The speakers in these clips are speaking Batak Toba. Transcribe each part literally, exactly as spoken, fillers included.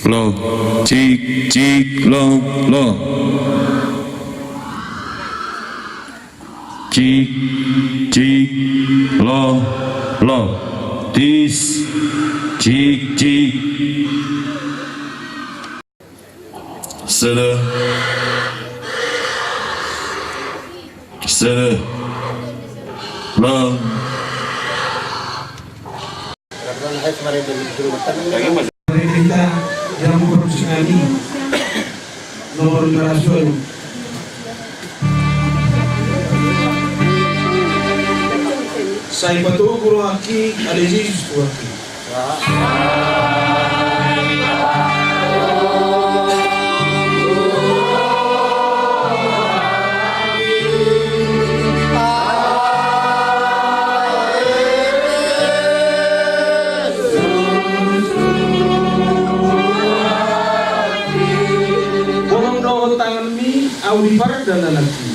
Lo, cik, cik, lo, lo. Cik, cik, lo, lo. Tes, cik, cik. Sada. Sada. Lo. Dari kita yang memproduksi kami nomor lima ratus. Sai patogu rohangki ale Jesus Tuhanki. Bolon dohot tanganmi, ahu di pardalananki.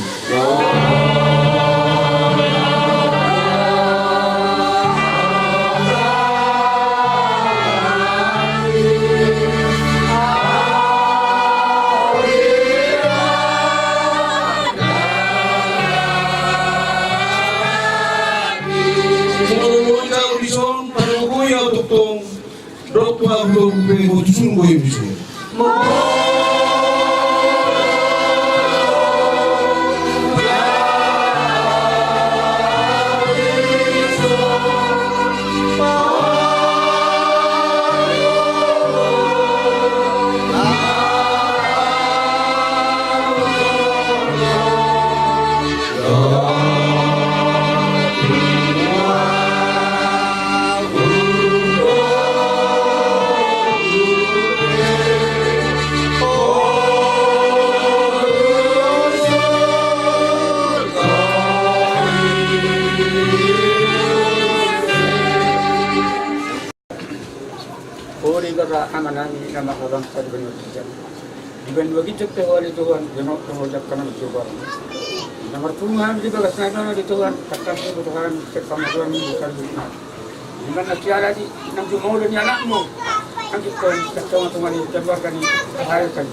Molo boi ahu dison, pargogoi ahu tongtong. Dok tu ahu, dok pe, botusun boi bisa. Ori gora amanami na manghabangsa di banua ginjang. Di banua ginjang pe ale Tuhan, di na manghabangsa nami Tuhan. Na marpungu hami di bagas nami ale Tuhan, tangkas diboto hami sian pangaturan ni Tuhan. Di mana siala di nang jumolo ni anakmu. Nang di kon, tangkas tonga-tonga ni keluarga ni sahaya kan.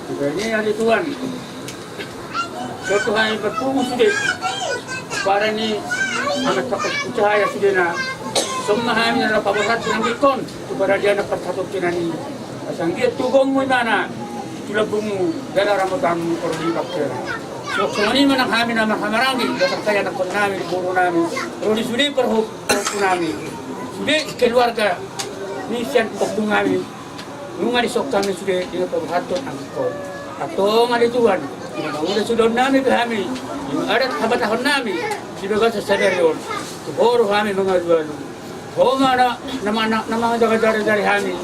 Di bani ale Tuhan. Sotung hami marpungu sude. Parani anak pakas kucahaya sude na. Somma hami na paborhat nang dikon. Tu paradiana parsatongkinan i. Asa anggiat tu gongmu imana. Tu lambungmu. Dala ramotanmu kor di bakkena. Sotung hami manang hami na marhamaranggi. Datang saya nakon nami, boru nami. Rodi sude parhop, parhop nami. Sude keluarga. Ni sian topung nami. Nunga disongkang ni sude di na paborhathon angkon. Antong ale Tuhan, di na mangula sude on nami pe hami, di na adat habatahon nami, di bagasan sadari on, tu boru hami mangalualu. Ho ma na, na, na, na mangajar-ajari hami,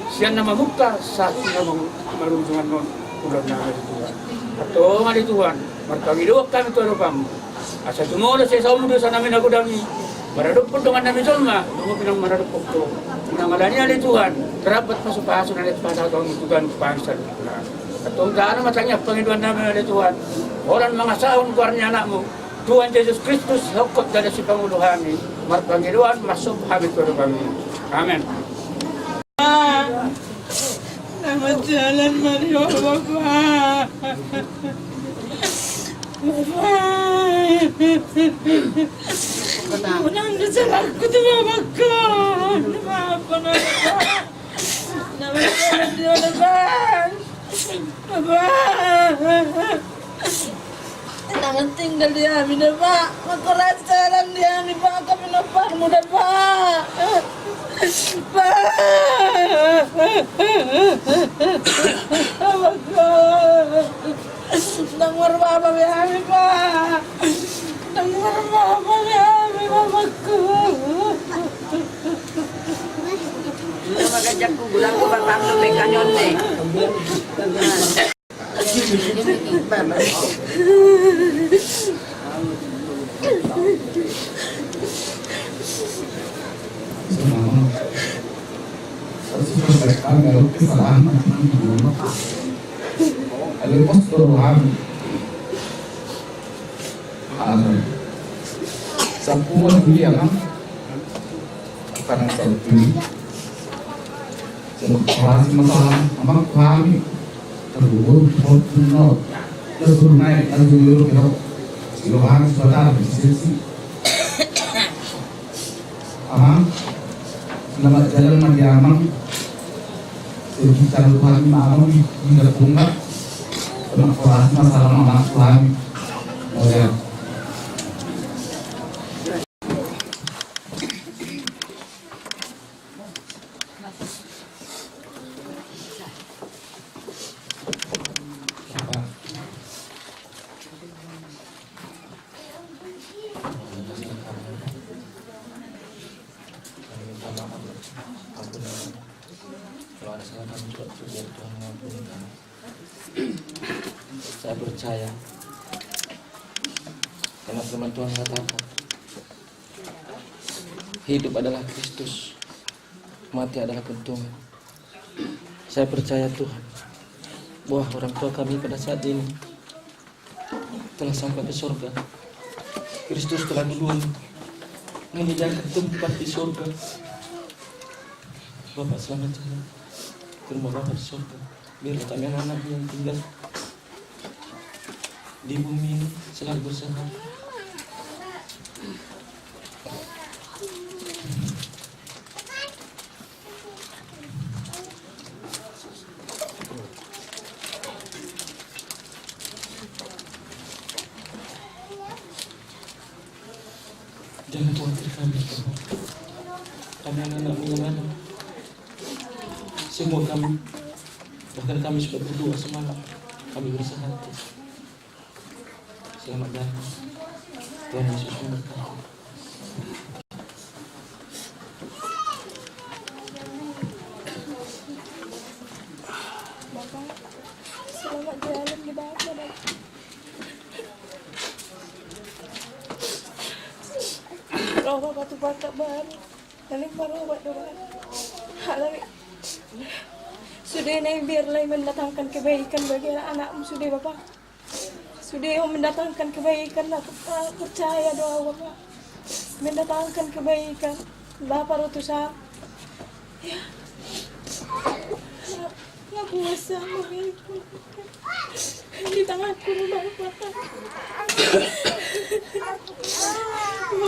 sian na mamungka, sahat tu na mangu-, marujungan on, ulaon nami ale Tuhan. Antong ale Tuhan, marpangidoan hami tu adopanmu. Asa jumolo sesa umu dosa nami na godang i. Maradophon dongan nami jolma, dungo pinang maradophon ho. Unang alani ale Tuhan, tarlambat pasupasu na naeng pasahatonmu tu ganup bangsa. Antong jalo ma tangiang pangidoan nami ale Tuhan. Holan mangasahon goar ni anakmu. Tuhan Jesus Kristus, hongkot jala sipangolu hami. Marpangidoan, marsomba hami tu adopanmu. Amen. Na marjalan ma di ho Bapa. Bapa. Unang disalahku tu Bapangku. Bapa na Bapa. Na marjalan di ho Bapa. Bapa. Jangan tinggal di hami na Bapa. Mangkorasi jalan di hami Bapa, kami na parmu na Bapa. Bapa. Bapa. Ndang marbaba be hami Bapa. Ndang marbaba be hami Bapangku. Olo ma ganjangku, gulangku, bapakku, pekanyonne. Sampuan dia kan? Karena sampuan. Operasi masalah amang kami tergubur hot no tergubur naik tergubur kira kira harus sadar di sisi amang. Selamat jalan mandi amang. Sisi calon kami amang di di punggak. Amang operasi masalah amang kami. Oh ya. Saya percaya karena firman Tuhan mengatakan, hidup adalah Kristus, mati adalah keuntungan. Saya percaya, Tuhan, bahwa orang tua kami pada saat ini telah sampai ke surga. Kristus telah duluan menyediakan tempat di surga. Bapak, selamat jalan ke rumah Bapak di surga. Biarlah kami anak-anak yang tinggal di bumi ini selalu bersehat. Jangan khawatir kami, Tuhan. Kami anak-anakmu yang ada. Semua kami, bahkan kami sudah berdoa semalam. Kami berusaha. Selamat jalan. Tuhan Yesus memberkati. Bapak, selamat jalan di Bapak, Bapak. Roha batu bata baru. Lalu baru buat doa. Lalu sudah naik biar lai mendatangkan kebaikan bagi anak-anakmu sudah Bapak. Sudah mendatangkan kebaikan, aku percaya doa Bapak. Mendatangkan kebaikan. Bapak rotusa. Ya. Nga kuasa mengikut di tanganku Bapak.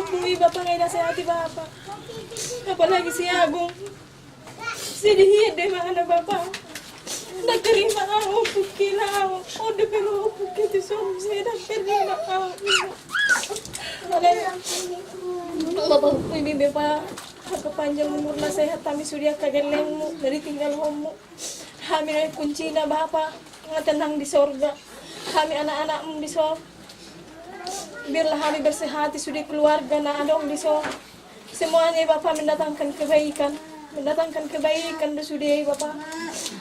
Bui Bapak ngai nasehati Bapak. Apalagi si Agung. Sedih dia mana Bapak. Nda terima au pukila au. Ode pero pukil tu solusi nda terima au. Bapak bui Bapak. Angka panjang umur na sehat kami sudia kagellengmu dari tinggal homu. Hami na kuncina Bapa nga tenang di sorga. Hami anak-anakmu di sorga. Biarlah hami bersehati sude keluarga na adong di sorga. Semuanya Bapa mendatangkan kebaikan. Mendatangkan kebaikan do sude Bapa.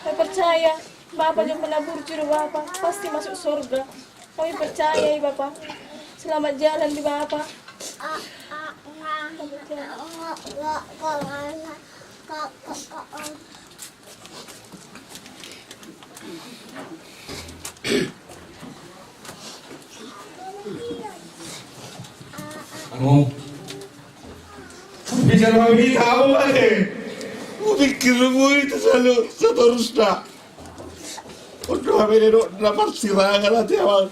Saya percaya Bapa jong pernah burju do Bapa pasti masuk sorga. Kami percaya Bapa. Selamat jalan di Bapa. Anu. Bisa mami tahu aja. Kupikir mui itu selalu seterusnya. Udah beda dok, dapat sirangan nanti awal.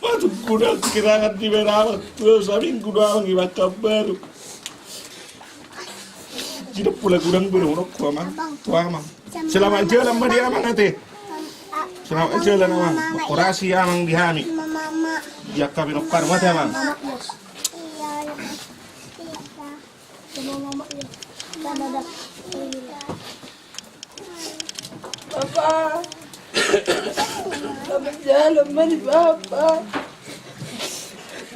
Matu gudang kirangan di Meramang. Tuh saminggu doang di Makam Baru. Tidak pula gudang bina unok ku amang. Tuh amang. Selamat jalan ma di amang ate. Selamat jalan amang. Operasi amang di hami. Dia kami nokar mate amang. Bapa. Bapa jalan mani Bapa.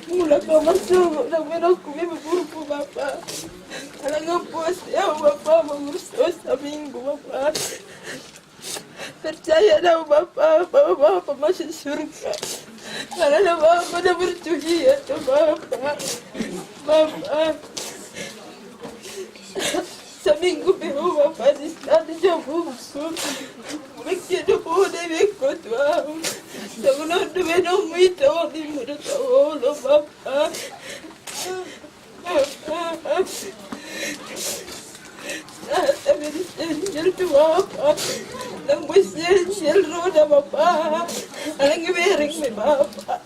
Mula kau masuk nang menokku memang buruk Bapa. Alang puas ya Bapa mengurus dosa minggu Bapa. Percaya dau Bapa, Bapa, Bapa masuk surga. Karena Bapa dah berjuhia tu Bapa. Bapa. Saminggu pe ho Bapa di sana jauh bungsu. Mungkin ada po de beko tu au. Sangunan de bedong mita wali muda tau lo Bapa. Bapa. Saat kami di tu Bapa. Nang boi sial-sial roha Bapa. Alai bereng ma i Bapa.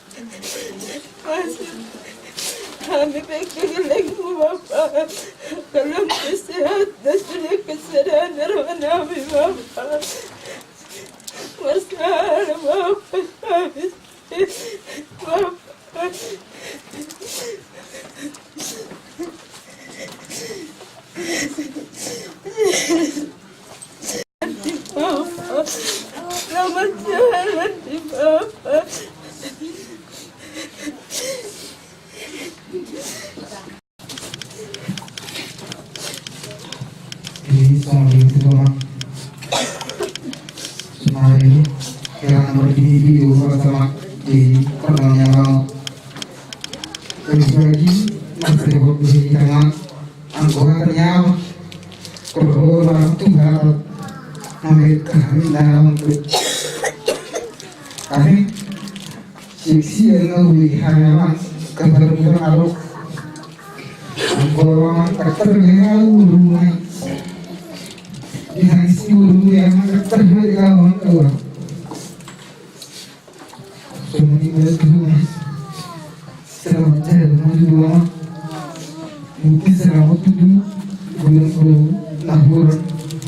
Hami pe kegelengmu Bapa. Kalau sehat dan sudah kesadaran rohanami Bapa. Masalah Bapa. Hami Bapa. Selamat jalan di Bapa. Jadi, songon i tu, Bang. Songon i, ya, nomor di video, Bang, sama di pertanyaan, Bang. Jadi, lagi, Mas, di tangan, angkor, ternyata, korban, Tuhan, namanya, kami, dalam, kami, Siksi eno wi haraman kepada orang alo. Angkor amang keter ya ulu mai. Di hangsi ulu ya amang keter ya amang ulu. Sumuni batu. Selamat jalan maju dua. Mungkin selamat tujuh. Bulan puluh. Nahur.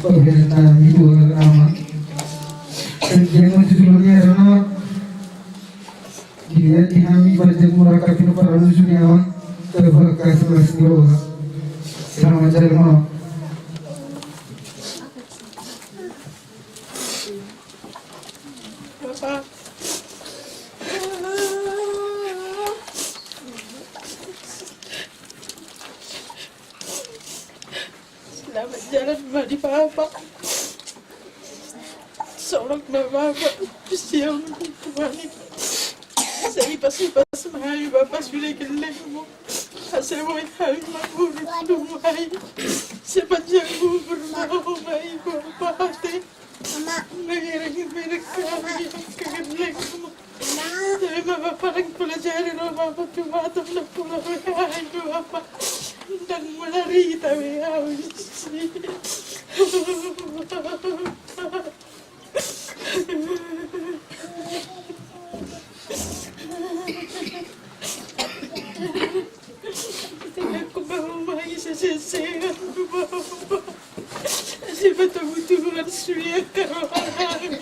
Pemerintahan itu lama. Dan dia maju dulu ya. Dilihat di hami pada jam murah kami para lusu nyawa terbakas mas di bawah. Selamat jalan malam. Selamat jalan ma di Bapa. Songon na Bapa siamun ni Tuhan i. Sai ipas-ipas ma hami Bapa sude gellengmu. Asa boi hami mangurus tu ma i. Sepanjang umur ma ho ma i Bapa ate. Mama. Mengiring-iring hami gellengmu. Tapi ma Bapa, ndang pola jadi ro Bapa tu Bapa, ndang pola jadi ro Bapa. Ndang pola rita be au isi. Aku mau mai sesese aku mau. Siapa tahu Tuhan sudah kalau hami.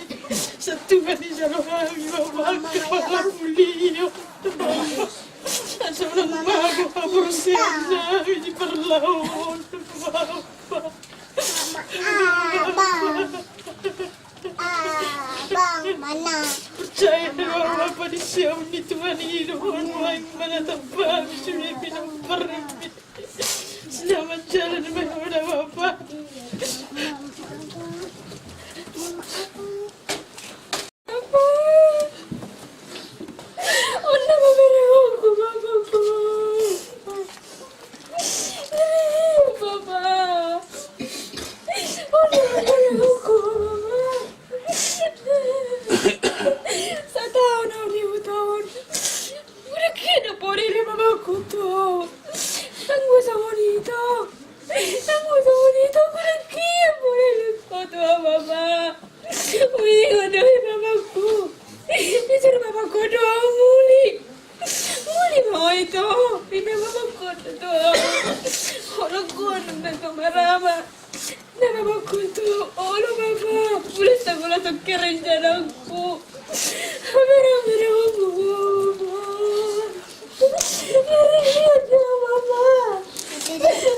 Satu hari kalau hami mau makan malam beli. Asal mau aku hampir siap hami di perlawanan. Abang, mana? Percaya dengan apa di siap di Tuhan hidup. Mana tempat sudah pinang pergi. Selamat jalan, Bapa. Bapa. Unda, Bapa, Bapa. Bapa. Unda, Bapa, Bapa. Sataon au di huta on. Hudang hina borele mamaku tu. Ndang boi songon i tu. Ndang boi songon i tu, hudang hina borele mamaku tu, Bapa. Ui, gondohi mamaku. Ijur mamaku tu muli. Muli ma ho i tu. Ina mamaku tu. Hudang hina tu marama. Na mamaku tu, olo Bapa, pulas tanggo latong kerenjananku. Amera, amera, Bapa. Amera, amera, Bapa.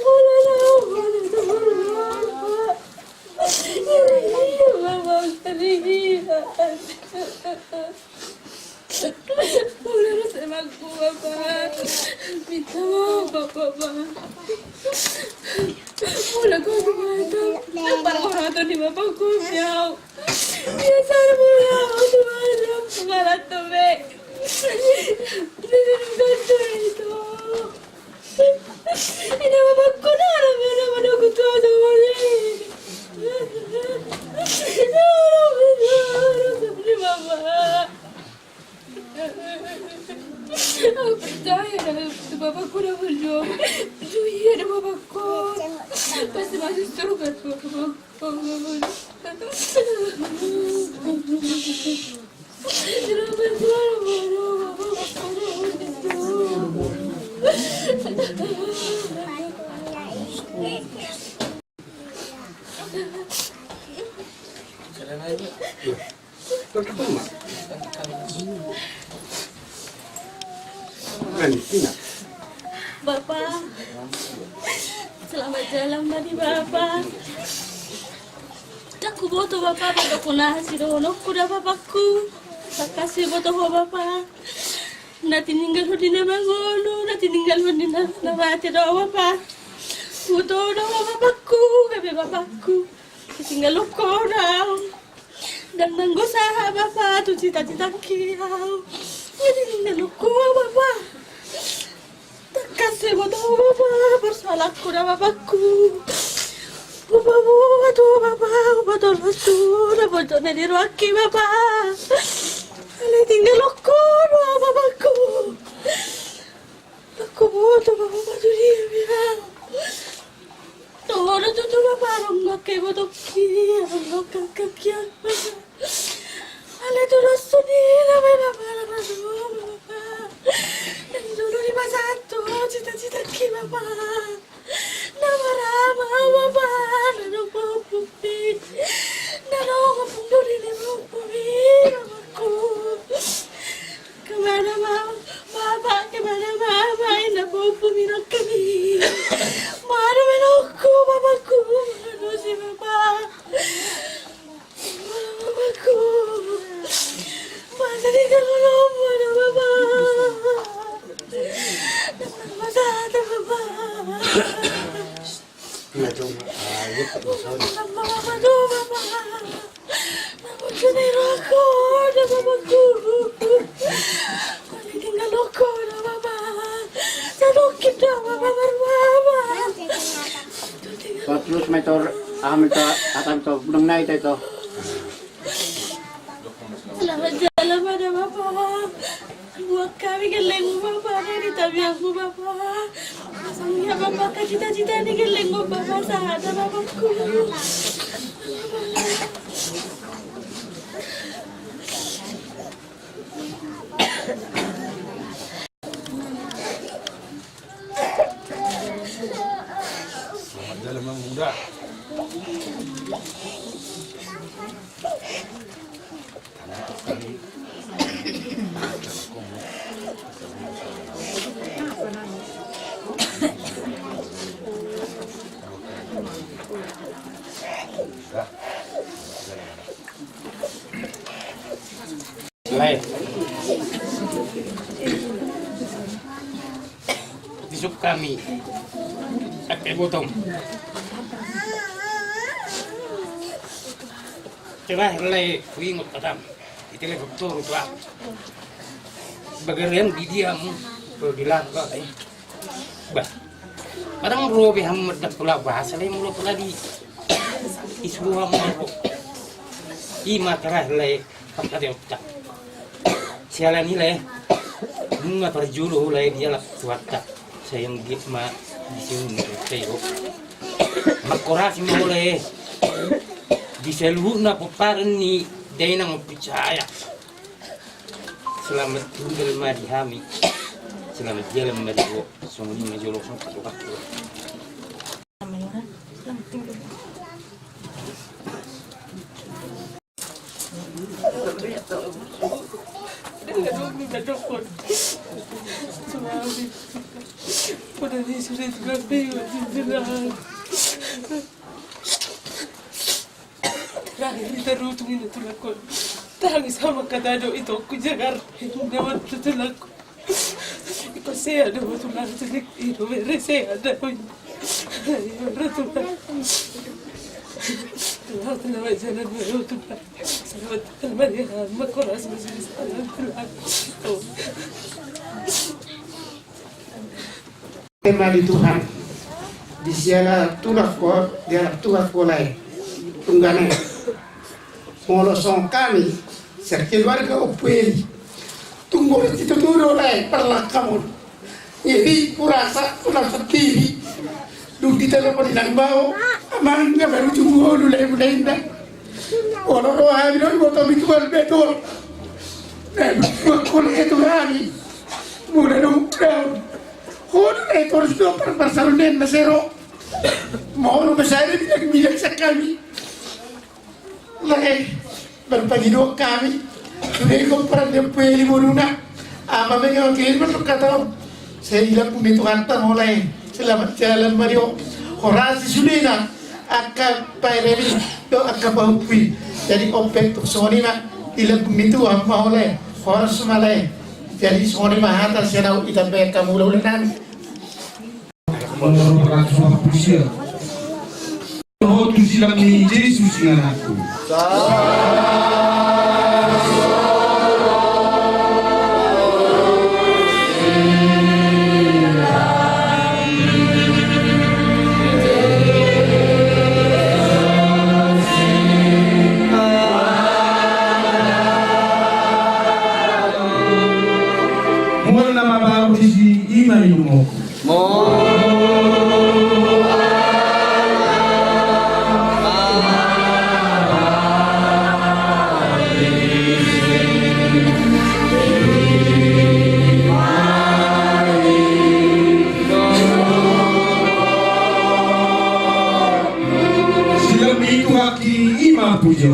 Olo, olo, Bapa. Amera, amera, Bapa. Amera, amera. Mauliate ma, Bapa. Minta maaf, Bapa. Mauliate ma, Bapa. Ndang parhorhon ni mamaku au. Biasa mauliate ma, Bapa. Mauliate ma. Ini bukan cerita. Ina mamaku na, na, na, na, na, kutu ada wali. Na, na, na, na, na, na, Bapa. Au percaya na tu mamaku na berjuang. Jujur na mamaku. Pasti masuk surga tu mamaku. Bapa, selamat jalan ma di bapa. Ndang huboto bapa, boto ku na sidohononku da bapakku. Tangkas huboto ho bapa. Na tininggalhon ni na mangolu, na tininggalhon ni na mate do bapa. Huboto do ho bapakku, gabe bapakku. Tininggalhon ho na. Ndang nanggo sahat bapa tu cita-citangki au. Jadi ninna loko bapa. Tangkas huboto ho bapa, persoalanku da bapakku. Bapa buat ho bapa, bapa tolong tu na boto na di rohangki bapa. Alai tininggalhon ho bapakku. Aku boto bapa tu dia bilang. Toho do tutu bapa, rongga ke boto kia, rongga ke kia. Alai tu dosa ni na bapa, bapa, bapa. Dari dulu di masa tu cita-citangki bapa. Na marama bapa, na dong bapa. Na dong bapa, dong ni bapa, bapakku. Kemana mama, bapa, kemana mama, inna bapa, minang kami. Mana menokku, bapakku, mana si bapa. Bapakku. Masa di dalam mana bapa. Masa ada bapa. Terus metor, ah, metor, kata metor, benang naik itu. Selamat jalan ma da bapa. Buat kami gellengmu bapa, dari tabiatmu bapa. Pasang ya bapa, cita-cita ni gellengmu bapa, sahat da bapakku. Selamat jalan, Mang Muda. Lai. Tisuk kami. Pakai botong. Terakhir lai, huingot katam. Ditelepon toru tu ahu. Bagarian di dia mu. Kalau di langka, eh. Bah. Barang ro be hamu mardapula bahasa lai mula pula di. Isuru hamu ro. Ima terakhir lai. Pangkate otak. Siala ni lai. Nunga parjolo lai dialap Tuhanta. Sai anggiat ma disi untung sai ho. Mangkorasi ma ho lai. Di saluhutna pomparan ni dainang on percaya. Selamat tinggal ma di hami. Selamat jalan ma di ho. Songon i ma jolo. Terakhir ni tarutung i na tulangkon. Tangis sama kata do i tongku jagar. Dawan tu tulangkon. Iko sehat do tulang, jadi iko bere sehat do. Iko bere tulang. Tulang, tulang, jalan bere tulang. Selamat tulang, Maria, makoras masih bisa tulang. Tema di Tuhan. Di siala tulang ko, di anak tulang ko lai. Tunggane. Molo songon hami, sekeluarga Ompu Eli. Tung molo situtu do lai parlangkam on. Jadi kurasa, kurasa tiri. Dung ditelepon inang bao. Mangga baru tumulu lai mula inda. Olo roha mi dong boto mi tual betul. Dan buat kol itu rani. Mula dong daun. Hodo lai torus dong par parsarunen na sero. Molo masada bilang-bilang sakami. Lae, marpangidoan hami. Sude i gomparan ni ompu i boruna. Ama menga oke i mandok hata on. Sai dilambung ni Tuhanta ma ho lae. Selamat jalan ma di ho. Horas i sudena. Angka paereni dohot angka pahompu i. Jadi on pe tung songon i ma. Dilambung ni Tuhan ma ho lae. Horas ma lae. Jadi songon i ma hata sian au, ditambai hamu ulaon nami. Nomor empat ratus empat puluh sia. Ho tu silang ni Jesus ingananku. Mual nama baru disi ima inum ho. Silang ni Tuhan i ima puji.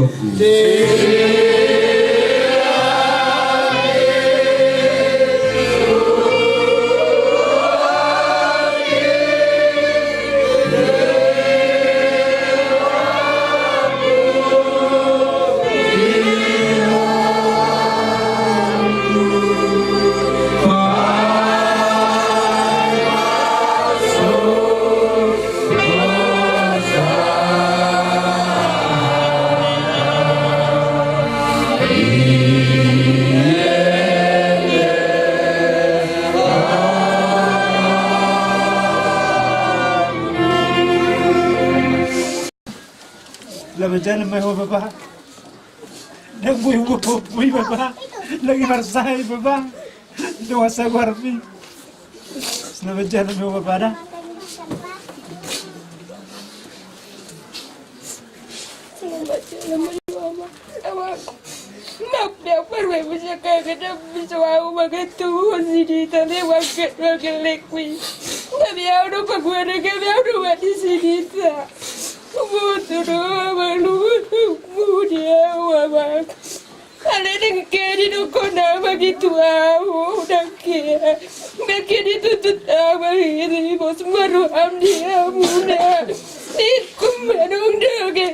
Laho jalan ma ho bapa. Ndang boi boi bapa. Lagi marsae bapa. Dongan saguarmi. Selamat jalan ma ho bapa da. Selamat jalan ma ho bapa. Maaf ya, baru bisa kagak bisa mau makan tuh sini tadi makan makan lekwi. Tapi ya udah paguara kami udah mati sini tak. Butuh doa malu butuh dia wabak. Ale dengke didokon ama gitu au dengke. Dengke dituntut ama ini bos maruham dia muda. Ikum manung dengke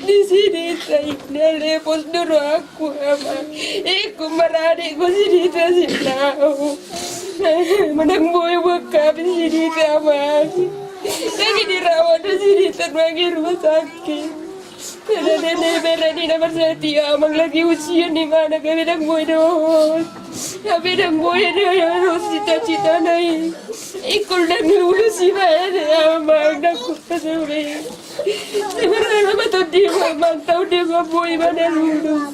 di sini sainda le bos doro aku ama. Ikum marade bos ini tasinau. Manang boyo bokap di sini ama. Lagi dirawat di sini tanwangi rumah sakit. Karena nenek berani nomor setia amang lagi usia di mana kami dang boy dohot. Kami dang boy dohot cita-cita nai. Ikul dang lulus di mana amang dang kupas ure. Sebenarnya betul dia amang tahu dia nggak boy mana lulus.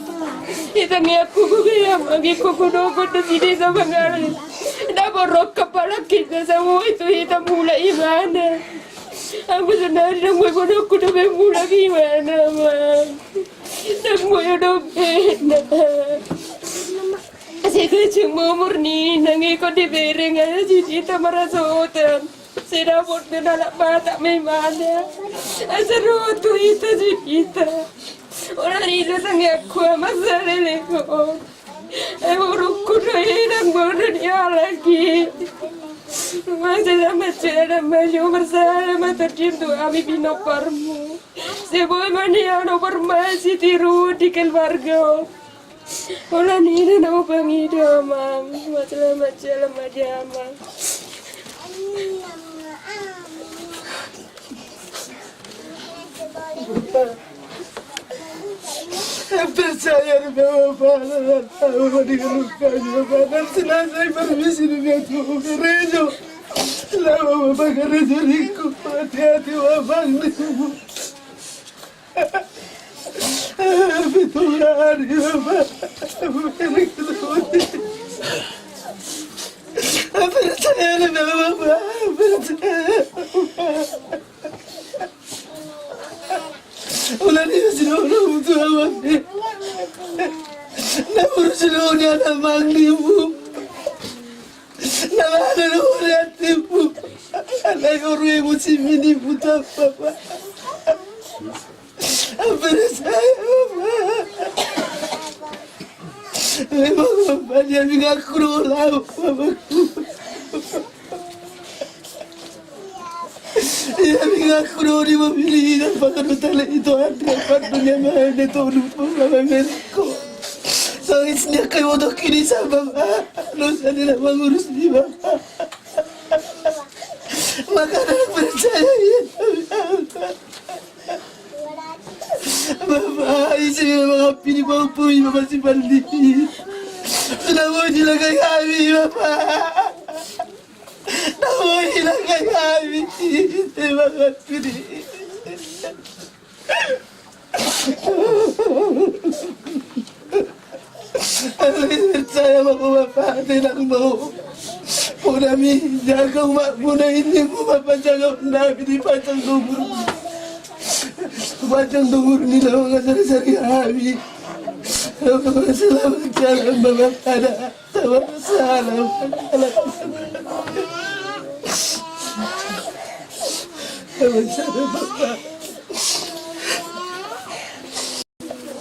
Kita ngiak kuku dia amang ikut kudu kudu sini sama ngare. Dah borok kepala kita semua itu kita mulai mana. Aku sendiri dang boy bodohku dope mulak imana ma. Dang boy dope na. Asa kacung umur ni nang ikon di bereng aja jadi ita marasotan. Sedapot dan anak batak memana. Asa rotu ita jadi ita. Orang ida sangi aku amat saleleko. Ai borungku do i dang boru ni halak i. Masalah masalah maju bersama terjun tu ami pinomparmu. Seboi mani ano bermain sitiru di keluarga. Ola ni na mau pangido amang. Masalah masalah maju amang. Percaya di bawah pahala tahu di lukanya badan senasai permisi dengan tubuh gerejo. Selama bapak gerejo riku hati-hati wabang di tubuh. Fitulari bapak. Percaya di bawah pahala percaya. Ula ni sidohonon tu ahu, na muruk sidohonon ni anak amang nimu. Na muruk sidohonon ni anak amang nimu. Alai oru i musim ini buta apa, Pak? Apa rasanya, Pak? Memang, Pak, dia mengaku dohot ahu, Pak. Ia, mengaku dohot i, mamilih i, dan pakan utala i, Tuhan, dia pandun ia mahal dia tolu, Pak, Pak, Pak, Pak. Sangis dia kai motor kini sama, Pak. Dosa dia mangurus dia, Pak. Maka anak percaya ia. Bapa, ise ma mangampini pahompu i, Bapa, si Paldi? Na boi dilangkai hami, Bapa. Na boi dilangkai hami, ise ma mangampini? Percaya ma ho, Bapa, tenang ma ho. Bona mi, jaga umak bona ini, Bapa, jaga bona mi, dipanjang umur. Panjang umur ni, laho mangasari-sari hami. Selamat jalan, Bapa, ada. Selamat jalan. Selamat jalan, Bapa.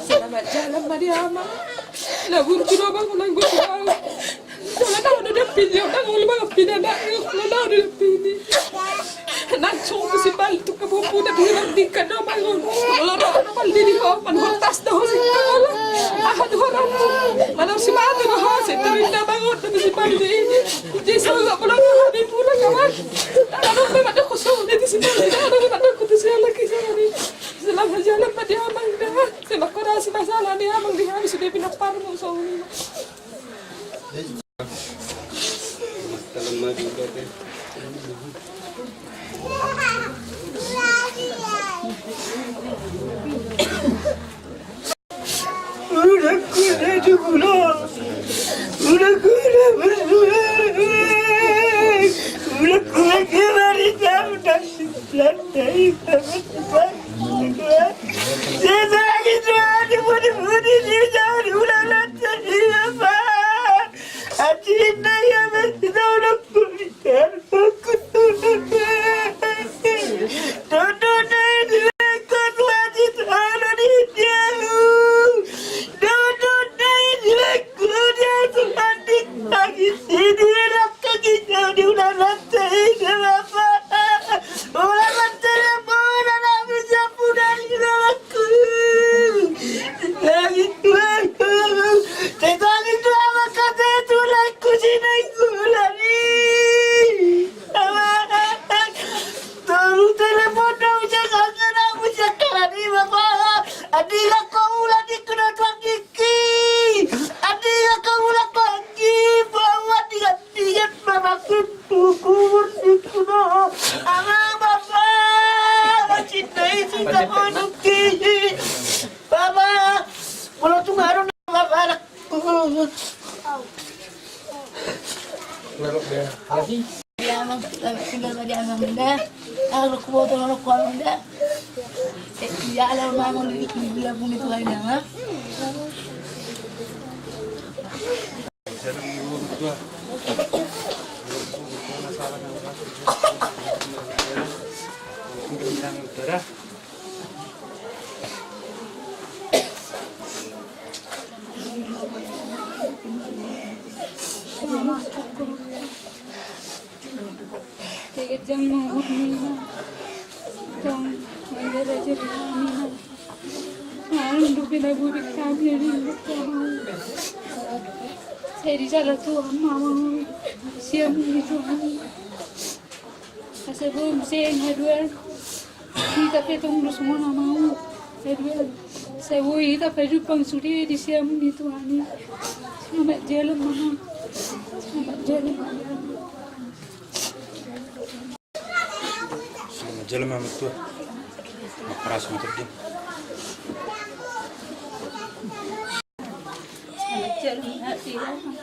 Selamat jalan ma di amang. Lagu tu do bang, lagu tu bang. Sala na do dapini, na ngolu bang pina na, na do dapini. Nang sungkusi balik tu kabupu na bilang di kado bang. Loro na balik di ho, man hortas do ho sikola. Aha do ho rambu. Malar si mati do ho, si terindah bang, do si balik di ini. Jadi sala pulang ho di pulang kawan. Ada memang ada kosong, jadi si balik, ada memang ada kosong lagi sama ni. Selamat jalan ma di amang da. Terima kasih masalah ni amang di hami sudah pindah parmu sauni. Udah kuda di pulau. Udah kuda bersuara. Udah kuda kemari tahu. Tolu telepon dong, jangan kena bujak kali, Bapak. Adi, aku ulah dikena tuan Kiki. Adi, aku ulah pagi, bawa tiga-tiga, Bapak, kubur di kuno. Amang, Bapak, mencintai si Tabonuki. Bapak, pulau Tungarun, Bapak. Ya, Amang, selamat tinggal ma di Amang da. Kalau ku botol, kalau ku Amang da. Eh, ya, kalau Amang di, di, di, di, di, di, Amang. Tiga jam mau murni. Tong, manjara jadi kami. Malam tu kita budik kami ni. Saya di sana tu, mama. Siap ni tu. Asa boi muse na haduan. Hita pe tong dos muna mau. Haduan. Asa boi hita pe jumpang sude di siamun ni Tuhan i. Selamat jalan, Mama. Selamat jalan, Mama. Selamat jalan, Mama tua. Makkaras ma tadi. Selamat jalan, Nak, di Amang.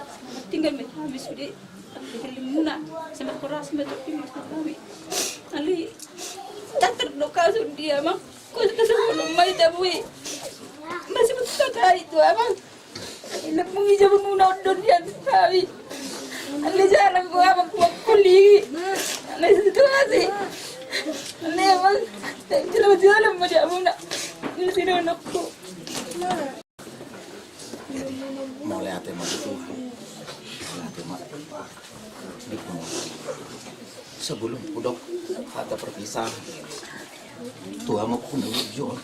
Tinggal ma hami sude. Di halimuna, sai makkaras ma tadi, Amang. Alai, tak terdoka sude, Amang. Kau sudah sebelum mai tabui. Masih betul kali itu, Abang. Ina pun bisa membunuh don yang sekali. Anda jarang gua, Abang, kuat kuli. Anda situasi. Anda, Abang, tak jelas jalan mau dia muna. Ini sini anakku. Jadi, mauliate ma tu Tuhan. Mauliate ma di Tuhan. Sebelum hudok hata perpisahan, tu amokku na burju on.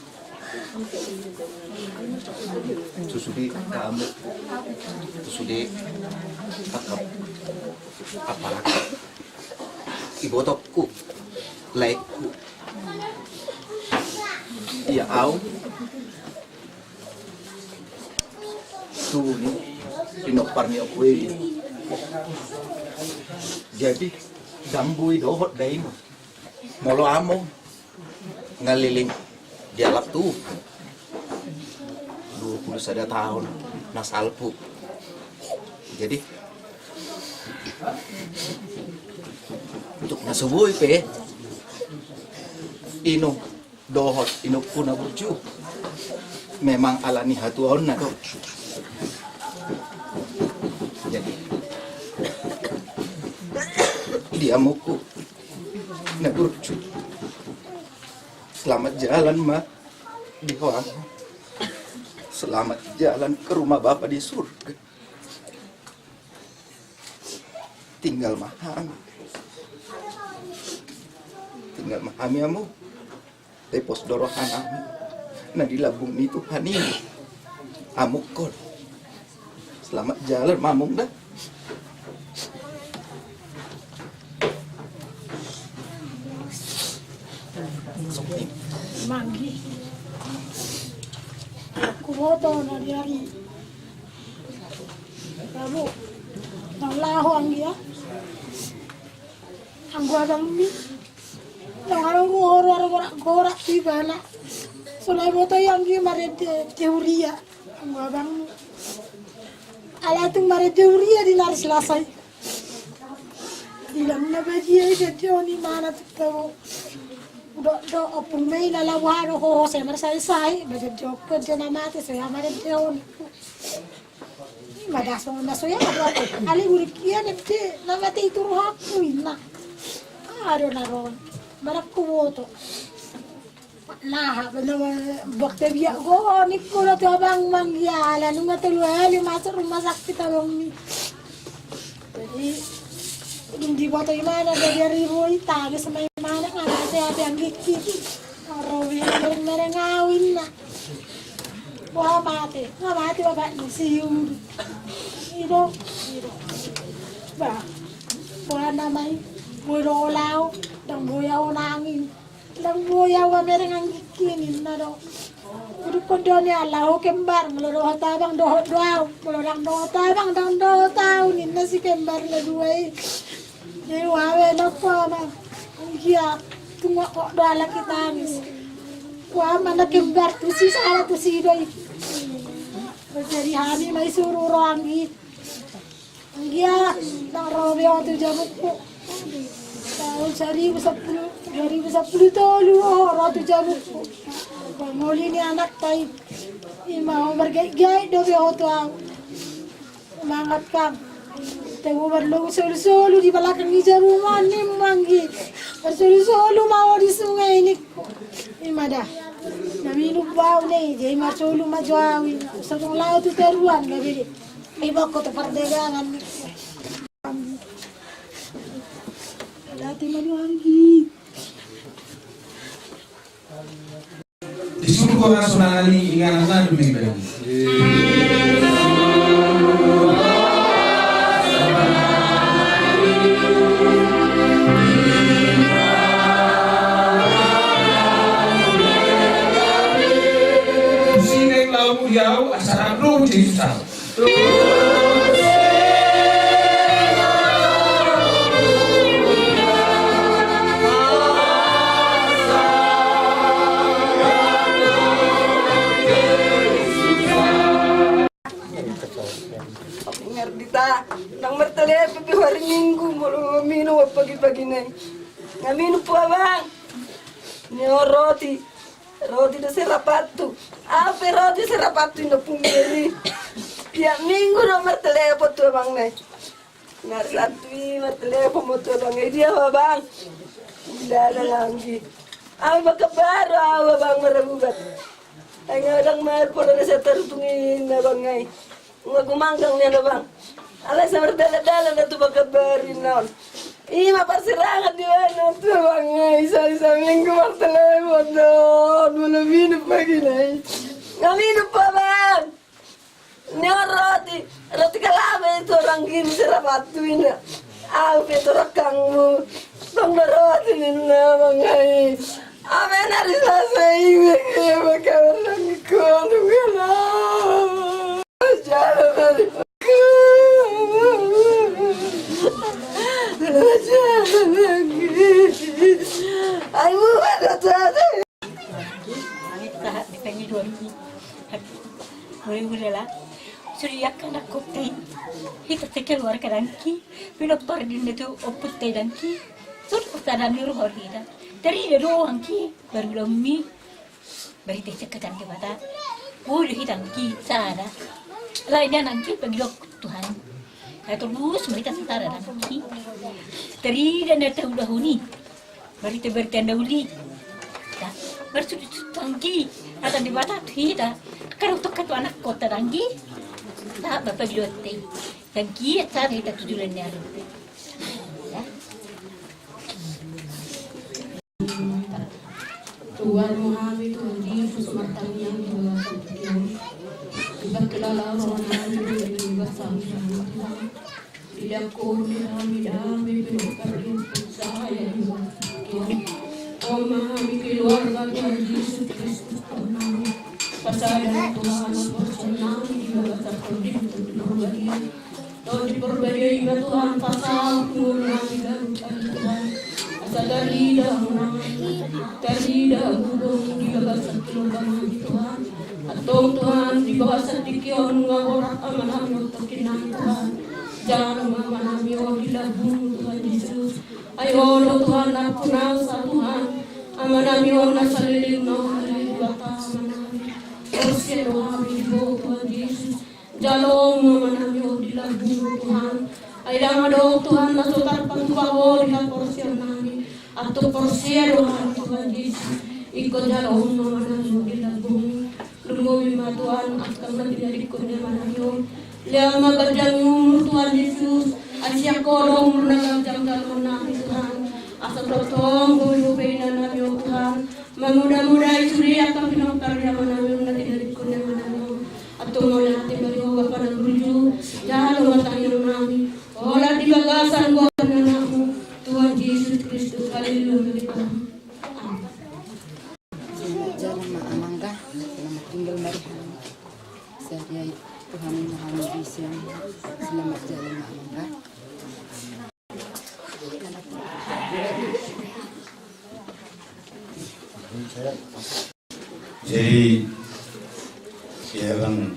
Tu sude amokku. Tu sude akap. Apalagi ibotokku, laekku. Ia au tu ni pinompar ni oku i. Jadi, ndang boi dohot dainang. Molo among ngaleleng dialap tu dua puluh sada taon na salpu. Jadi, untuk na so boi pe, inong dohot inongku na burju. Memang ala ni hatuaonna do. Jadi, di amokku na burju, selamat jalan ma di ho, Among. Selamat jalan ke rumah Bapa di surga. Tinggal ma hami. Tinggal ma hami, Among. Tepos do rohanami na di lambung ni Tuhan i, Among, kol. Selamat jalan ma, Among, da. Manggi. Huboto na di ari. Lalu, na laho, Anggi, ya. Anggo abangmi. Ndang adong ruar-ruar gorak-gorak ibana. Sonai boto i, Anggi, marende di huria. Anggo abangmi. Alai tung marende huria di na ari Selasa i. Ilang na badia i, dendehon imana tu tabo. Udah do ompung mei na labu hado ho, sai marsai-sai. Badia dendehon, dia na mate, sai marendehon. Ima da songon na so ia do. Alai bulik ia, dende, na mate i tu rohangku, inna. Aha do na ro on? Barang huboto. Naha, bena, bokte biak go ningku do tu abang, Manggi, ala nunga tolu hali masuk rumah sakit abangmi. Jadi, dung diboto imana, jadi ari boi, tangis ma imana, nga mate ape anggikki. Ro be, mereng-mereng au, inna. Boha mate, nga mate bapakni, si Udu. I do, i do. Ba, boha nama i, boi do ho laho, ndang boi au nangis. Ndang boi au mamereng anggikki, ninna do. Udukkon do ni, ala ho kembar, molo dohot abang dohot do au, molo ndang dohot abang ndang dohot au, ninna si kembar na dua i. Jadi, wawe nokko ama. Anggia, tung hot do halak i tangis. Wa, mana kembar tusi, sala tusi do i. Jadi hami ma i suru ro, Anggi. Anggia, ndang ro be ho tu jabukku. Taon saribu sampulu, dua ribu sampulu tolu ho ro tu jabukku. Pamuli ni anakta i. Ima ho margait-gait do be ho tu au. Mangat, Kang. Tabo marlobi solu-solu di balakang ni jabu ma, ninna, Manggi. Marsolu-solu ma ho di sungai, ningku. Ima da. Na minum ba au, ninna i, jadi marsolu ma jo au, ninna. Sai dung laho tu toruan gabe, ninna. Iboan ho tu pardagangan, ningku. Mauliate ma, Manggi. Di surgo na sonari inganan na dumenggan. Tusi naeng laho mulia au asa rap dohot Jesus au. Ngardita, ndang martalepe pe hari Minggu molo minum pagi-pagi nai. Nga minum po abang. Ni roti. Roti do serapanhu. Au pe roti serapanhu, inna punguan i. Tiap minggu do martelepon tu abangna i. Na satu i martelepon ma tu abangna i, dia ho abang? Ndada, anggi. Au pe Pekanbaru au, abang, marhabubat. Ai nga dang mael pola na satarutung i, inna abangna i. Nga gumanggang nian, abang. Alai sai mardalan-dalan au tu Pekanbaru, inna on. I ma parsirangan dibaen on tu abangna i, sai saminggu martelepon do on, molo minum pagi na i. Nga minum ho, abang. Ni on roti, roti kalame i tu, anggi, serapanhu, inna. Au pe tu rangkangmu. Tong do roti, ninna abangna i. Au pe na ari Salasa i be, be, be, kabar nangkin ho, nunga na. Jala balik. Jala, anggi. Ai mu mana tadi? Anggi, sahat di pengiduan ki. Anggi. Mulai mulai lah. Sudah ya kan aku teh. Hita teh keluarga, anggi. Pinompar di na tu ompu teh, anggi. Sudah sadar ni roha hita. Tarida do, anggi. Baru lami. Barita i sian Debata. Boi do hita, anggi, sada. Alai nian, anggi, pangidoan Tuhan. Ai terus ma hita sada, anggi. Tarida na taulahon i. Barita-barita na uli. Da, marsuhut-suhut, anggi. Hata ni Debata tu hita. Angka na tongka tu anakkonta, anggi. Da, bapa gilo te. Anggi, sada hita tu joloan ni ari. Da. Tuhan, hami, Tuhan Jesus, martangiang di bagasan tingki on. Diperkilala roha nami di bagasan tingki on. Dilehon hami damai, penuh percaya di bagasan tingki on. Tolong ma hami keluarga, Tuhan Jesus Kristus, tolong hami. Pasada, Tuhan, haporseaon nami di bagasan Tondi, Tondi Porbadia. Tondi Porbadia i ma, Tuhan, pasahat umur nami gabe, Tuhan. Asa tarida hamu nami, tarida hamu di bagasan keluarga nami, Tuhan. Antong, Tuhan, di bagasan tingki on nunga borat ama nami on, tongkin nami, Tuhan. Jalo ma ama nami on di lambungmu, Tuhan Jesus. Ai Ho do, Tuhan, nampunasa, Tuhan. Ama nami on na saleleng na on, ale Debata, ama nami. Porsea do hami di Ho, Tuhan Jesus. Jalo ma ama nami on di lambungmu, Tuhan. Ai ndang adong, Tuhan, na so tarpatupa Ho di haporseaon nami. Antong porsea do hami, Tuhan Jesus. Ingkon jalo ma ama nami on di lambungmu. Lumobi ma, Tuhan, angka na tinadingkon ni ama nami on. Lehon ma ganjang ni umur, Tuhan Jesus. Ai sian Ho do umur na ganjang jaloon nami, Tuhan. Asa tongtong boi dope ina nami on, Tuhan. Mamuda-muda i sude angka pinompar ni ama nami on na tinadingkon ni ama nami on. Antong mauliate ma di Ho, Bapa na burju, jalo ma tangiang nami. Holan di bagasan goar ni Anakmu, Tuhan Jesus Kristus. Haleluya. Amin. Selamat jalan, Mak Amangga. Selamat tinggal, mari hami. Sadia Tuhan ini hami di siang. Selamat jalan, Mak Amangga. Jadi, ya, Bang,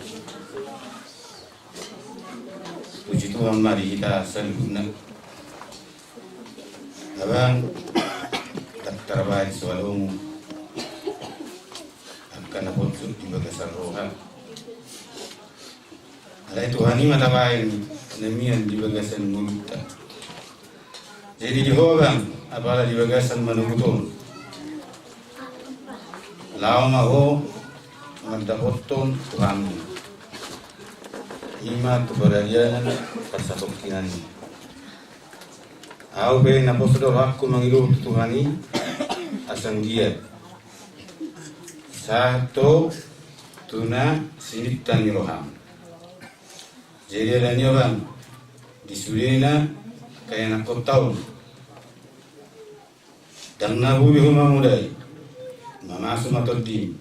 puji Tuhan ma di hita saluhutna. Abang, tak tarbaen so alomu angka na porsuk di bagasan roha. Alai Tuhan i ma tabaen na mian di bagasan ngolunta. Jadi di Ho, Bang, apala di bagasan manogot on, laho ma Ho mandapothon Tuhanmu. I ma tu paradianan parsatongkinan i. Au pe naposo do rohangku mangido tu Tuhan i, asa anggiat sahat Ho tu na sininta ni roham. Jadi alani i, Bang, di sudena angka ianakkonta on, ndang na boi be ho mamodai, mamasu ma tondim.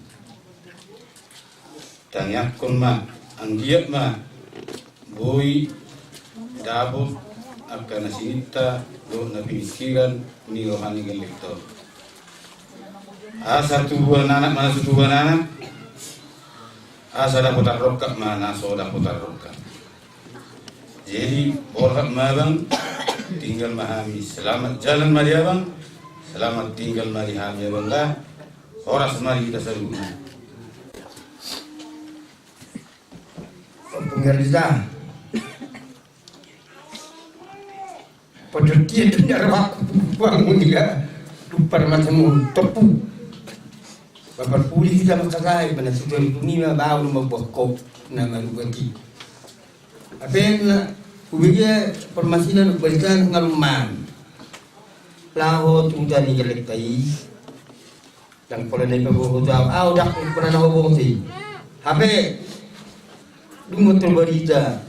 Tangiangkon ma, anggiat ma boi dapot angka na sininta dohot na piningkiran ni roha ni gellengta on. Asa tubuan anak ma na so tubuan anak, asa dapotan rongkap ma na so dapotan rongkap. Jadi, borhat ma, Bang, tinggal ma hami. Selamat jalan ma di Abang, selamat tinggal ma di hami, Abang, da. Horas ma di hita saluhutna. Ompung Hardita. Pajot ia dan arwah bangun ia. Lupa matamu topu. Bapak puli hita makatai mana sudah itu nima bau mambuat kop nama lupa ki. Ape na hubege parmasinan balikan ngalumman. Laho tu tani gelek tai. Dang pola na ipabohot au, au dang pola na hubohot i. Hape dung mantong barita,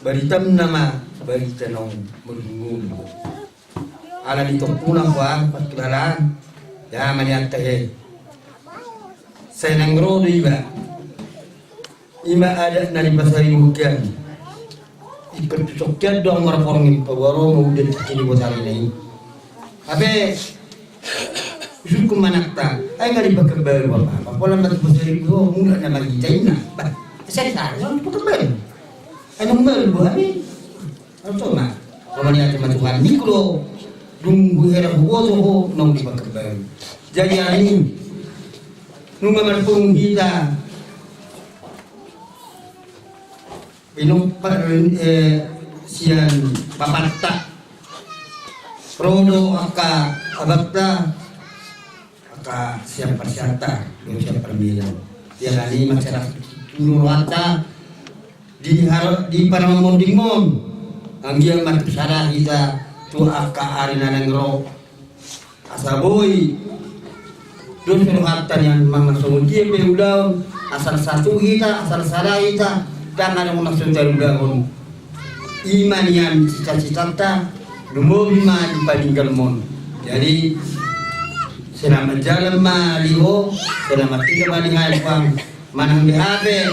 barita nama barita naung margumulu. Ala ni tompuna huang parkenalan. Ya maniatta he. Sai naeng ro do iba. Ima adat na di Pasaribu kan. Ipertutokian doang marporong i paboa ro ma udan tingki ni botari na i. Hape usungkun manakta ai nga di Pekanbaru apa apa pola mati Pasaribu ho mula na margita inna. Bah, sai sari so di Pekanbaru. Ai naung baru bo hami. Antong ma. Pamaniatta ma Tuhan ningku do. Dung huhera huboto ho naung di Pekanbaru. Jadi alani nunga marpungu hita. Pinompar sian bapanta. Ro do angka abanta angka sian parsianta dohot sian parmilion. Ia nani masyarakat tu rohanta di panamonmondingmon. Anggiat ma tu sada hita tu angka ari na naeng ro. Asa boi dos rohanta nian manang songon dia pe ulaon. Asal satu hita, asal sada hita. Dang adong na so tarulaon. Ima nian cita-citanta. Lumobi ma di paninggalmon. Jadi selamat jalan ma di ho. Selamat tinggal ma di hai puang. Manang di hape.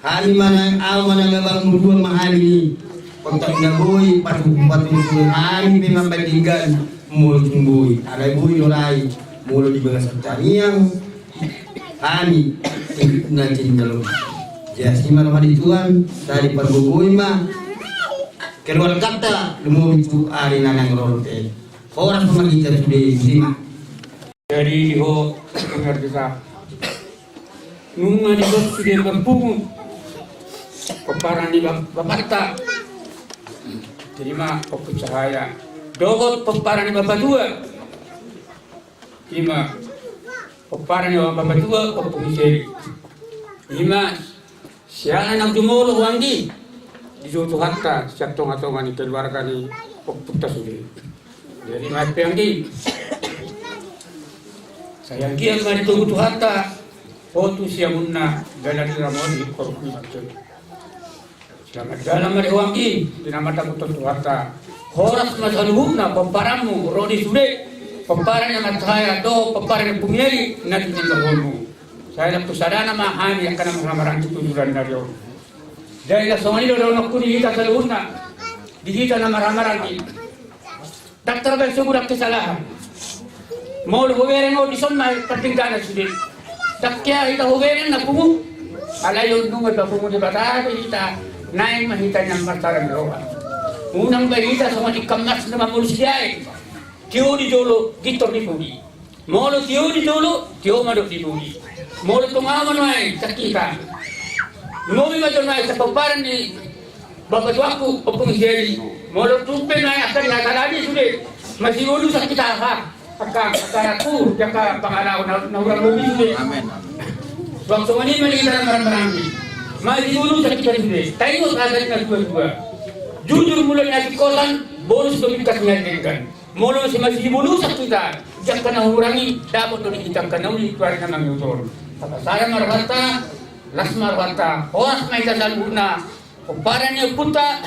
Hami manang au manang abangmu dua ma hami. Kontak na boi patuhu-patuhu hami pe mambaen denggan. Molo tung boi alai boi do rai. Molo di bagasan tangiang hami na tinggal. Jadi ma roha ni Tuhan. Sai pargogoi ma keluarganta lumobi tu ari na naeng ro. Horas ma hita sude. Terima. Jadi di ho pengertian nunga di bos sude marpungu pomparan ni bapanta. Terima ompung sahaya dohot pomparan ni bapatua. Ima pomparan ni bapatua ompung ise. Ima siala naung jumolo ho anggi. Dijou Tuhanta sian tonga-tonga ni keluarga ni ompunta sude. Jadi ma pe anggi. Sai anggiat ma ditogu Tuhanta ho tu siamunna. Dalan ni ramon di koruk ni bangke. Selamat jalan ma di ho anggi. Di nama takuton Tuhanta. Horas ma saluhutna pomparanmu ro di sude. Pomparan ni amak sahaya dohot pomparan ni ompung Eli na tininggalhonmu. Sai lam tu sadana ma hami angka na marhamaranggi tu juran na ri on. Jadi las songon i do dohononku di hita saluhutna. Di hita na marhamaranggi. Dang tarbaen so godang kesalahan. Molo hubereng on dison ma pardengganan sude. Dang hea hita hubereng na pungu. Alai on nunga dipapungu Debata do hita. Naeng ma hita nian marsaran roha. Unang baen hita songon ikan mas na mamolus di aek. Tio di jolo gintor di pudi. Molo tio di jolo tio ma do di pudi. Molo tung au ma nuaeng sakkita. Lumobi ma jo nuaeng sapomparan ni bapatuangku ompung ise. Molo tung pe nuaeng angka di hata lagi sude masibolu sakkita ha. Angka angka anakku di angka pangalaho na hurang lobi sude. Suang songon i ma di hita na marhamaranggi. Masibolu sakkita sude. Taingot hata ni na tua-tua. Jujur mula ni hatingkosan. Bolus do bingkas ni haridenggan. Molo sai masibolusan hita di angka na hurang i dapot do di hita angka na uli tu ari na mangihut on. Asa sada ma rohanta. Las ma rohanta. Horas ma hita saluhutna. Pomparan ni ompunta.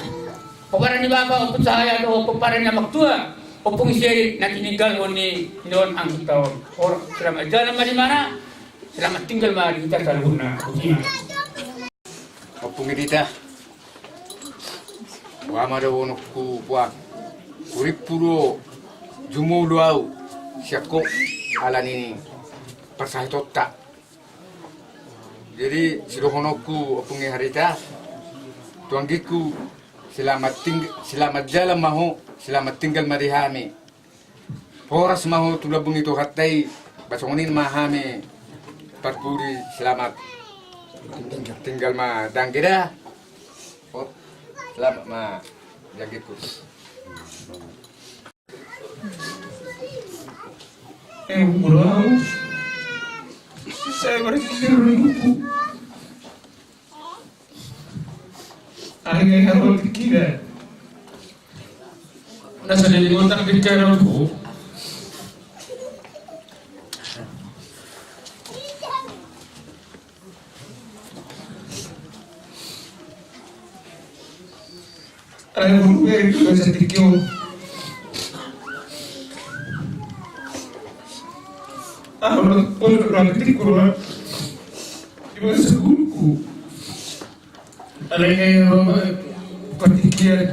Pomparan ni bapa ompung sahaya dohot pomparan ni amak tua ompung ise na tininggalhon ni on anggiat on. Selamat jalan ma di mana. Selamat tinggal ma di hita saluhutna. Ompung Hardita. Boha ma dohononku puang. Hurimpu do jumolo au sian ho ala ni parsahitonta. Jadi sidohononku ompung Hardita tu anggingku. Selamat jalan ma ho. Selamat tinggal ma di hami. Horas ma ho tu lambung ni Tuhanta i. Songon i ma hami parpudi, selamat tinggal ma dangge da. Oh, selamat ma danggeku. Eh, ulang. Saya berpikir berikutku. Alai nga i haroa tingkina. Na sada ni otak di kanan ku. Alai nga i haroa tingkina. Alai nga i haroa tingkina. Alai nga i haroa tingkina. Alai nga i haroa partingkian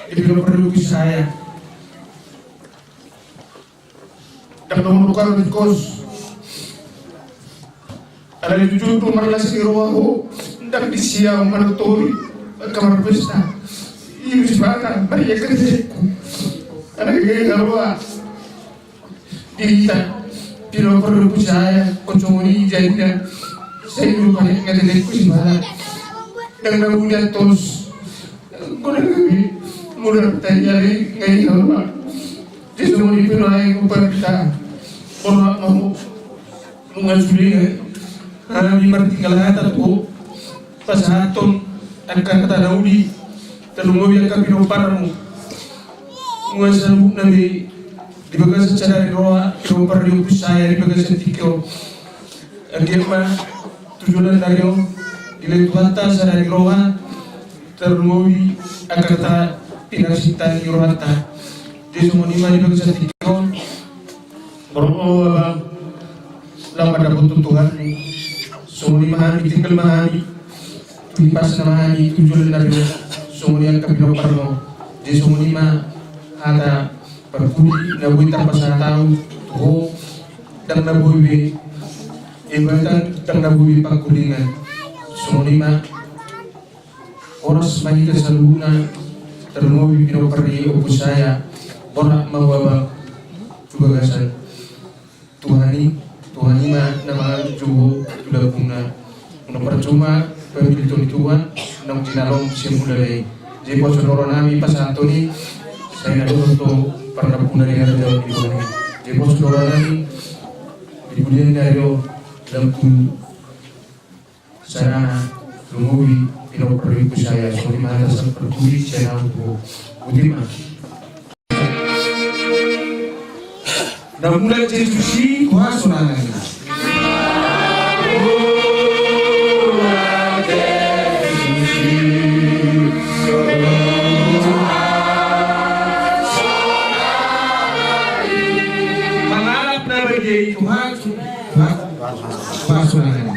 di pinompar ni ompu saya. Ndang na molo hukaro di kos. Alai jujur do marlas ni roha ho, ndang disi au manotori angka marpesta. Ibu si baka maria kerjaku. Alai nga i haroa di hita pinompar ni ompu saya, songon i jadina. Sai do paling nga i teteku si bala. Ndang na muda tos. Godang hami mula tayari nga i haroa. Di songon i pe nuaeng huparenta. Borat ma ho. Nunga sude hami martinggal hata tu ho. Pasahathon angka hata na uli, tarlumobi angka pinomparmu. Nunga saluhutna be di bagasan sada ni roha pinompar ni ompu saya di bagasan tingki on. Anggiat ma tu joloan ni ari on dilehon Tuhanta sada ni roha, tarlumobi angka hata pinarsinta ni rohanta. Jadi songon i ma di bagasan tingki on. Borat ma ho abang, lam ma dapothon Tuhan. Songon i ma hami, tinggal ma hami tu hipasna ma hami tu joloan ni ari on. Songon i angka pinomparmu. Jadi songon i ma hata parpudi na boi tapasahat au tu ho. Ndang na boi be, eh, ndang, ndang na boi be pangkulingan. Songon i ma. Horas ma hita saluhutna, tarlumobi pinompar ni ompu saya. Borat ma ho abang tu bagasan Tuhan i. Tuhan i ma na mangalusi ho tu lambungna. Unang parjuma pamillit ni Tuhan, naung jinalom sian mulana i. Jadi poso do rohanami pasahathon i, sai na dohot do parnampuna di harajaon ni Tuhan i. Jadi poso do rohanami di pudian ni ari on, lam tu Sana lumobi pinompar ni ompu saya, songon i ma hata sian parpudi sian ahu tu ho. Boti ma. Na mulak Jesus i tu hasonangan i. Mangalap na badia i tu hasonangan i. Pas ulangan.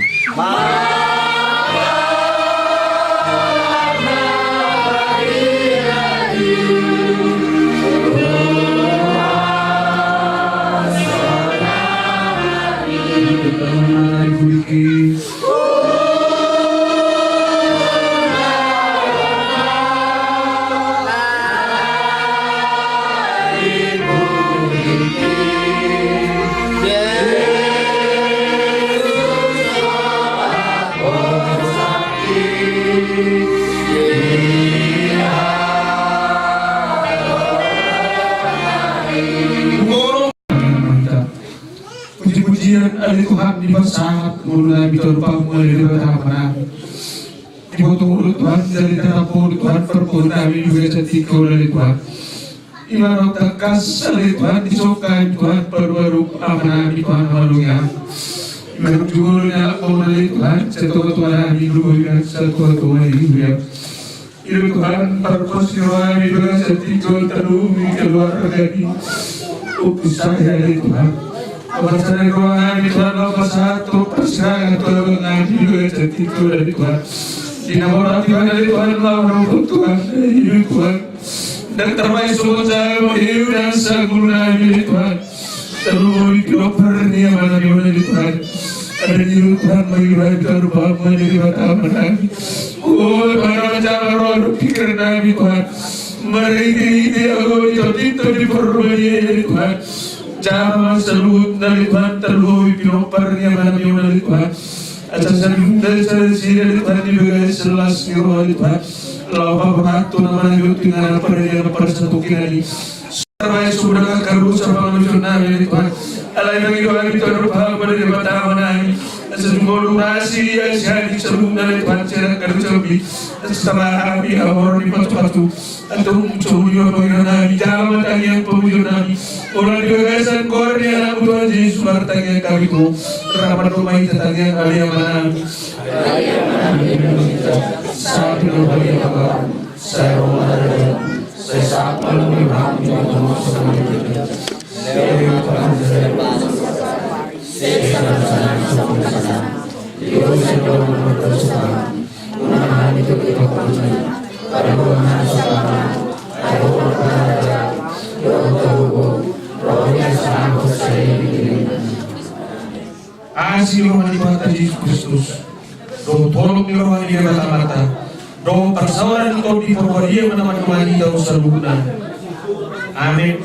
Puji-pujian ale Tuhan, dipasahat ngolunami tu adopanmu ale Debata Amanami. Diboto ho ale Tuhan, jala ditatap ho ale Tuhan, parboruonami di bagasan tingki on ale Tuhan. Ima na tangkas ale Tuhan, disongkap Tuhan, paruparu Amanami Tuhan, malunga. Ima na jolo ni anak-anak ale Tuhan, satua-tuanami, lumobi nang satua-tua di huria. Ilo Tuhan, parpos ni rohanami di bagasan tingki on, tarlumobi keluarga ni ompu saya ale Tuhan. Parpos ni rohanami Tuhan, laho pasahat tu parsirangan tu abangnami di bagasan tingki on ale Tuhan. Di na borat Tuhan ale Tuhan, laho na borat Tuhan, ilo Tuhan. Ndang tarbahen songon sae ma iu nang sahat ngolunami ale Tuhan. Tarlumobi pinompar ni amanami on ale Tuhan. Ada ni ilo Tuhan, mangihut hami tu adopanmu ale Debata Amanami. O, manjalo roha dohot pingkirannami Tuhan. Marhite-hite ago di tondim-tondim parbadia i ale Tuhan. Jama ma saluhutna ale Tuhan, tarlumobi pinompar ni amanami on ale Tuhan. Asa saluhutna sada sada ale Tuhan di bagasan las ni roha ale Tuhan. Laho paborhathon amanami on tu inganan paradian parsatongkinan i. Tarbahen so godang angka dosa pangalusion nami ale Tuhan. Alai mangido hami tu adopan ni Debata amanami. Asa jumolo lunasi ia sian i saluhutna ale Tuhan sian angka dosa nami. Asa tama hami amor ni patu-patu. Antong jumolo pangido nami, jalo ma tangiang pamujion nami. Holan di bagasan goar ni Anakmu Tuhan Jesus martangiang hami tu Ho. Rap ma dohot hita tangiang ale Amanami. Sai pinarbadia ma Ho, sai ro ma harajaonmu, sai sahat ma lomo ni roham di banua on songon na di surgo. Asi ni roha ni Tuhanta Jesus Kristus, dohot holong ni roha ni Debata Amanta, dohot parsaoran ni Tondi Porbadia ma na mandongani hita saluhutna. Amen.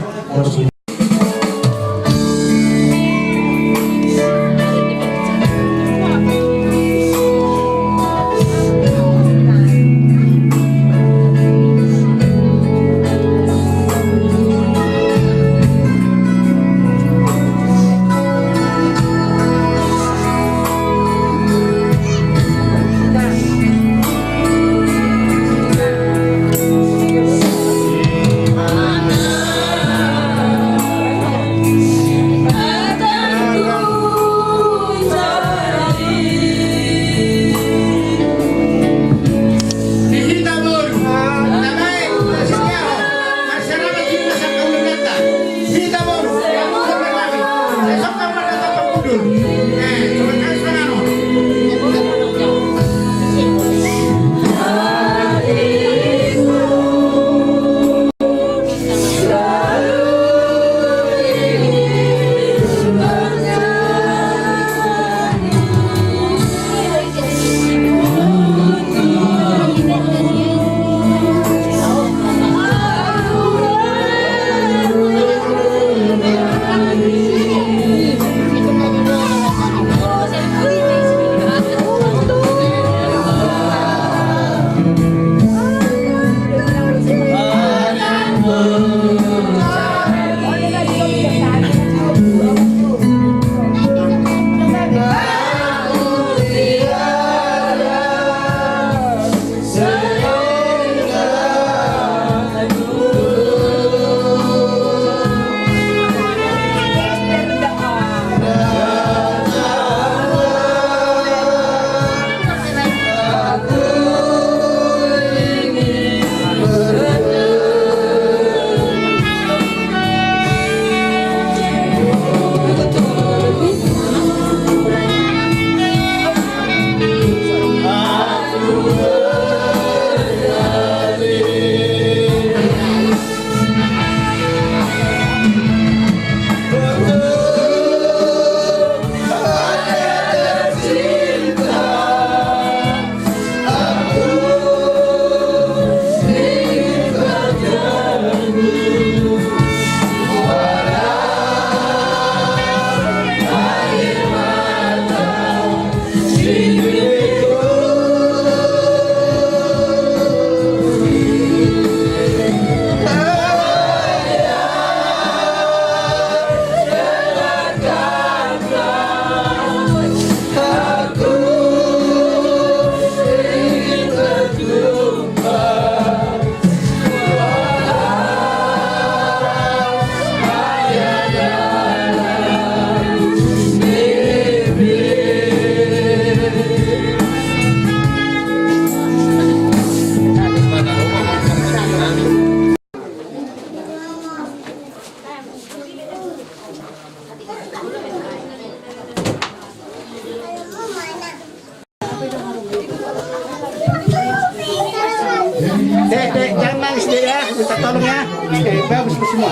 Dek, dek, jangan nangis, dek, ya. Minta tolong, ya. Oke, bagus, bagus semua.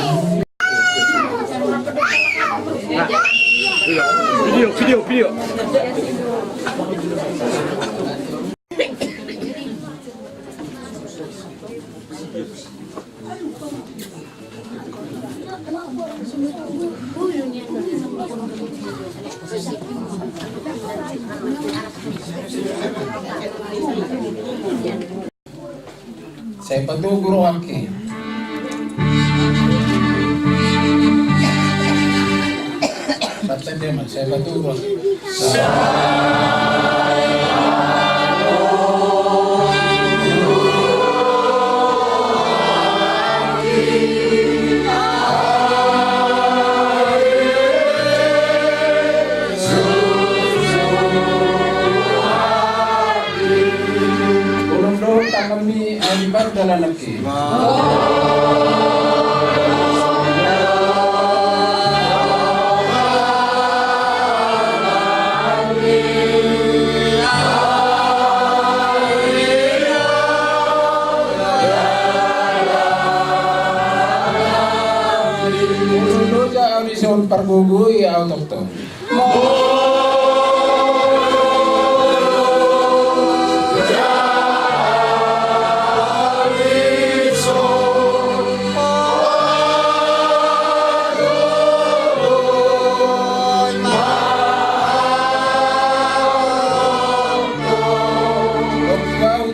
Video, video, video. Sai patogu rohangki. Sai patogu rohangki. Ulang dohot tangan ni Adi Banda lanakki. Ulang dohot tangan ni Son pargogoi au tongtong.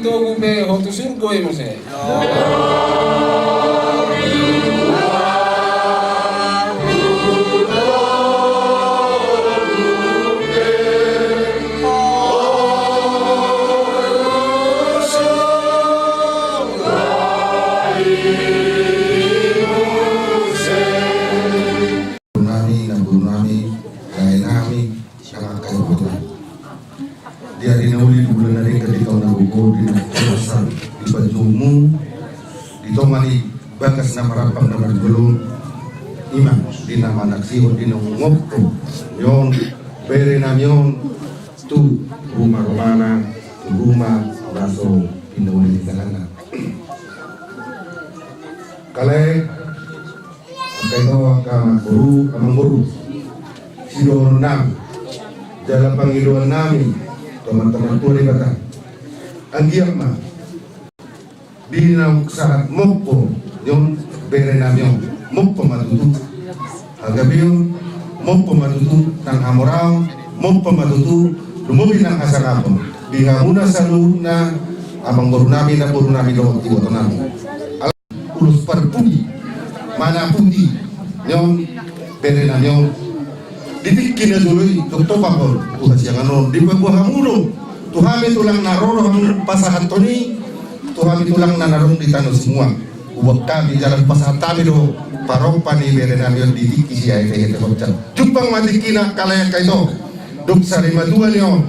Togu pe ho tu surgo i muse. Nami, na boru nami, lae nami, Siangkangan Tuhan. Di ari na uli, di bulan na denggan, di taon na gogo, di na pasal, di pajumu, di tonga ni bagas na marampang na marjolo, ima di na manaksihon, di na mangoppo ni on, bere nami on, tu ruma-rumana, tu ruma na so pinauli ni tanganna. Kale, angka ito, angka amangboru, amangboru, sidohonon nami jala pangidoan nami tu Amanta Martua Debata. Anggiat ma di na sahat mompo ni on bere nami on, mompo ma tutu hagabeon, mompo ma tutu nang hamoraon, mompo ma tutu lumobi nang hasangapon di hamuna saluhutna, amangboru nami, namboru nami dohot iboto nami. Ulos parpudi manaputi ni on bere nami on. Di tingki na jolo i, tongtong ma tu hasiangan on, dipaboa hamu do tu hami tulang na ro do hamu pasahathon i tu hami tulang na adong di Tano Simuang. Huboan hami jala hupasahat hami do parompa ni bere nami on di tingki sian i, ete-ete hojang. Jumpang ma tingkina, kale, angka ito. Dung sari matua ni on,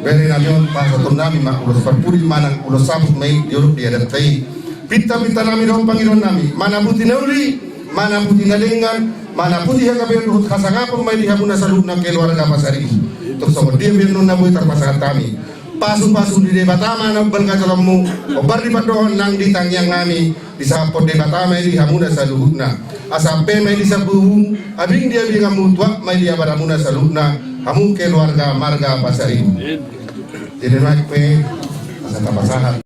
bere nami on, pasahaton nami ma ulos parpudi manang ulos saput ma i di dolok di adat i. Pinta-pinta nami dohot pangidoan nami, manaputi na uli, manaputi na denggan, manaputi hagabeon dohot hasangapon ma i di hamuna saluhutna keluarga Pasaribu. Tung songon dia pe annon na boi tarpasahat hami, pasu-pasu ni Debata ma na umbalga jolommu, hombar ni pandohan nang di tangiang nami, disahaphon Debata ma i di hamuna saluhutna. Asa ampe ma i di sambuhum, abing di abinganmu, tuat ma i di abaramuna saluhutna, hamu keluarga marga Pasaribu. Jadi, naeng pe asa tapasahat.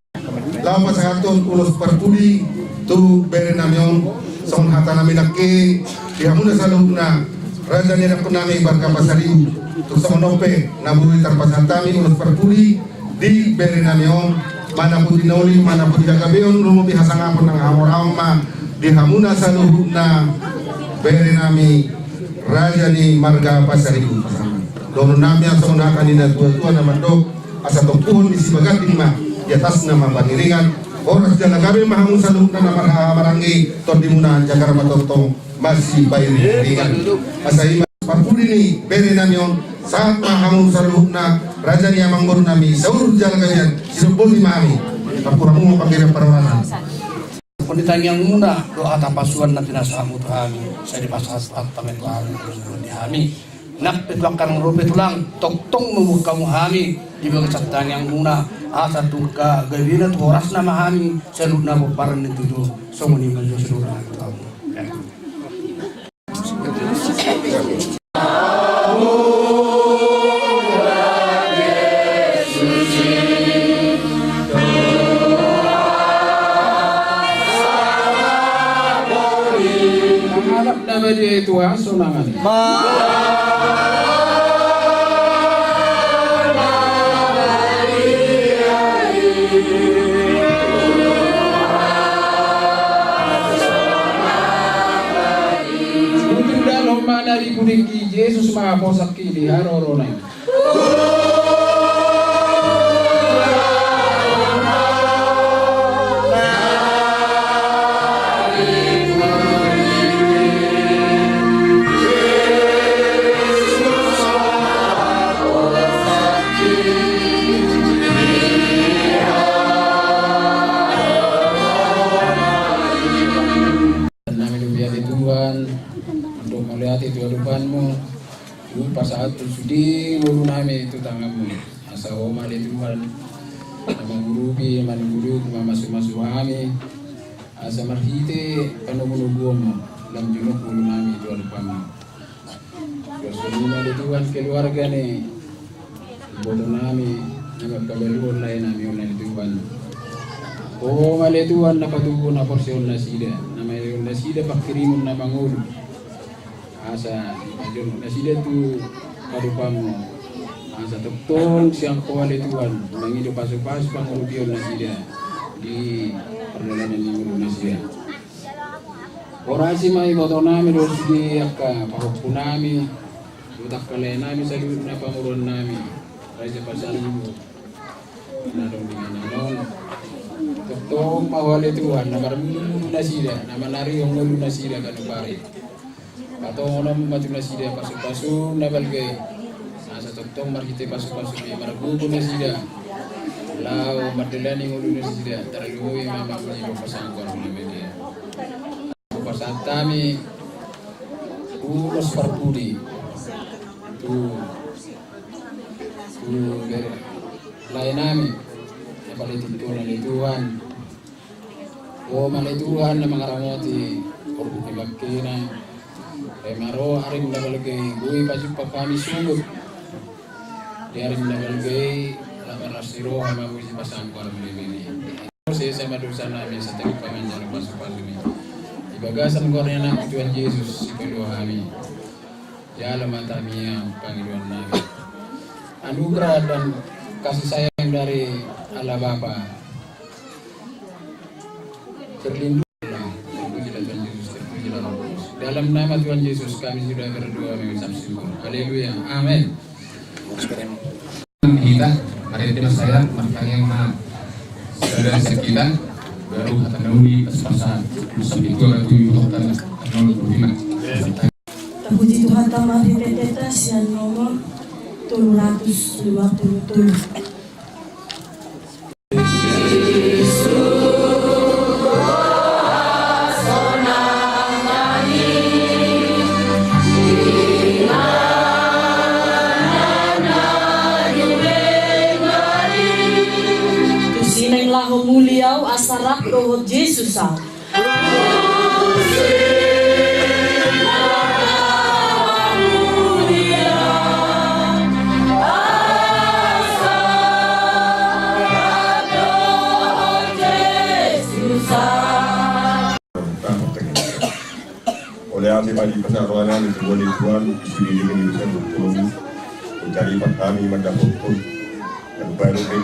Laho pasahathon ulos parpudi tu bere nami on, songon hata nami nangkin, di hamuna saluhutna, raja ni anakkon nami marga Pasaribu. Tung songon on pe na boi tarpasahat hami ulos parpudi di bere nami on, manaputi na uli, manaputi hagabeon, lumobi hasangapon nang hamoraon ma di hamuna saluhutna, bere nami, raja ni marga Pasaribu. Dohonon nami asa songon hata ni na tua-tua na mandok, asa tompuhon ni sibaganding ma, di atasna ma pangiringan, horas jala gabe ma hamu saluhutna na marhaha maranggi, tondimuna jagar ma tongtong masipair-iringan. Asa i ma parpudi ni bere nami on, sahat ma hamu saluhutna, raja ni amangboru nami, saur jala gabean, sidok boti ma hami. Hampura hamu ma panggabean parhorasan. Songon di tangiangmuna do hata pasupasu na pinasahatmu tu hami, sai dipasahat ma tu hami, di hami. Nang pe tu angka na ro pe tulang, tongtong mamungka hamu hami di bagasan tangiangmuna, asa tu angka gabena tu horasna ma hami saluhutna pomparan ni tutu, songon i ma jolo saluhutna tu hamu. Mangalap na badia i Tuhan sonangan. Jesus ma posak i di harorona. Nami do be ale Tuhan, mandok mauliate tu adopanmu, hupasahat sude ngolu nami tu tanganmu. Asa Ho ma ale Tuhan, na mangurupi, manungkun, mamasumasu hami, asa marhite panogunoguonmu, lam junuk ngolu nami tu adopanmu. Songon i ma ale Tuhan keluarga ni iboto nami na mangkabaluhon lae nami on ale Tuhan. Ho ma ale Tuhan na patubu na porseaon nasida, na mangalehon nasida pangkirimon na mangolu. Asa pajonok nasida tu adopanmu. Asa tongtong sian Ho ale Tuhan mangido pasupasu pangurupion nasida di pardalanan ni ngolu nasida. Horasi ma iboto nami dohot sude angka pahompu nami, dohot angka lae nami saluhutna, pamoruon nami, raja pasaluhut na adong di inganan on. Tongtong ma Ho ale Tuhan na marmudumudu nasida, na manarihon ngolu nasida ganup ari. Patongon ma tu nasida pasupasu na balga i. Asa tongtong marhite pasupasu i margogo nasida laho mandalani ngolu nasida, tarlumobi ma mamuji dohot pasangkor na media. Hupasahat hami ulos parpudi tu, tu bere lae nami na palitik Ho ale Tuhan. Ho ma ale Tuhan na mangaramoti horbo ni bangkena. Ai ma ro ari na balga i boi pajumpang hami suhut. Di ari na balga i, lam marlas ni roha mamuji pasangkor muli-muli. Sesa ma dosa nami, asa tangihon hami jala pasupasu-Mu. Di bagasan goar ni Anakmu Tuhan Jesus, sipalua hami. Jalo ma hami, pangidoan nami. Anugerah dan kasih sayang dari Allah Bapa. Terlindung. Terpujilah Tuhan Yesus, terpujilah Roh Kudus. Dalam nama Tuhan Yesus kami sudah berdoa mengucap syukur. Haleluya. Amin. Hita, mari kita saya bertanya ma sada sekita, baru hata na uli pas-pasan. Sampai dua ratus tujuh puluh lima. Terpuji Tuhan, tamat di P T T sian nomor tolu ratus dua puluh tujuh. Tusi naeng laho muli au asa rap dohot Jesus au. Mauliate ma di pasahat roha nami tu Ho ale Tuhan, di sude denggan ni dosa dohot holong-Mu. Hutarima hami mandapothon na baru be,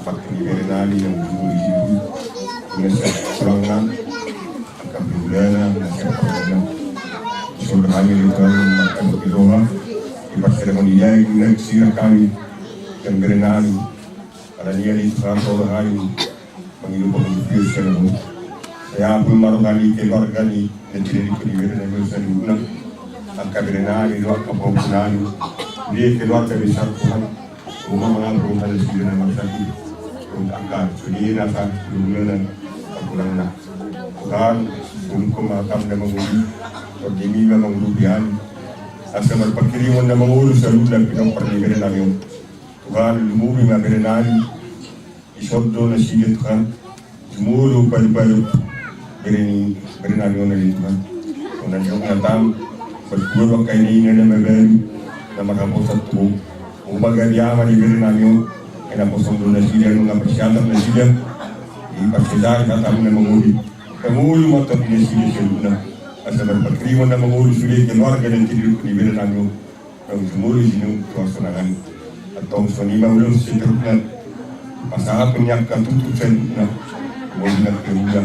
pangkirim ni bere nami na umur di situ, na siap pulangna, angka pengulana na siap pulangna. Songon hami ale Tuhan, mangkabuat roha, di parserahan i, di na sirang hami, dan bere nami. Alani i ale Tuhan, roha hami mangido pangolupion sian Ho. Sai apul ma roha ni keluarga ni na tinadingkon ni bere nami on saluhutna. Angka bere nami dohot angka pahompu nami, sude keluarga besar Tuhan, Ho ma mangapul roha nasida na marsakit. Dohot angka sude na siap pulangna. Tuhan, tundukon ma hataM na mangolu, tondimi ma mangurupi hami, asa marpangkirimon na mangolu saluhutna pinompar ni bere nami on. Tuhan, lumobi ma bere nami, dison do nasida Tuhan, jumolo palu-palu bere ni, bere nami on ale Tuhan. Songon na nidok ni hataM, martua do angka ina-ina na mabalu, na marhaposan tu Ho. Ho ma gabe ama ni bere nami on, ai naposo do nasida nunga parsiajar nasida, di parsesari hataM na mangolu. Mangolu ma tondimi nasida saluhutna, asa marpangkirimon na mangolu sude keluarga na tinadingkon ni bere nami on. Naung jumolo i di na uli tu hasonangan. Antong songon i ma ulos saluhutna, pasahathon ni angka tutur saluhutna, molo na keluarga.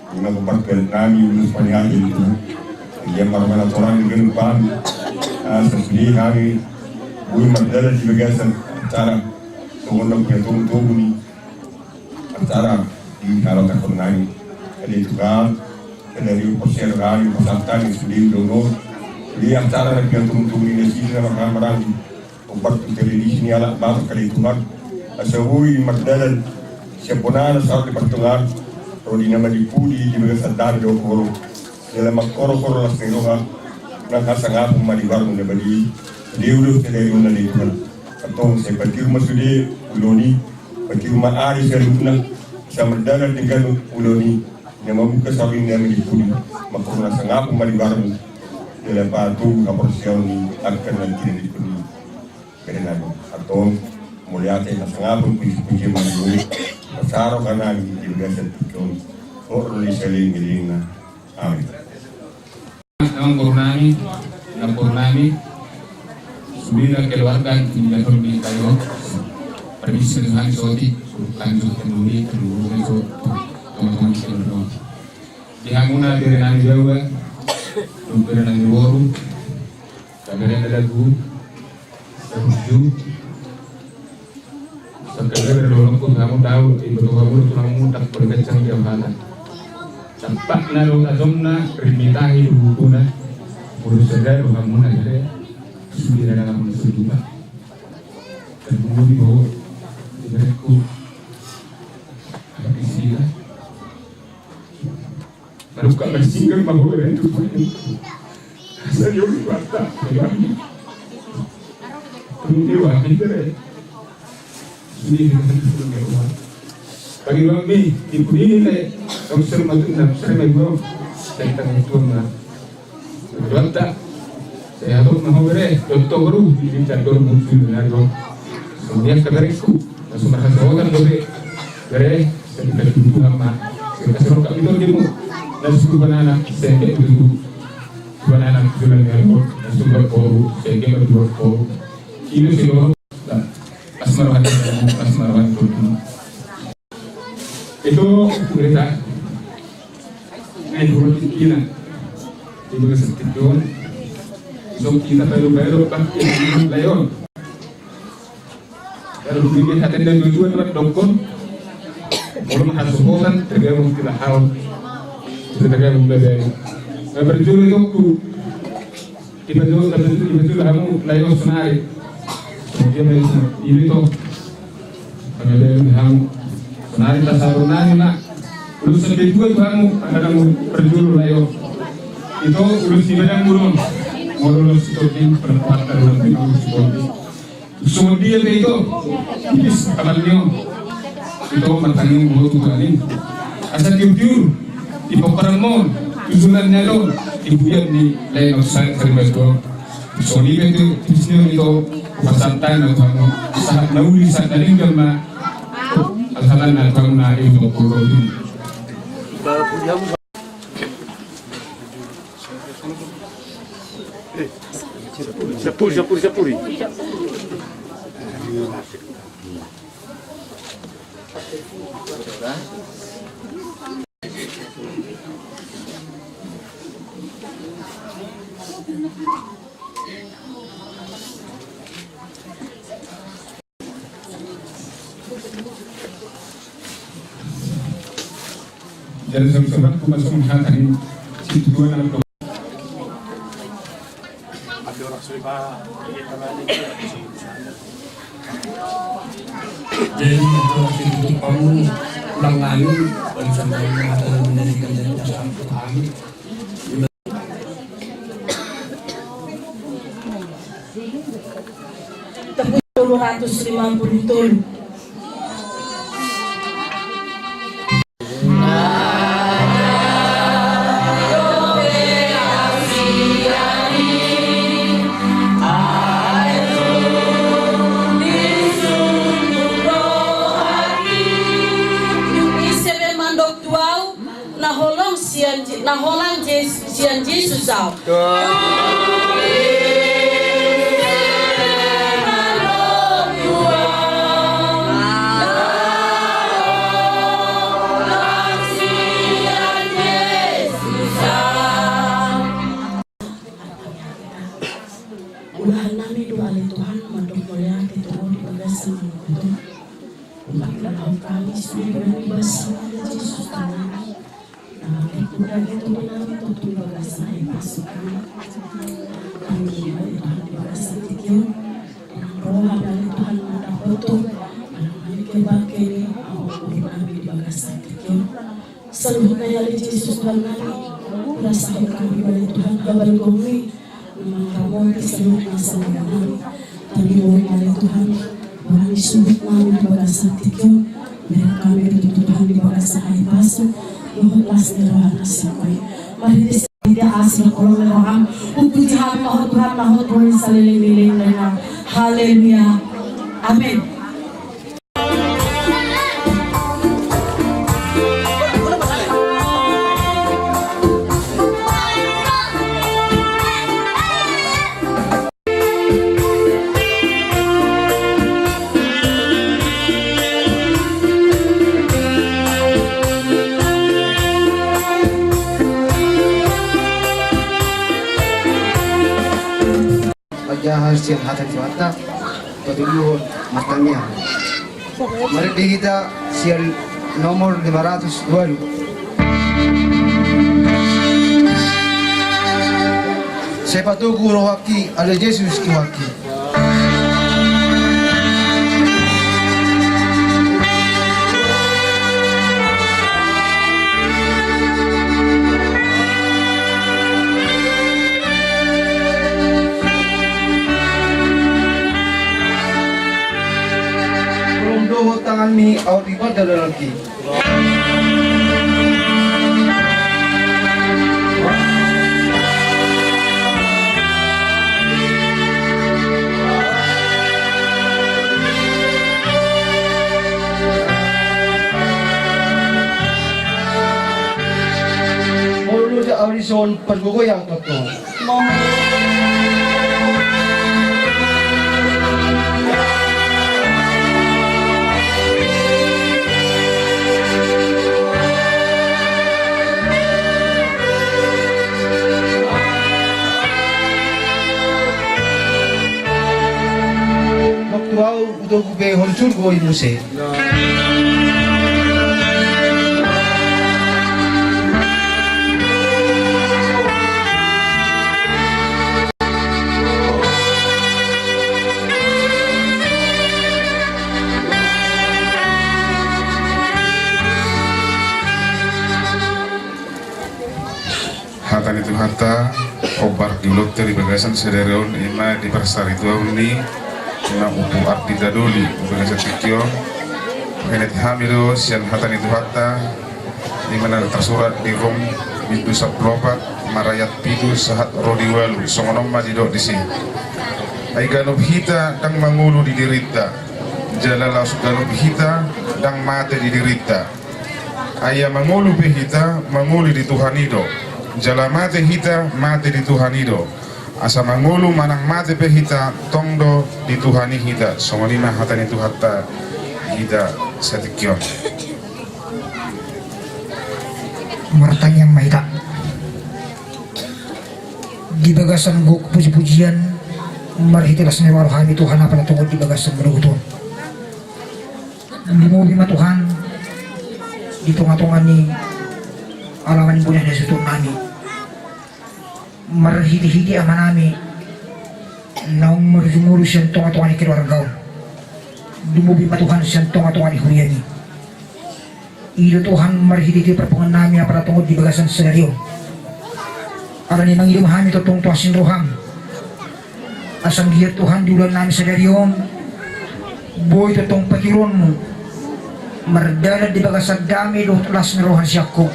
I ma goar tu adat nami ulos paniaji tu Ho. Ia marmana torang di ganup hami. Asa sude hami boi mardalan di bagasan acara songon na pinatogutogu ni acara di halak nami. Alai Tuhan, sadari on parsiaran hami pasahat hami sude ulaon on, sude acara na pinatogutogu ni nasida na marhahamaranggi. Ombar tu televisi ni halak Batak, alai Tuhan, asa boi mardalan sian bona na sahat di partongaan, ro di na malimpuli di bagasan dame dohot holong. Jala mangkorhon las ni roha nang hasangapon ma di goarmu na badia i. Sude ulaon sadari on, alai Tuhan, antong sai patiur ma sude ulaon i, patiur ma ari saluhutna, asa mardalan denggan ulaon i. Na mamungka sahat di na malimpuli, mangkorhon hasangapon ma di goarmu. Jala patubu haporseaon ni angka na tinadingkon i. Bere nami, antong mauliate, hasangapon, pujipujian ma di Ho, asa ro roha nami di bagasan tingki on, hot ro di saleleng ni lelengna. Amin. Amang boru nami, inang boru nami, sude na keluarga ni na tolu ni kayo, permisi dengan soti, kan soti dulu, dulu, soti, teman-teman sekalian. Di hamuna bere nami jawa, bere nami boru, bere nami dagu, Sabuju. Sampe bere dolok tu hamu tau, iboto hamu tu hamu, tak berkecang dia hata. Tampak na do tajomna, rimitahi do bukuna. Mulu sada do hamu na bere, sude na hamu na suduma. Dan mulu di bawah, di bereku. Anak istri lah. Lalu kak bersingkir mabuk dari itu. Saya jauh di mata. Tunggu di wahai bere. Sudah di mata sudah di rumah. Bagi bang mi, di pudini le, kamu seru matu na seru mai gua. Saya tak itu mah. Doanta. Saya tu mau bere, contoh baru di jadwal muncul dengan gua. Kemudian ke bereku. Langsung merasa soal kan bere. Bere, saya tidak dulu ama. Saya kasih rokok itu di mu. Dan suku banana, saya tidak dulu. Banana, jualan dengan gua. Dan suku baru, saya tidak dulu. Ini sih lo. Asmar hati, asmar hati. Itu berita. Nah, itu roti kina. Itu seperti itu. So kita baru-baru pakai layon. Kalau begini hati dan tujuan buat dokon. Belum harus bosan, tergabung kita haus. Tergabung bebek. Nah, berjuru itu. Iba jo, iba jo, iba jo hamu layo sonari. Dia mai iba to. Kami layo hamu. Sonari tasarunani na. Ulos sampai dua tu hamu, ada hamu berjuru layo. Itu ulos iba dan burung. Mau ulos itu di perempatan ulos itu. Songon dia pe ito, tipis amal ni on. Ito martanggung jawab tu Tuhan i. Asa tiur-tiur di pomparan mon, tujunan ni adong, di buyan ni lain on sahat terima tu on. Songon i pe tu tipis ni on ito, pasahat na tu hamu, sahat na uli, sahat na denggan ma. Alhamdulillah, tu hamu na ito kurang. Sapuri, sapuri, sapuri. Jadi, sama-sama, aku masuk mengatakan situ dua enam dua. Jadi, itu waktu itu kamu ulang lagi, kalau sampai mengatakan menjadikan jadi dasar kami. Tolu ratus lima puluh tolu. Dung ise pe mandok tu ahu, na holan sian Je-, na holan Je-, sian Jesus ahu. Umat na laho kami sude na di bagasan Jesus Tuhan. Ikuti hami tu tutu di bagasan ai pasu kami. Kami di bagasan tingki on. Roha dari Tuhan mandapothon. Kami kebakeni au kami di bagasan tingki on. Saluhutna ale Jesus Tuhan nami, rasahon hami bani Tuhan habalgommi, mangaramoti saluhutna saluhutna nami. Tapi boi ale Tuhan, roha ni suhut nami di bagasan tingki on, bere hami tutu Tuhan di bagasan ai pasu, dohot las ni roha na sangkoi. Mari di sini dia asi kolom roham, hupuji hami ma ho Tuhan, ma ho Tuhan saleleng ni lelengna. Haleluya. Amin. Manjaha sian hata ni Tuhanta, patuluhon martangiang. Marende hita sian nomor lima ratus walu. Sai patogu rohangki ale Jesus Tuhanki. Holong dohot tanganmi ahu di banda dalanki. Molo ahu dison pargogoi ahu tongtong. Waktu ahu utogu pe hon surgo i muse. Hata ni Tuhanta, ombar di ulaonta di bagasan sadari on, ima di parsaritonta ni, ima Ompu Ardita Doli, di bagasan tingki on. Manghinoti hami do sian hata ni Tuhanta, ima na tarsurat di Rom bindu sampulu opat, marayat pitu sahat ro di ualu, songon on ma didok disi. Ai ganup hita ndang mangolu di dirinta, jala laos ganup hita ndang mate di dirinta. Ai ia mangolu pe hita, mangolu di Tuhan i do, jala mate hita, mate di Tuhan i do. Asa mangolu manang mate pe hita, tong do di Tuhan i hita. Songon i ma hata ni Tuhanta di hita satingki on. Martangiang ma hita. Di bagasan gok pujipujian, marhite las ni roha hami Tuhan, apala tongon di bagasan manogot on. Lumobi ma Tuhan di tongatonga ni alaman ni bona na suhut nami. Marhitehite amanami naung marujunguru sian tongatonga ni keluarga on. Lumobi ma Tuhan sian tongatonga ni huriami. I do Tuhan marhitehite parpunguan nami apala tongon di bagasan sadari on. Alani mangido ma hami tongtong tu asi ni roham. Asa anggiat Tuhan di ulaon nami sadari on boi tongtong patiuronmu mardalan di bagasan dame dohot las ni roha sian ho.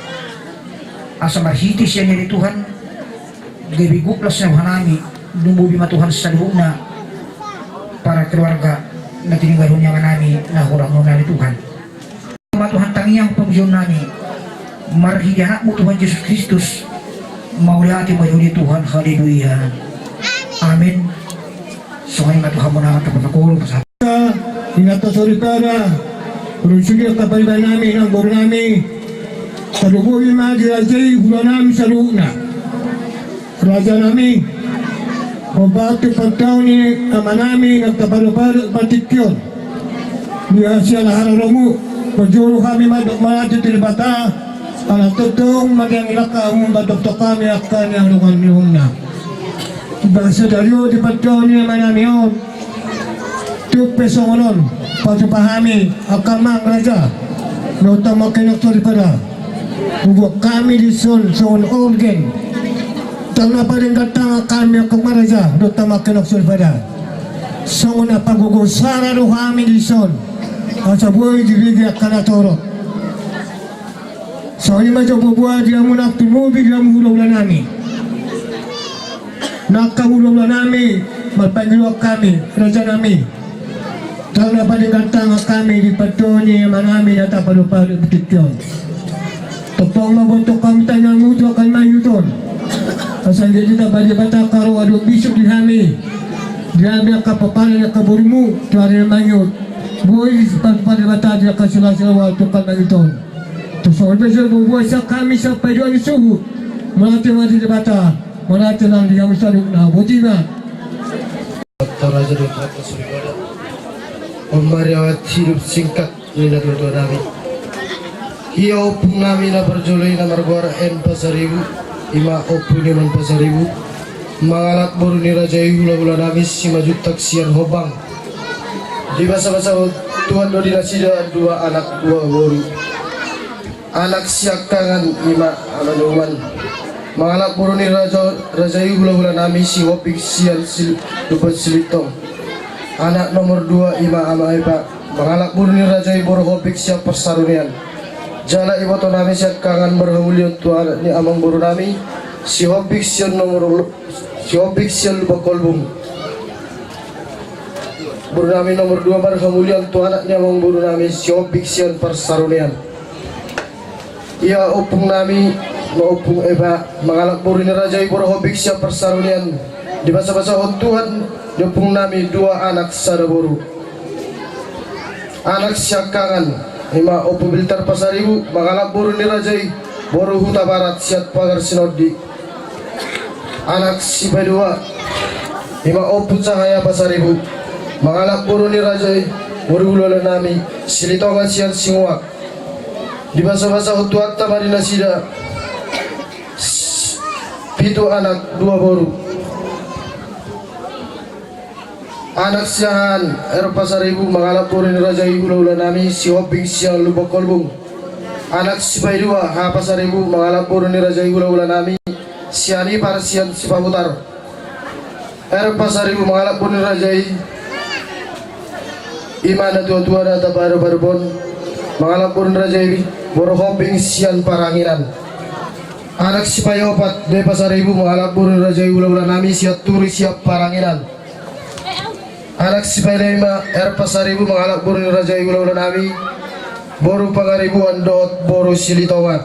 Asa marhite sian i ale Tuhan gabe gok las ni roha nami, lumobi ma Tuhan saluhutna para keluarga na tininggalhon ni amanami na hurang on ale Tuhan. Ma Tuhan tangiang pamujion nami marhite Anakmu Tuhan Jesus Kristus. Mauliate ma di Ho Tuhan. Haleluya. Amin. Songon i ma Tuhan muna tapatokolu pasahat. Inanta soripada, rusudi angka pariban nami nang boru nami. Tarlumobi ma di raja i hula nami saluhutna. Raja nami, hombar tu pantaon ni amanami nang tapadopadohon patikkion. Ia siala hararomu, parjolo hami mandok mauliate tu Debata, ala tongtong ma dianggi langkamu mandok tu hami angka ni adong ni umna. Bahasa dario di panteon ni amanami on, tung pe songon on, patupa hami angka amang raja, dohot amang kena soripada. Hubuat hami dison songon organ. Ndang na padenggan tangan hami angka amang raja, dohot amang kena soripada. Songon na pagogo sara do hami dison. Asa boi dibege angka na torop. Songon i ma jo boa di hamu na tumobi di hamu hulahula nami. Na angka hulahula nami, marpangidoan hami, raja nami. Ndang na padenggan tangan hami di panteon ni amanami na tapadopadopi tingki on. Tongtong ma boan hami tangiangmu tu angka na mangihut on. Asa anggiat ditamba Debata angka roha dohot bisuk di hami. Di hami angka papala ni angka borumu tu ari na mangihut. Boi dipatupa Debata di angka silas ni roha tu angka na mangihut on. Tung songon i pe jo boa sian hami sian paidua ni suhut. Mauliate ma di Debata. Mauliate nang di hamu saluhutna. Boti ma. Raja dohot raja soripada. Pemberi awet hidup singkat ni natuatua nami. Ia ompung nami na parjolo i na margoar N Pasaribu, i ma Ompu Nyoman Pasaribu, mangalap boru ni raja i hulahula nami Simanjuntak sian Hombang. Dibasabasa Tuhan do di nasida dua anak dua boru. Anak siangkangan i ma Ama Nyoman mangalap boru ni raja, raja i hulahula nami Sihombing sian Sil-, Lumban Silitong. Anak nomor dua i ma Ama Epa mangalap boru ni raja i boru Hombing sian Parsarunian. Jala iboto nami siangkangan marhamulion tu anak ni amang boru nami Sihombing sian nomor, Sihombing sian Lumban Kolbung. Boru nami nomor dua marhamulion tu anak ni amang boru nami Sihombing sian Parsarunian. Ia ompung nami ma Ompung Epa mangalap boru ni raja i boru Hombing sian Parsarunian. Dibasabasahon Tuhan di ompung nami dua anak sada boru. Anak siangkangan i ma Ompu Biltar Pasaribu mangalap boru ni raja i boru Hutabarat sian Pagar Sinondi. Anak sipaidua i ma Ompu Cahaya Pasaribu mangalap boru ni raja i boru hulahula nami Silitonga sian Singuak. Dibasabasahon Tuhanta ma di nasida pitu anak dua boru. Anak siahaan R Pasaribu mangalap boru ni raja i hulahula nami Sihombing sian Lumban Kolbung. Anak sipaidua H Pasaribu mangalap boru ni raja i hulahula nami Sianipar sian Sipahutar. R Pasaribu mangalap boru ni raja i, i ma natuatua na tapadopadophon, mangalap boru ni raja i boru Hombing sian Paranginan. Anak sipaiopat D Pasaribu mangalap boru ni raja i hulahula nami Sianturi sian Paranginan. Anak sipailima R Pasaribu mangalap boru ni raja i hulahula nami boru Pangaribuan dohot boru Silitonga.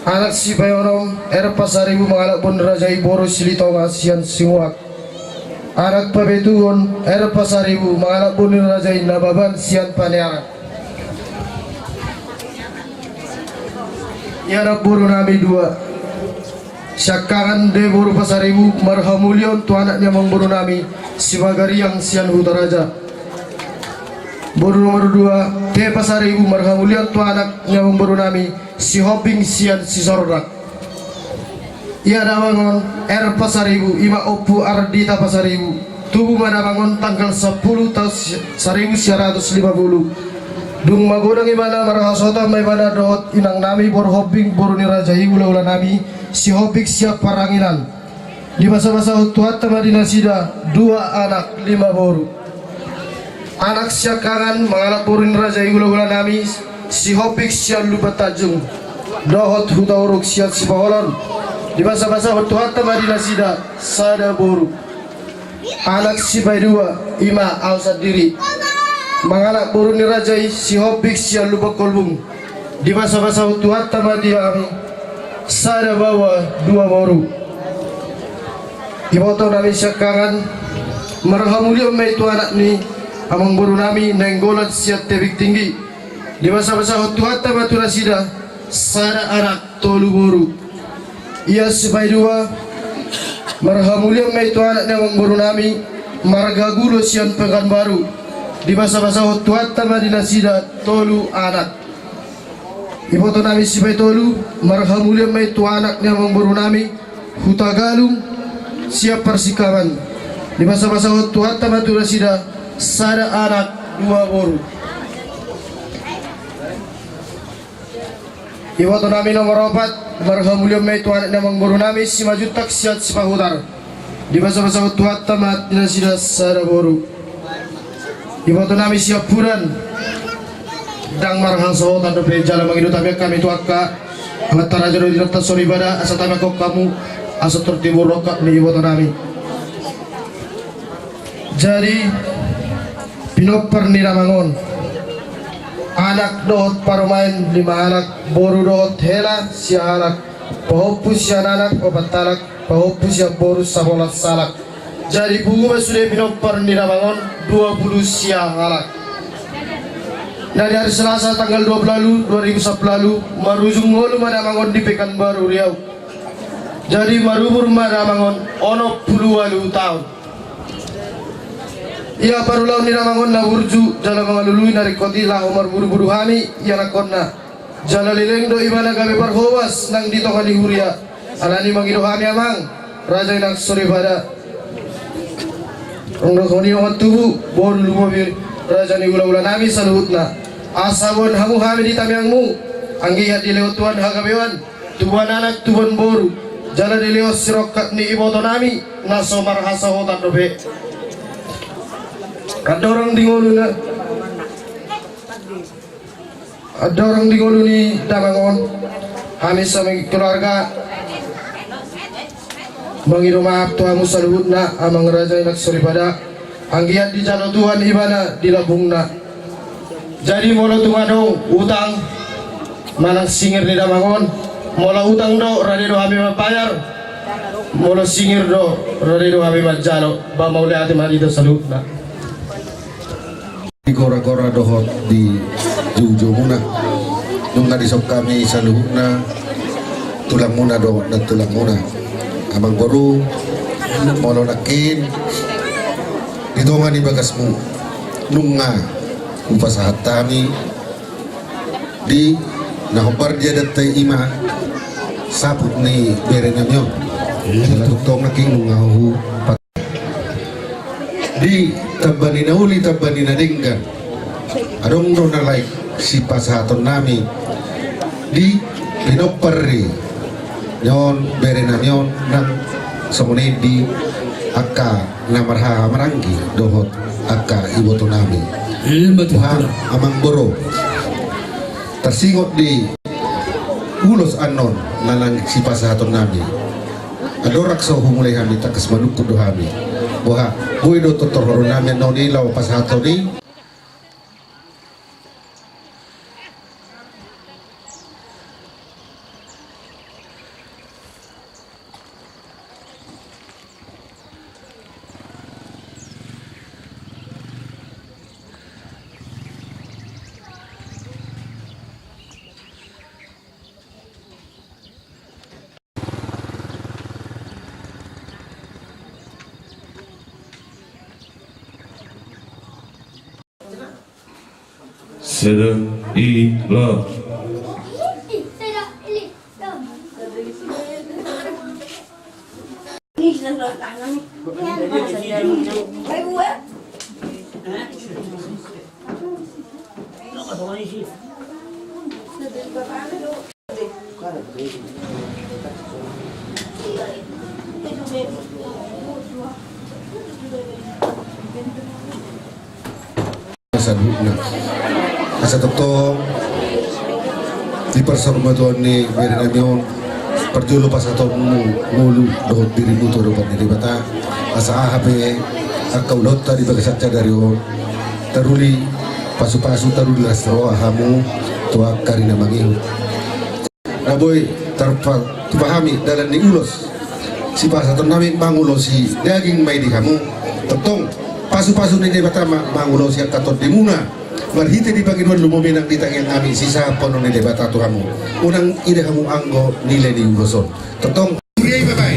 Anak sipaionom R Pasaribu mangalap boru ni raja i boru Silitonga sian Singuak. Anak papeituhon R Pasaribu mangalap boru ni raja i Nababan sian Panearan. Ia anak boru nami dua. Siangkangan D boru Pasaribu marhamulion tu anak ni amang boru nami Sibagariang sian Hutaraja. Boru nomor dua T Pasaribu marhamulion tu anak ni amang boru nami Sihombing sian Sisornak. Ia damangon R Pasaribu i ma Ompu Ardita Pasaribu. Tubu ma damangon tanggal sampulu taon si-, saribu sia ratus lima pulu. Dung magodang ibana marhasohotan ma ibana dohot inang nami boru Hombing boru ni raja i hulahula nami Sihombing sian Paranginan. Dibasabasahon Tuhanta ma di nasida dua anak lima boru. Anak siangkangan mangalap boru ni raja i hulahula nami Sihombing sian Lumban Tanjung dohot Hutauruk sian Sipaholon. Dibasabasahon Tuhanta ma di nasida sada boru. Anak sipaidua i ma au sandiri mangalap boru ni raja i Sihombing sian Lumban Kolbung. Dibasabasahon Tuhanta ma di hami sada baoa dua boru. Iboto nami siangkangan marhamulion ma i tu anak ni amang boru nami Nainggolan sian Tebing Tinggi. Dibasabasahon Tuhanta ma tu nasida sada anak tolu boru. Ia sipaidua marhamulion ma i tu anak ni amang boru nami marga Gulo sian Pekanbaru. Dibasabasahon Tuhanta ma di nasida tolu anak. Iboto nami Sipaitolu, marhamulian ma i tu anak ni amangboru nami, Hutagalung, sian Parsikaman. Dibasabasahon Tuhanta ma tu nasida sada anak dua boru. Iboto nami nomor opat, marhamulian ma i tu anak ni amangboru nami, Simanjuntak sian Sipahutar. Dibasabasahon Tuhanta ma di nasida sada boru. Iboto nami Siampudan, ndang marhasohotan dope jala mangido tapian hami tu angka amanta raja dohot inanta soripada, asa tapian hamu, asa torop rongkap ni iboto nami. Jadi, pinompar ni damang on, anak dohot parumaen lima halak, boru dohot hela sia halak, pahompu sian anak opat halak, pahompu sian boru sabolas halak. Jadi pungu ma sude pinompar ni damang on dua pulu sia halak. Na di hari Selasa tanggal dua pulu ualu, dua ribu sampulu ualu, marujung ngolu ma damang on di Pekanbaru Riau. Jadi marumur ma damang on onom pulu ualu taon. Ia parulaon ni damang on na burju jala mangalului na ringkot i laho marburuboru hami ianakhonna. Jala leleng do ibana gabe parhobas nang di tonga ni huria. Alani mangido hami amang raja inanta soripada, rongdokhon i dongan tubu, boru lumobi raja ni hulahula nami saluhutna. Asa boan hamu hami di tangiangmu, anggiat dilehon Tuhan hagabeon, tubuan anak tubuan boru, jala dilehon sirongkap ni iboto nami na so marhasohotan dope. Andorang di ngolu na Andorang di ngolu ni damang on, hami sakeluarga mangido maaf tu hamu saluhutna amang raja inanta soripada, anggiat dijalo Tuhan ibana di lambungna. Jadi molo tung adong utang manang singir ni damang on, molo utang do rade do hami mambayar, molo singir do rade do hami manjalo. Ba mauliate ma di hita saluhutna. Di gora-gora dohot di joujoumuna. Nunga dison hami saluhutna tulangmuna dohot nantulangmuna. Amangboru, molo nangkin di tonga ni bagasmu nunga hupasahat hami di na hombar di adatta i, ima saput ni bere nami on. Jala tongtong nangkin nunga hupa- Di tamba ni na uli, tamba ni na denggan, adong do na lain sipasahaton nami di pinompar ni on bere nami on, nang songon i di angka na marhahamaranggi dohot angka iboto nami. Ima tutu. Boha, amangboru, tarsingot di ulos annon na naeng sipasahaton nami. Andorang so humulai hami, tangkas manungkun do hami. Boha, boi do tortorhon nami annon i laho pasahathon i. Sedang i lo. Saluhutna. Asa tongtong di parsaurmatuaon ni bere nami on, parjolo pasahatonmu ngolu dohot dirimu tu adopan ni Debata. Asa aha pe angka ulaonta di bagasan sadari on, taruli pasupasu, taruli las roha hamu tu angka ari na mangihut. Na boi tarpatupa hami dalan ni ulos sipasahaton nami, mangulosi daging ma i di hamu. Tongtong pasupasu ni Debata ma mangulosi angka tondimuna. Marhite di pangidoan lumobi nang di tangiang nami, sisahaphon ni Debata tu hamu. Unang ida hamu anggo nilai ni ulos on. Tongtong. Huria i, babae.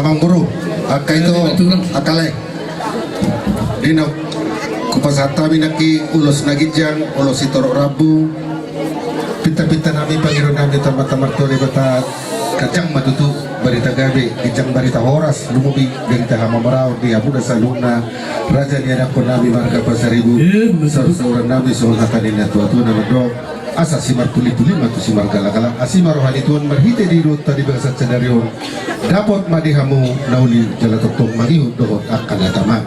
Amangboru, angka ito, angka lae. Di na hupasahat hami nangkin ulos na ginjang, ulos sitorop rambu. Pintapinta nami, pangido nami tu Amanta Martua Debata, ganjang ma tutu barita gabe, ginjang barita horas, lumobi barita hamoraon di hamuna saluhutna, raja ni anakkon nami marga Pasaribu. Saursaur nami songon hata ni natuatua na mandok, asa simarpulipuli ma tu simargalagala, asi ma roha ni Tuhan marhite di rohanta di bagasan sadari on. Dapot ma di hamu na uli jala tongtong mangihut dohot angka na tama.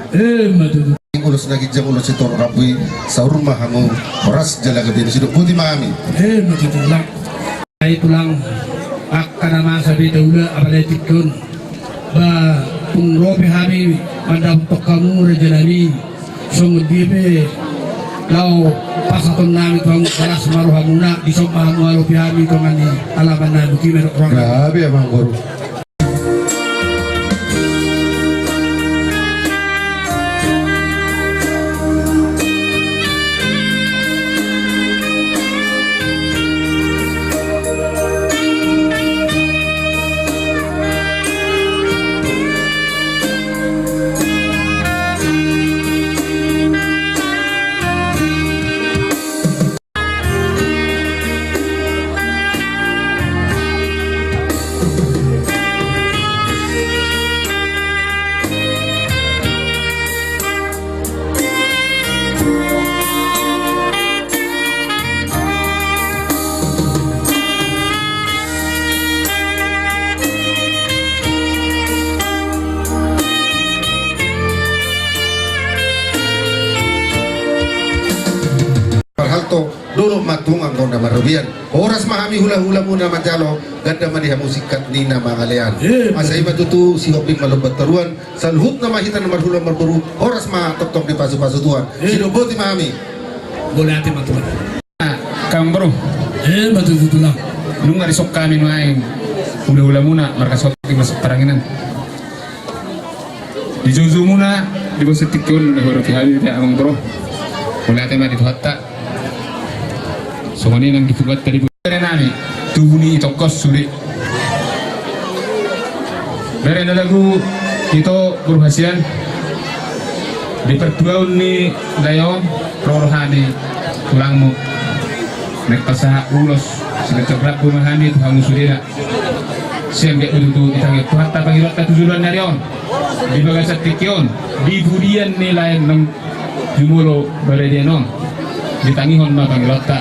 Ulos na ginjang, ulos sitorop rambu i, saur ma hamu horas jala gabe, sidok boti ma hami. Ai tulang, angka na masa be taula, apalagi tingki on. Ba tung ro pe hami mandapothon hamu raja nami. Songon dia pe laho pasahaton nami tu hamu, horas ma rohamuna, dison ma hamu alopi hami tu tonga ni alaman nami. Gabe, Amangboru. Parhalto, dolok ma tung anggo na marrobean. Horas ma hami hulahulamuna manjalo, ganda ma di hamu singkat ni na mangalean. Asa i ma tutu, sihombing ma lomban toruan, saluhutna ma hita na marhula marboru, horas ma tongtong dipasupasu Tuhan. Sidok boti ma hami. Mauliate ma tulang. Amangboru. Ima tutu tulang. Nunga dison hami nuaeng hulahulamuna marga Sihombing, marga Siparangin. Di joujoumuna di bagasan tingki on na huadopi hami, Amangboru. Mauliate ma di Tuhanta. Songon i nang di pungguanta di bere nami, tubu ni tongkos sude. Bere na lagu ito boru hasian. Di partuaon ni lae on ro do hami tulangmu. Naeng pasahat ulos siganjang rambu ma hami tu hamu sudena. Sai anggiat ma tutu ditangihon Tuhanta pangidoanta tu joloan ni ari on. Di bagasan tingki on, di pudian ni lae naung jumolo baradean on, ditangihon ma pangidoanta.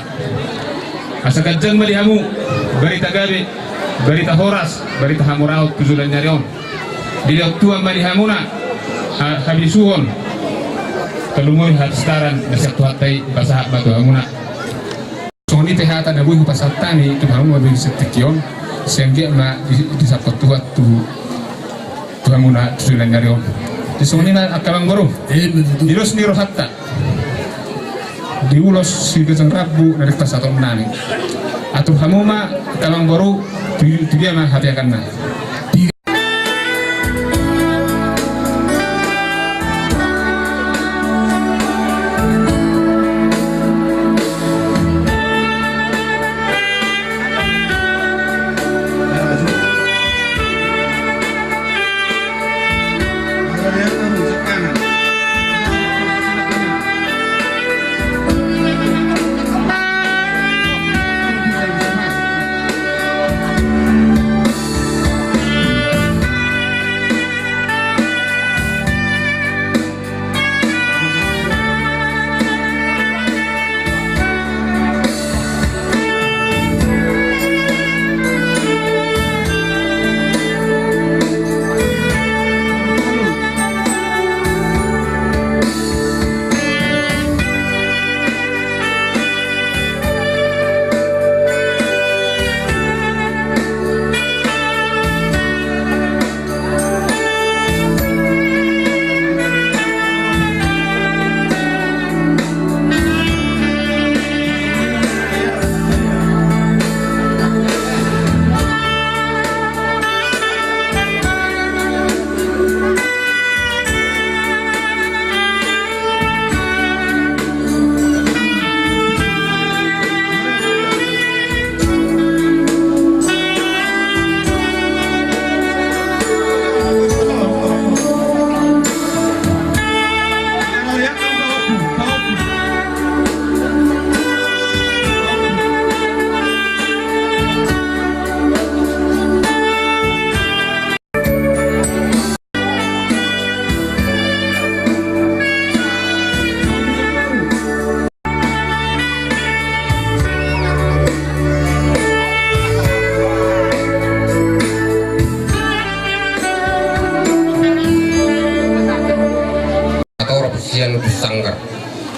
Asa ganjang ma di hamu barita gabe, barita horas, barita hamoraon tu joloan ni ari on. Dilehon Tuhan ma di hamuna ha-, habisuhon, tarlumobi hapistaran na sian Tuhanta i, pasahat ma tu hamuna. Songon i pe hata na boi hupasahat hami tu hamu di bagasan tingki on, sai anggiat ma di-, disampot Tuhan tu, tu hamuna tu joloan ni ari on. Jadi songon i ma angka Amangboru. Ima tutu. Di dos ni rohanta, di ulos siganjang rambu na naeng pasahaton nami. Atur hamu ma angka Amangboru, tu, tu dia ma hapeakanna.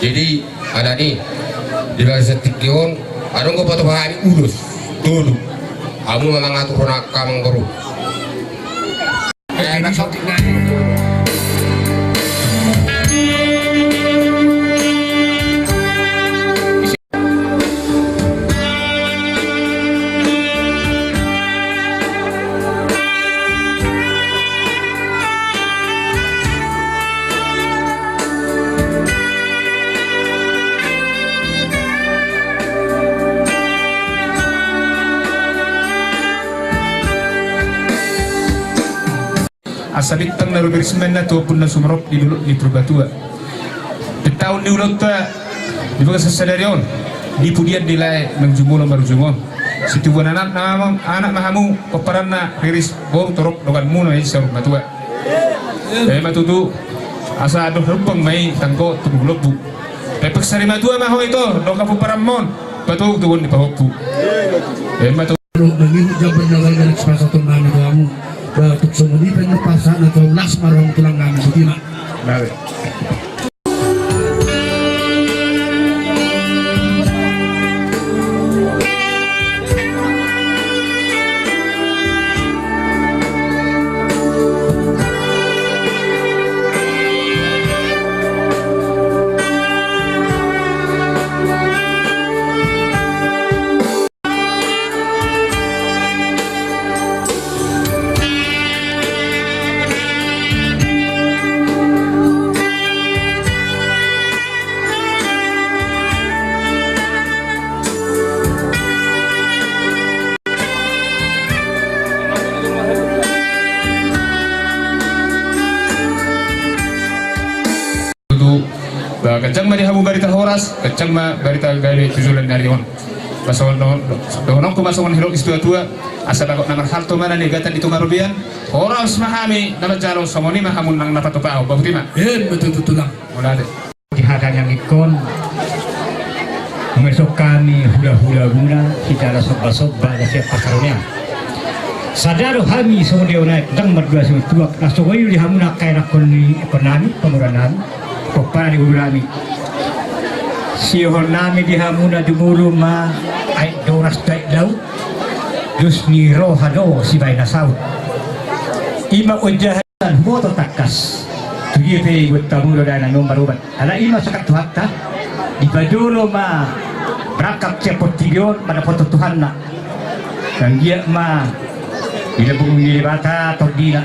Jadi, alani, di bagasan tingki on, adong do patupaon ni ulos, tolu. Hamu ma mangatur on angka amangboru. Asa bintang na rumiris ma inna tu ombun na sumorop di dolok ni Purbatua. Pentaon ni ulaonta di bagasan sadari on, di pudian ni lae na ujung olo marujung on. Situbuan anak ma hamu, anak ma hamu, pomparanna riris, boru torop donganmuna i saur matua. Ima tutu, asa dohot lumbang ma i tanggo tubu lombu. Pepek sari matua ma ho ito, dongan pomparanmon, patogu tubuan ni pahompu. Ima tutu. Mangihut jamban na galgala sipasahaton nami tu hamu. Ba tung songon i pe nang pasahat na tu hamu, las ma roham tulang nami, botima. Tutu, ba, ganjang ma di hamu barita horas, ganjang ma barita gabe tu joloan ni ari on. Ba songon dohononku ma songon nidok ni situatua, asa bagot na marhalto ma na nigatan di tonga robean, horas ma hami na manjalo, songon i ma hamu nang na patupahon, ba botima. Ima tutu tulang. Mauliate. Di hata na nangkin on, mangesek hami hulahula-hulahula, sijala sombasomba, na sian pasaronean. Sada do hami songon dia on aek, ndang mardua songon tuak, na songon i do di hamuna angka ianakkon ni ianakkon nami, pamoruan nami, pomparan ni boru nami. Sihohon nami di hamuna, jumolo ma aek doras tu aek laut, dos ni roha do sibahen na saut. Ima ojahan huboto tangkas, tu dia pe ibuat hamu do dalan on maroban. Ala i ma sangkap Tuhanta, dipajolo ma berangkat sian portibi on mandapothon Tuhanna. Anggiat ma dilambung ni Debata tondina.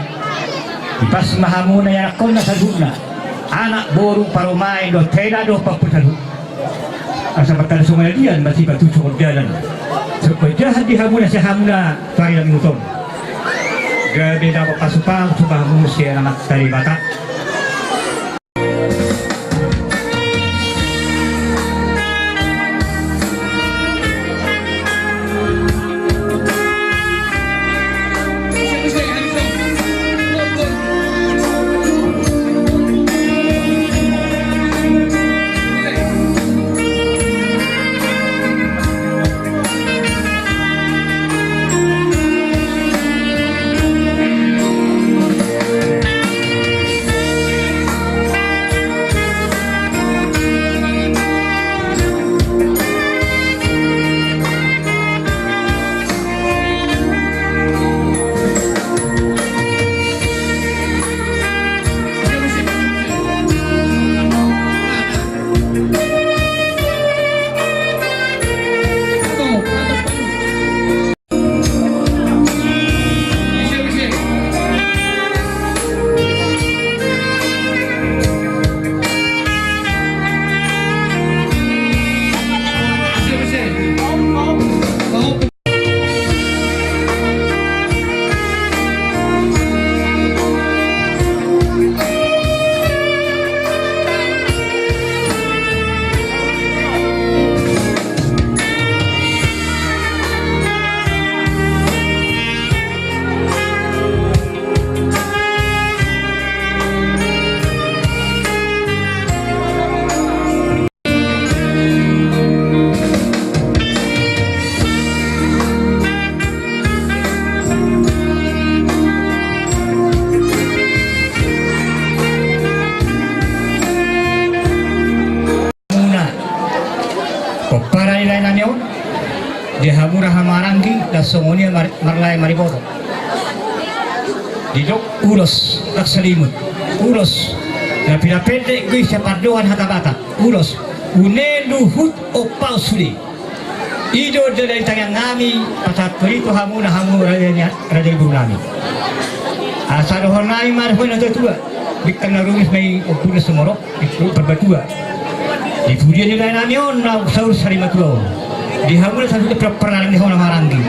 Dipas ma hamuna ianakkonna saluhutna, anak, boru, parumaen dohot hela dohot pahompu saluhut. Asa martanda songon na dia ma sipatuju songon dalan. Songon jahat di hamuna sian hamuna tu ari na minggu on. Gabe dapot pasupasu ma hamu sian Amanta Debata. Nami on, di hamu na hamaranggi, las songon i mar-, marlae mariboto. Didok ulos, las salimut, ulos. Na pina pendek gui siapardohan hata Batak, ulos. Une luhut ompau sude. I do dalan tangiang nami, pasahat tu hamu na hamu raja ni, raja ni boru nami. Asa dohonon nami ma dohot na tua-tua. Bintang na rumis ma i ombun na sumorop. Itu perbatua. Di pudian ni lae nami on na saur sari matua on. Di hamu na satu di per-, pernalan di hamu na maranggi.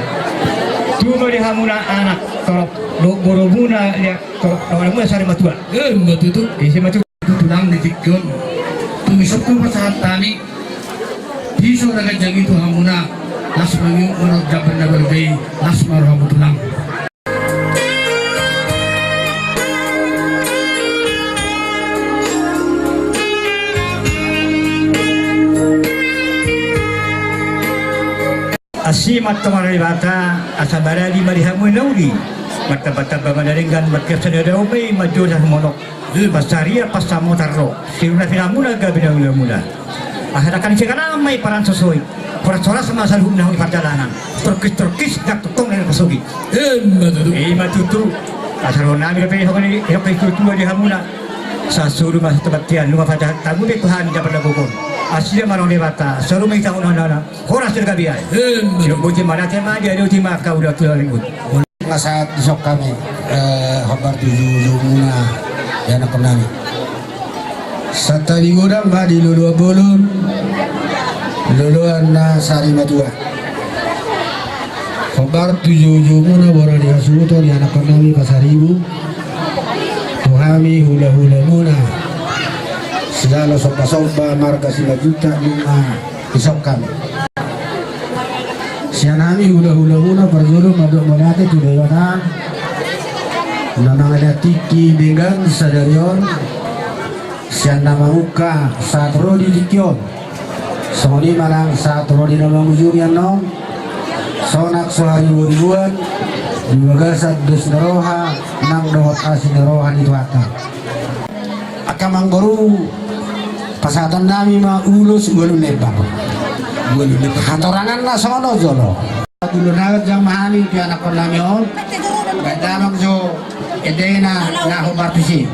Tuma di hamu na anak torop, do-, borumuna, ya, torop, do-, borumuna sari matua. Eh, ma tutu. Isi ma tutu. Tulang di tingki on. Tumisok tu pasahat nami. Piso na ganjang i tu hamu na. Las ma i, menurut jaban na balbei. Las ma rohamu tulang. Asi ma antong Debata, asa maradi ma di hamu na uli. Martamba-tamba ma na denggan, martiap sada dao ma i, manjou sada sumonok. Pansarian pansamotan ro, siruna sinamuna gabe na ula-ula. Asa dangka ni segala ma i paransosoit. Horas-horas ma saluhutna di pardalanan. Torkis-torkis ndang tongtong na pasogit. Ima tutu. Asa dohonon nami dope, ihok ni, ihok ni tua-tua di hamu na. Sasuru ma satu batian, nunga pasahat hamu be tu hami dapat dapoton. Asi ma roha ni Debata, saru ma i tanggona. Horas do gabe i. Siap boti ma, date ma, dia do ti ma, kau dah tulang ribut. Pasahat di son hami, eh, hombar tu joujou muna, di anakkon nami. Santabi godang ma di loloan bolon, loloan na sari matua. Hombar tu joujou muna, bona ni hasuhuton, di anakkon nami Pasaribu. Tu hami hula-hula muna. Sijalo somba-somba, marga Simanjuntak, nunga di son hami. Sian hami hula-hula muna parjolo mandok mauliate tu Debata na mangalehon tingki denggan sadari on, sian na mamungka sahat ro di tingki on. Songon i ma nang sahat ro di na mangujungi annon, sonang so haribo-riboan di bagasan dos ni roha nang dohot asi ni roha ni Tuhanta. Angka amangboru, pasahaton nami ma ulos ualu lembang. Ualu lembang. Hatoranganna songon on jolo. Ulos na ganjang ma hami di anakkon nami on. Baen damang jo endena na hombar tusi.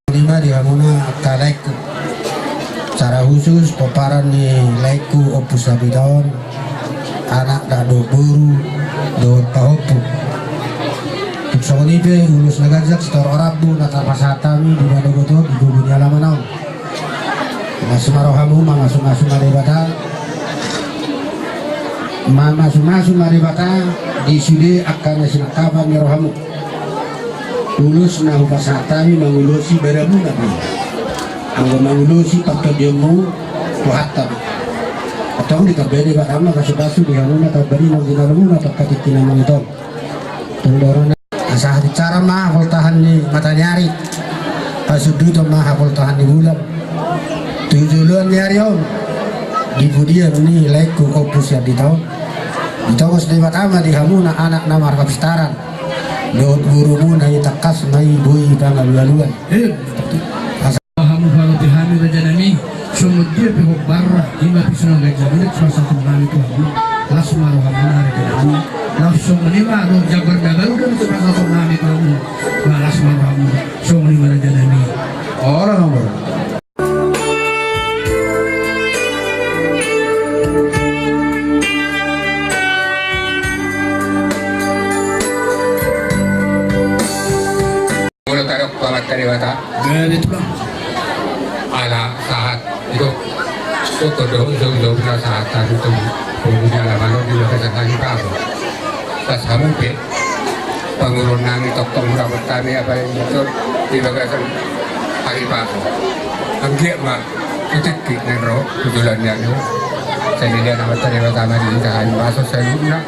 Ima di hamuna angka laengku. Secara khusus pomparan ni laengku Ompu Sabita on, anak dohot boru dohot pahompu. Tung songon i pe ulos na ganjang sitorop rambu na tapasahat hami di manogot on di gogo ni alaman on. Mamasu ma rohamu, mamasu-masu ma Debata. Mamasu-masu ma Debata di sude angka na sinangkapan ni rohamu. Ulos na hupasahat hami mangulosi badanmuna be. Anggo mangulosi partondionmu Tuhanta be. Antong ditamba Debata ma pasu-pasu di hamuna tamba ni na jinalumuna tu angka tingki na mangihut on. Tong do roha na Sahat insaran ma hapoltahan ni mataniari, pasunduton ma hapoltahan ni bulan. Tu joloan ni ari on, di pudian ni laengku Ompu Sianditan on, ditongos Debata ma di hamuna anak na marhapistaran dohot gurumuna i, tangkas ma i boi pangalualuan. Asa hamu palopi hami rajanami, songon dia pe hombar, ima pe songon ganjang, songon satu hami tu hamu. Las ma rohamuna rajanami. Las songon ima do jambar na baru do tu satu hami tu hamu. Las ma rohamuna. Songon ima rajanami. Ora nomor. Molo tarok tu Amanta Debata. Gabe tulang. Ala sahat i do. Toko do, do, do, na sahat tadi tu. Pokokna ala malo di bagasan hami paso. Pas hamu pe. Panguruan nami tongtong murabot kami apa yang betul di bagasan hami paso. Anggiat ma. Tu tingki na ro, tu joloan ni ari on. Sai dilehon Amanta Debata ma di hita hami paso saluhutna.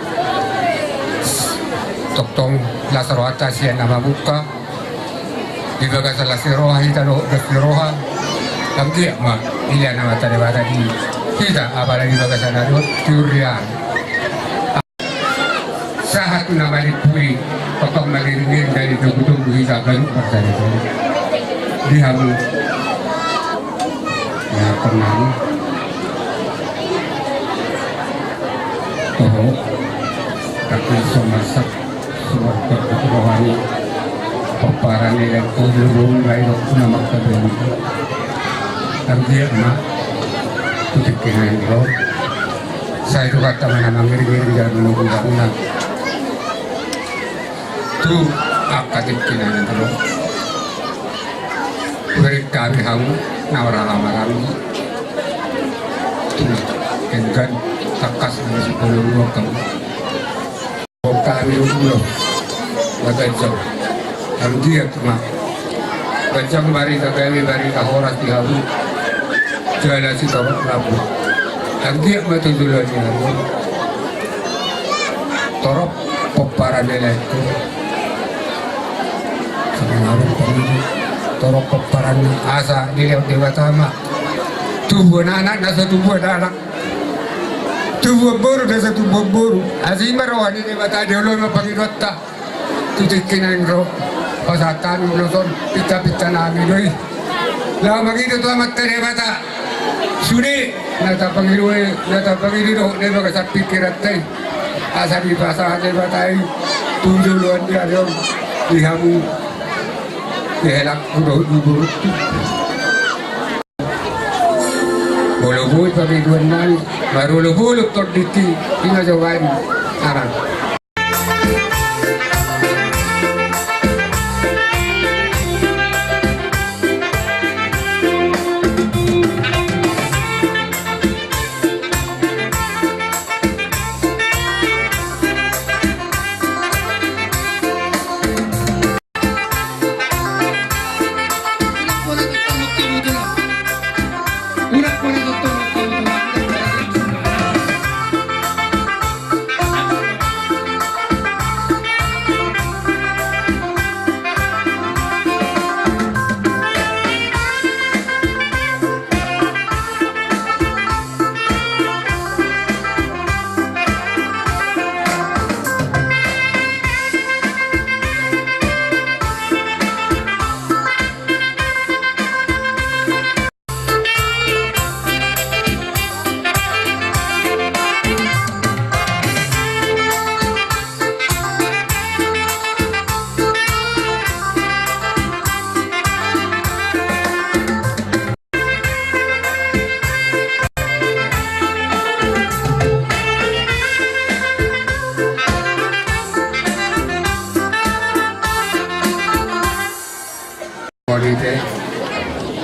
Tongtong las rohanta sian na mamungka. Di bagasan las ni roha hita dohot das ni roha. Anggiat ma dilehon Amanta Debata di hita apala di bagasan ari on di hurian. Sahat tu na malimpui, tongtong mangiring-iring dari tunggu-tunggu hita ganup marsadia di hamu. Ya, tenang. Toho, tapi so masak. Suar rohani. Pomparan ni laengku, lurung lai rok na mangkabian. Anggiat ma. Tu tingki na ro. Sai tu hata ma na mangiring-iring jalan menunggu bangunan. Tu angka tingki na ro. Beri kami hamu na marhaha maranggi. Tu enggan tangkas na sipolong hamu. Kami ulos. Baganjang. Anggiat ma. Ganjang barita kami, barita horas di hamu. Jala sitorop rambu. Anggiat ma tu joloan ni ari on. Torop pomparan ni laengku. Torop pomparan na asa dilehon Debata ma. Tubuan anak na so tubuan anak. Tubuan boru na so tubuan boru. Asi ma roha ni Debata dioloi ma pangidoanta. Tu tingki na ro. Pasahat hami ulos on, pinta-pinta nami do i. Laho mangido tu Amanta Debata. Sude na tapangido i, na tapangido dohot Debata sampingkiranta i. Asa dipasahat Debata i tu joloan ni ari on di hamu. Di helangku dohot di borungku. Molo boi pangidoan nami, marolop-olop tondinti, ima jawaban. Arang.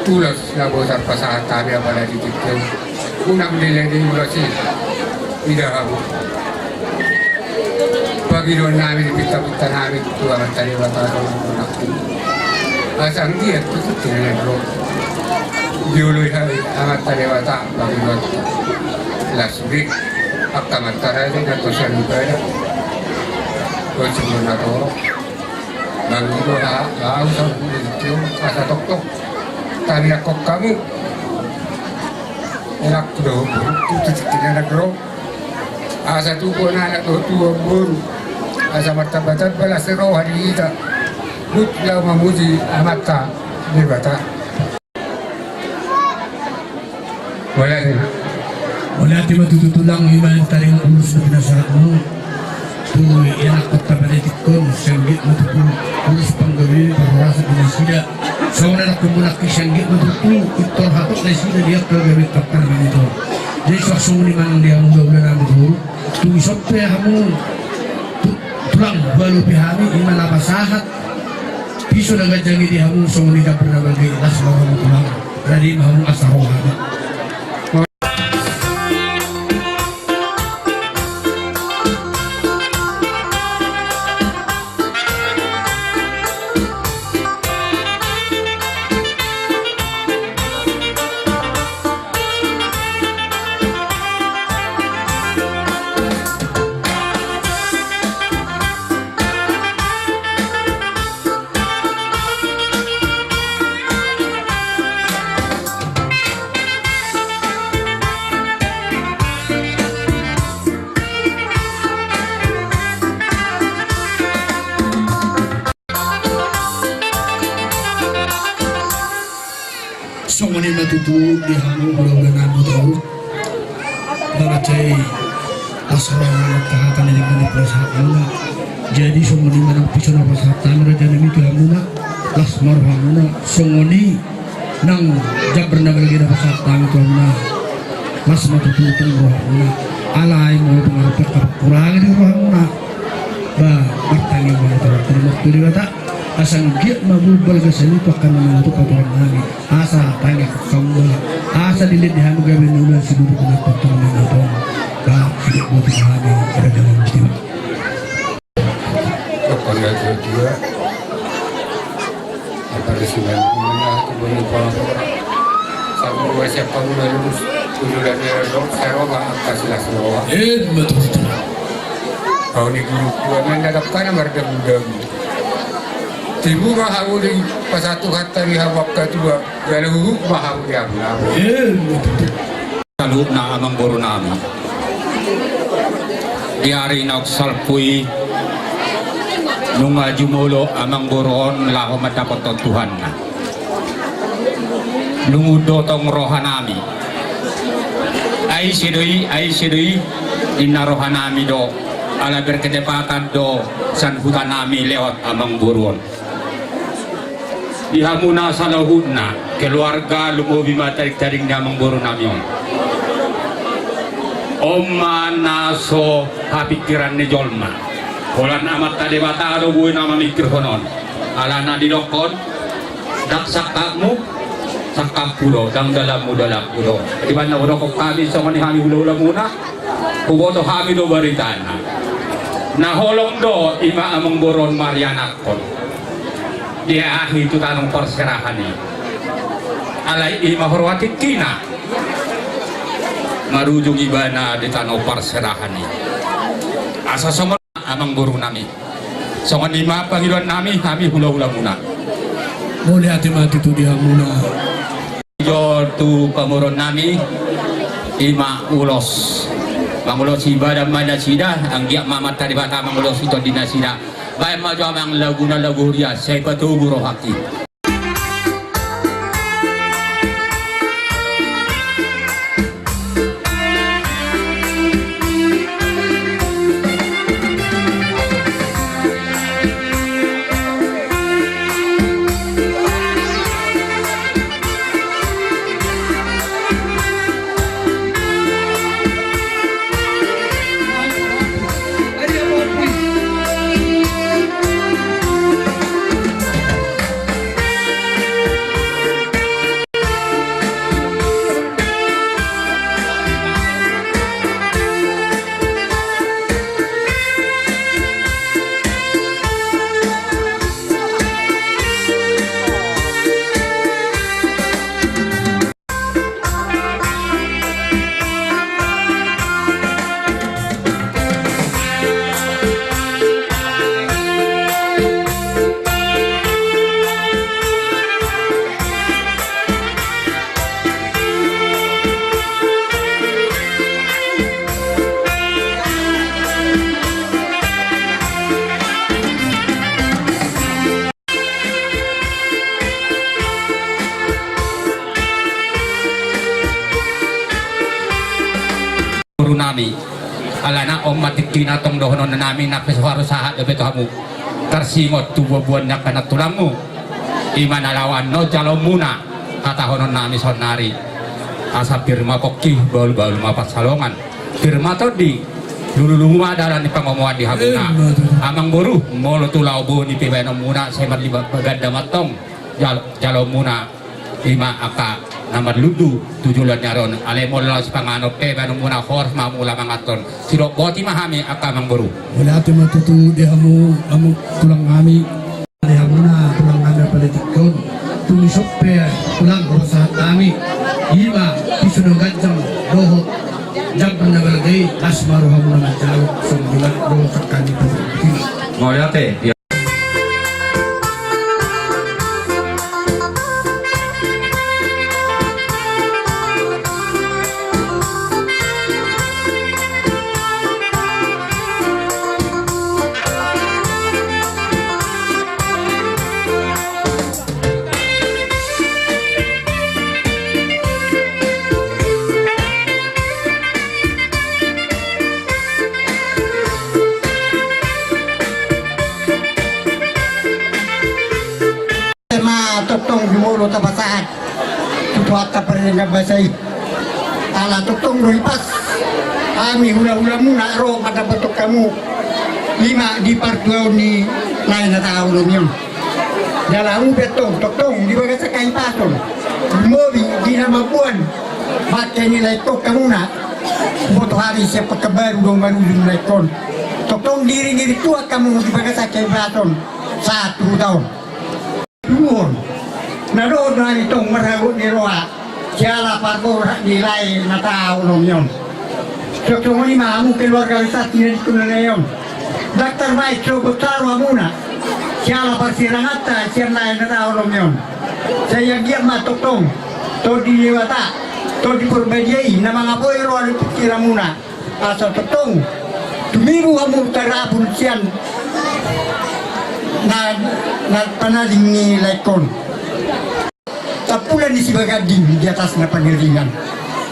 Ulos na boi tarpasahat hami apala di tingki on. Unang dilehon ulos i. Ida hamu. Pangidoan nami di pinta-pinta nami tu Amanta Debata. Asa anggiat tu tingki na ro. Dioloi hami Amanta Debata pangidoan. Las sude. Angka mantara i na tosan ibadah. Bocor na torop. Anggo do ha, ha, usah bule tio, asa toktok. Tariakkon hamu. Enak do, tu tingki na nagro. Asa tubu anak do tubu boru. Asa martamba-tamba las ni roha di hita. Hut laho mamuji Amanta Debata. Mauliate. Mauliate ma tutu tulang, ima taringot ulos na pinasahatmu. Tu ianakhonta, pala tingkon, sian giat ma tutu ulos panggabean parhorasan di nasida. Songon anakhonmu nangkin, sian giat ma tutu pintor hatop nasida di angka gabe parparmaniton. Jadi suang songon i ma nang di hamu hulahula nami tu. Tung ison pe hamu tu-, tulang, hualopi hami, ima na pasahat piso na ganjang i di hamu, songon i jambar na balga i, las ma rohamu tulang. Jadi ma hamu asa ro hami. Songon i ma tutu di hamu hulahula nami tu. Mauliate, las ma roha nang hata na nidok ni pinasahatmuna. Jadi songon i ma nang piso na pasahat hami raja nami tu hamuna, las ma rohamuna. Songon i nang jambar na balga i na pasahat hami tu hamuna, las ma tutu tung rohamuna. Alai molo tung adong pe angka parkurangan di rohamuna, ba martangiang ma hita tu Amanta Debata. Asa anggiat ma bulung balga salipa angka na mangatur haturan nami. Asa tangiang hamu ma, asa dilehon ni hami gabe na uli sian siburuk na tongtong na tong. Ba sidok boti hami raja nami. Dokkon na tua-tua. Apa di sini? Mana aku boleh bawa? Sabu dua siap kamu lalu. Tujuh dan dia dok saya bawa angka silas bawa. Eh, betul, betul. Kau ni guru tua, mana dapkan mardagu-dagu. Tibu ma hamu di pasatu hatta di hamu angka tua, jala huhut ma hamu di hamu. Saluhutna amangboru nami. Di ari naung salpu i, nunga jumolo amangboru on laho mandapothon Tuhanna. Nunga undotong roha nami. Ai ise do i, ai ise do i, ninna roha nami do. Ala berketepatan do sian huta nami lewat amangboru on. Di hamuna saluhutna keluarga, lumobi ma taring-taring ni amangboru nami on. On ma na so hapingkiran ni jolma. Holan Amanta Debata do boi na mamingkirhon on. Alana didokkon, ndang sangkapmu, sangkapku do, ndang dalanmu, dalanku do. Di mana hudokkon hami songon i hami hula-hulamuna, huboto hami do baritana. Na holong do ima amangboru on marianakhon. Diahi tu tano parserahan i. Alai ima huroha tingkina. Marujung ibana di tano parserahan i. Asa songon amangboru nami. Songon i ma pangidoan nami, hami hula-hulamuna. Mauliate ma tutu di hamuna. Jolo tu pamoruon nami, ima ulos. Mangulosi badan ma nasida, anggiat ma Amanta Debata mangulosi tondi nasida. Baen ma jo amang laguna lagu huria, sai patogu rohangki. Nami, alana on ma tingkina tong dohonon nami, nang pe so haru sahat dope tu hamu. Tarsingot tu buabuan ni angka nantulangmu. I ma na laho annon jaloonmuna, hatahonon nami saonnari. Asa pir ma pongki, bahulbahul ma pansalongan. Pir ma tondi, lulululu ma dalan ni pangomoan di hamuna. Amangboru, molo tu laho boni pe baenonmuna, sai marlima baganda ma tong jal-, jaloonmuna. I ma angka na marlundu tu joloan ni ari on, alai molo laos panganon pe baenonmuna, horas ma hamu laho manganhon. Sidok boti ma hami angka amangboru. Mauliate ma tutu di hamu, hamu tulang nami. Di hamuna tulang nami, apala tingki on. Dung i so pe tulang, hupasahat hami i ma pisuna ganjang dohot jamban na balga i, las ma rohamuna manjalo, songon i ma dohot angka ni pasahat i. Mauliate. Ema tongtong jumolo tapasahat tu Tuhanta pardenggan basa i. Ala tongtong do hipas hami hulahulamuna ro mandapothon hamu, i ma di partuaon ni lae na tahaholongi on. Jala hamu pe tong tongtong di bagasan hahipason, lumobi di na mamboan bangke ni laengkon hamuna. Huboto hami sian Pekanbaru do marujung laengkon. Tongtong diiringiring Tuhan hamu di bagasan hahipason sahat tu huta on. Tuduhon na dohot do hami tong marhagot ni roha siala parborat ni lae na tahaholongi on. Songon i ma hamu keluarga besar Simanjuntak na lae on. Ndang tarbahen so bosaro hamuna siala parsiranganta sian lae na tahaholongi on. Sai anggiat ma tongtong Tondi ni Debata, Tondi Porbadia i na mangapoi roha dohot pingkiranmuna. Asa tongtong tumibu hamu tarapul sian na, na panaling ni laengkon. Tampulon ni sibaganding di atas na pangiringan.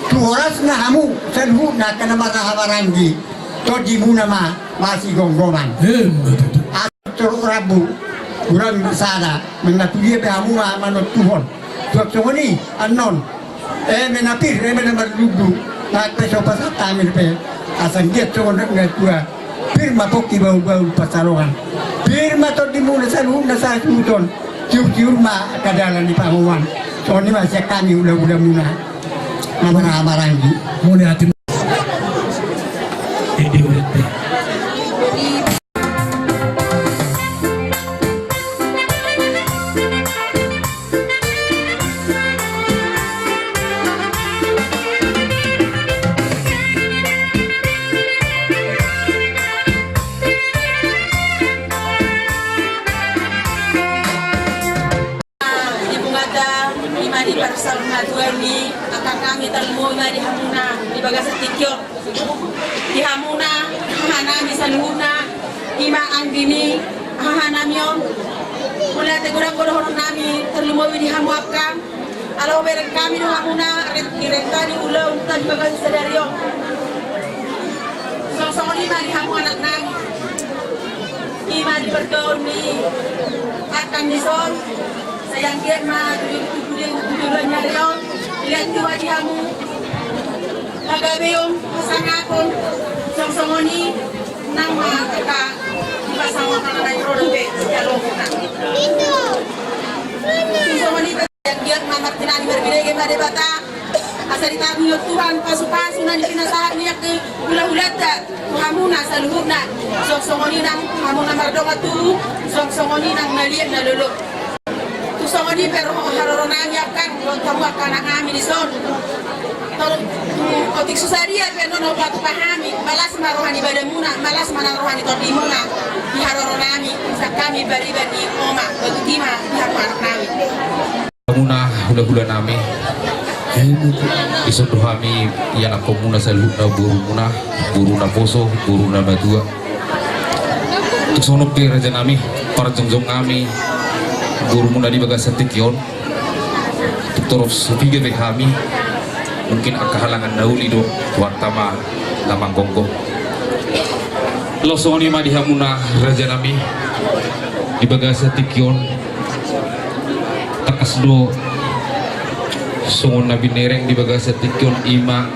Tu horasna hamu saluhutna angka na marhahamaranggi, tondimuna ma masigomgoman. Asa torop rambu, gurang ma sada, manang tu dia pe hamu ma manontuhon. Suang songon i annon. Eme na pir, eme na marlundu, nang pe so pasahat hami dope. Asa anggiat songon na tua, pir ma pongki, bahulbahul pansalongan. Pir ma tondimuna saluhutna sasuhuton. Tiurtiur ma angka dalan ni pangomoan. Songon i ma sian hami hulahulamuna na marhahamaranggi. Mauliate. Ende ulet pe. Di bungata, i ma di parsaurmatuaon ni angka nami, tarlumobi ma di hamuna di bagasan tingki on. Di hamuna hahanami saluhutna, i ma anggi ni hahanami on. Mauliate godang do dohonon nami, tarlumobi di hamu angka. Ala hubereng hami do hamuna, re-, di renta ni ulaonta di bagasan sadari on. Songon songon i ma di hamu anaknami. I ma di partuaon ni angka dison. Sai anggiat ma tu, tu, tu, tu joloan ni ari on, dilean Tuhan di hamu hagabeon, hasangapon, songon songon i nang ma angka di pasangaphon na naeng ro dope sian lomo na. Songon i pe. Anggiat ma martinani marbinege ma Debata, asa ditangihon Tuhan pasupasu na pinasahat ni angka hulahulanta tu hamuna saluhutna. Songon songon i nang hamuna mardongan tubu, songon songon i nang na liat na lolo. Tu songon i pe ro haroronami angka, dohot hamu angka anaknami dison. Tor-, otik so sadia pe annon hupatupa hami, malas ma roha ni badanmuna, malas ma nang roha ni tondimuna di haroronami, sian hami pariban ni oma, bagot i ma di hamu anaknami. Hamuna hulahulanami, dison do hami ianakhonmuna saluhutna, borumuna, boru naposo, boru namatua. Tung songon on pe rajanami, parjongjong hami borumuna di bagasan tingki on. Tung torop so piga pe hami, mungkin angka halangan na uli do, Tuhanta ma Tamanggonggo. Laos songon i ma di hamuna raja nami di bagasan tingki on. Tangkas do songon na binereng di bagasan tingki on, i ma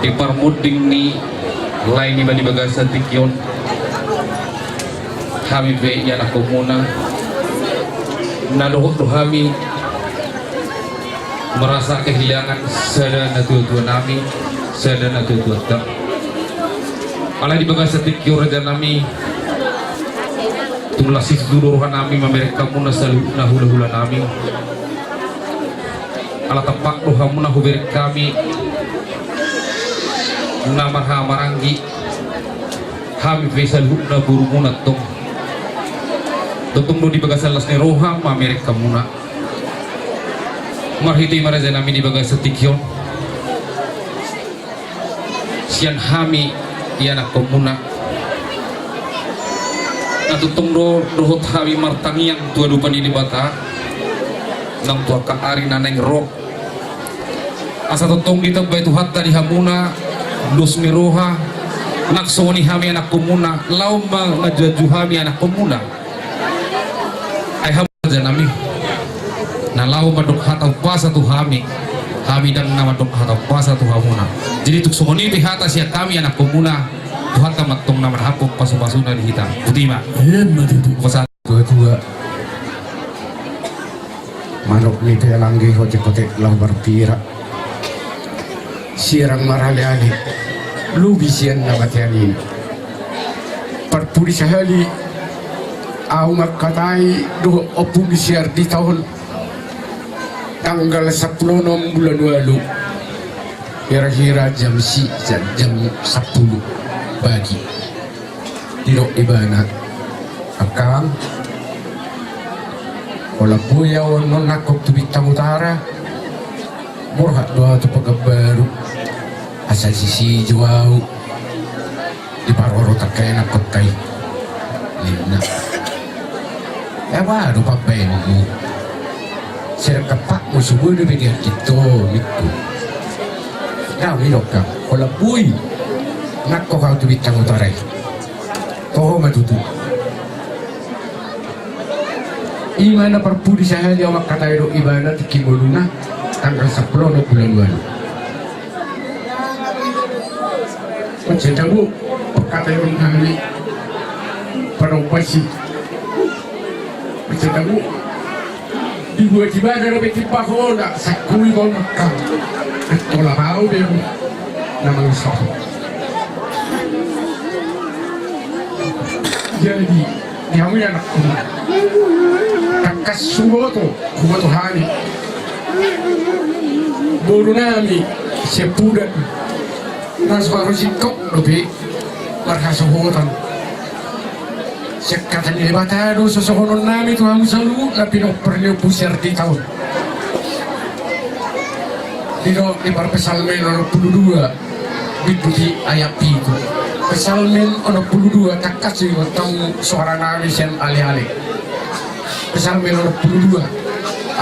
di parmonding ni lae nami di bagasan tingki on. Hami pe ianakhonmuna, na dohot do hami merasa kehilangan sada natuatua nami, sada natuatuanta. Alai di bagasan tingki on raja nami, tung las situtu do roha nami mamereng hamuna saluhutna hulahula nami. Ala tampak do hamuna hubereng hami na marhahamaranggi, hami pe saluhutna borumuna tong. Tongtong do di bagasan las ni roha mamereng hamuna. Marhite i ma raja nami di bagasan tingki on, sian hami ianakhonmuna, na tongtong do dohot hami martangiang tu adopan ni Debata nang tu angka ari na naeng ro. Asa tongtong ditambai Tuhanta di hamuna dos ni roha, nang songon i hami ianakhonmuna, laho ma manjuanju hami ianakhonmuna. Ai hamu raja nami, na laho mandok hata umpasa tu hami, hami ndang na mandok hata umpasa tu hamuna. Jadi tung songon i pe hata sian hami ianakhonmuna, Tuhanta ma tong na mandapothon pasupasuna di hita. Boti ma. Ima tutu. Umpasa. Tuatua, manuk ni pe alangge hotekhotek laho marpira. Sirang maraleale, lobi sian na matean i. Parpudi sahali, ahu mangkatai dohot ompumi si Ardita on, tanggal sampulu onom bulan ualu, hirahira jam si, jam sampulu pagi. Didok ibana, "Akang, holan boi ahu on nangkok tu Bintang Utara. Borhat do ahu tu Pekanbaru, asa sisijo ahu diparorot angka ianakhonta i," ninna. "Ia boha do pambahenmu? Sedangkan patmu so boi dope dianjit ho," ningku. "Dang," didok, "Akang, holan boi nangkok ahu tu Bintang Utara i." Toho ma tutu. Ima na parpudi sahali ahu mangkatai dohot ibana tingki ngoluna, tanggal sampulu onom bulan ualu. Mansai tabo pangkataion nami, panompasi. Mansai tabo. Dibuat ibana dope timpa holan, sangkui ma on, Akang. Antong laho be ahu na mangisap. Jadi, di hamu ianakhonmuna, tangkas huboto, huboto hami boru nami sian Pudan, na so haru singkop dope marhasohotan. Sian hata ni Debata do sosohonon nami tu hamu saluhut na pinompar ni Ompu si Ardita on. Didok di Parpsalmen onom pulu dua, bindu di ayat pitu. Psalmen onom pulu dua, tangkas do iboto hamu soara nami sian aleale. Psalmen onom pulu dua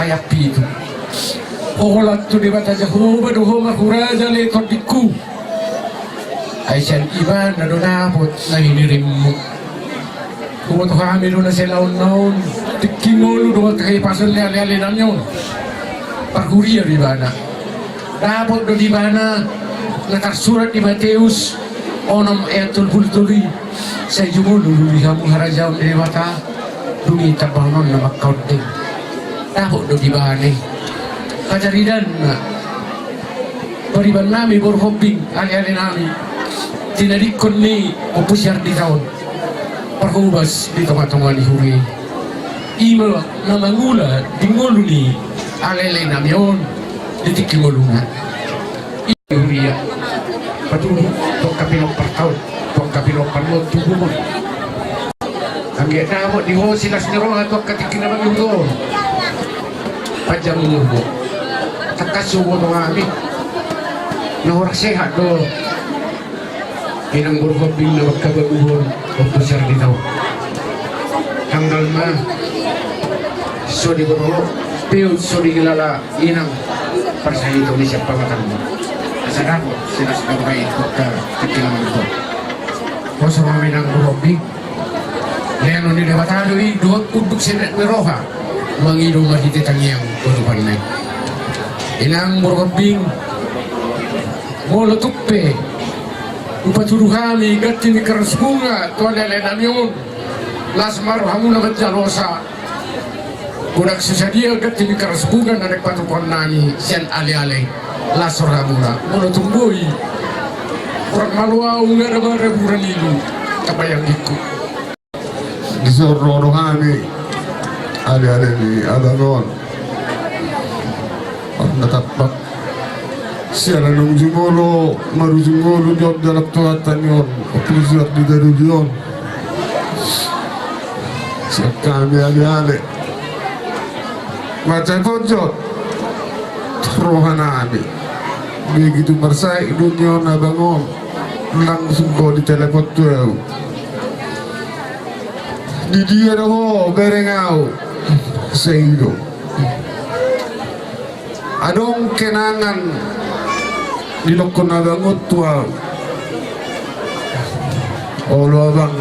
ayat pitu. Holan tu Debata Jahowa do ho marhuraja ale tondingku. Ai sian ibana do dapot na hinirimmu. Huboto hami do na silaonna on tingki ngolu dohot hahipason ni aleale nami on. Parhuria do ibana. Dapot do di ibana na tarsurat di Mateus onom ayat tolu pulu tolu i. Sai jumolo do di hamu harajaon ni Debata, dung i tambahononna ma angka ondeng. Dapot do di ibana i. Pajaridanna pariban nami boru Hombing, aleale nami, tinadingkon ni Ompu si Ardita on, parhobas di tongatonga ni huria i. Ima na mangula di ngolu ni aleale nami on di tingki ngoluna. Huria. Patudu tu angka pinompar, tu angka pinompar on tu hubungan. Anggiat dapot di ho silas ni roha tu angka tingki na mangihut on. Panjang umurmu. Tangkas huboto hami, na horas sehat do inang boru Hombing na manghabaguhon Ompu si Ardita on. Tanggal ma so diboto, peot so dihilala inang, parsahiton ni sian pamatangmu. Sadapot, silas na baen, kota, kekilangan kota. Poso ma inang Borobing. Lehonon ni Debata do i, dohot unduk sinet ni roha. Mangido marhite tangiang, tutupan nai. Inang Borobing. Molo tung pe. Hupatudu hami, ganti ni karas bunga, tu ale-ale nami on. Las ma rohamuna manjalosa. Godang so sadia ganti ni karas bunga na naeng patupaon nami sian ale-ale. Las rohamuna. Molo tung boi. Hurang malo au ngarap-arap hurang ilu. Tabayang ningku. Dison ro do hami. Ale-ale ni abang on. Hurang na tampak. Siala nunga jumolo, marujung ngolu di on dalan Tuhanta ni on, ompung suar di daru di on. Sian hami ale-ale. Mansai ponjot. Roha nami. Begitu marsaik dunia on abang on. Langsung ho ditelepon tu au. Di dia do ho bereng au. Sai do. Adong kenangan didokkon abang on tu au. Olo abang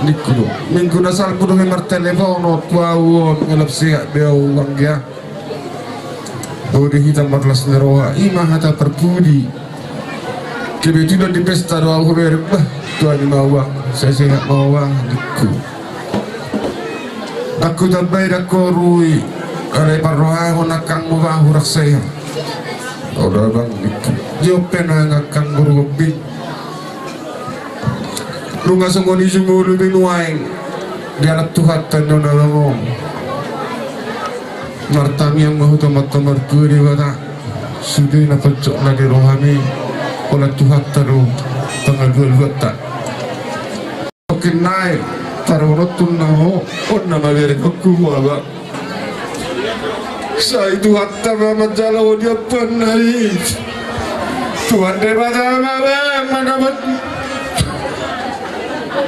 ningku do. Minggu na salpu do hami martelepon on tu au on ngalap sehat be au abang ya. Boi do hita marlas ni roha ima hata parpudi. Kebetulan di pesta do au hubereng bah. Tuani ma au abang. Sai sehat ma au abang ningku. Dang hutambai dang huurui. Alai parrohahon angkangmu bah hurang sehat. Olo abang ningku. Jop pe nang angkang boru Hombing. Nunga songon i jumolo be nuaeng. Dialap Tuhanta ni on abang on. Martangiang ma huta martua martua Debata. Sude na pojok na di rohami. Holan Tuhanta do pangalualuanta. Oke nai, taruhon tu na ho, on na mabereng ho tu ho abang. Sai Tuhanta ma manjalo ho di ampuan nai. Tuhan Debata ma abang mandapat.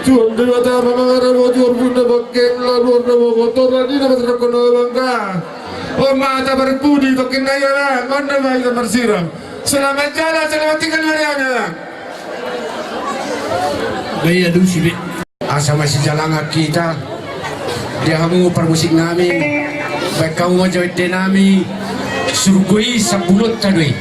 Tuhan Debata ma mangarap ho tu horbo na bangkeng lalu horbo na boboto tadi na masyarakat na bangga. O mata berpudi tokin nai abang, on na ma hita marsiram. Selamat jalan, selamat tinggal di mana abang. Gaya dusi be. Asa masijalangan hita. Di hamu parmusik nami. Baen hamu ma jo ende nami. Surgo i sambulonta do i.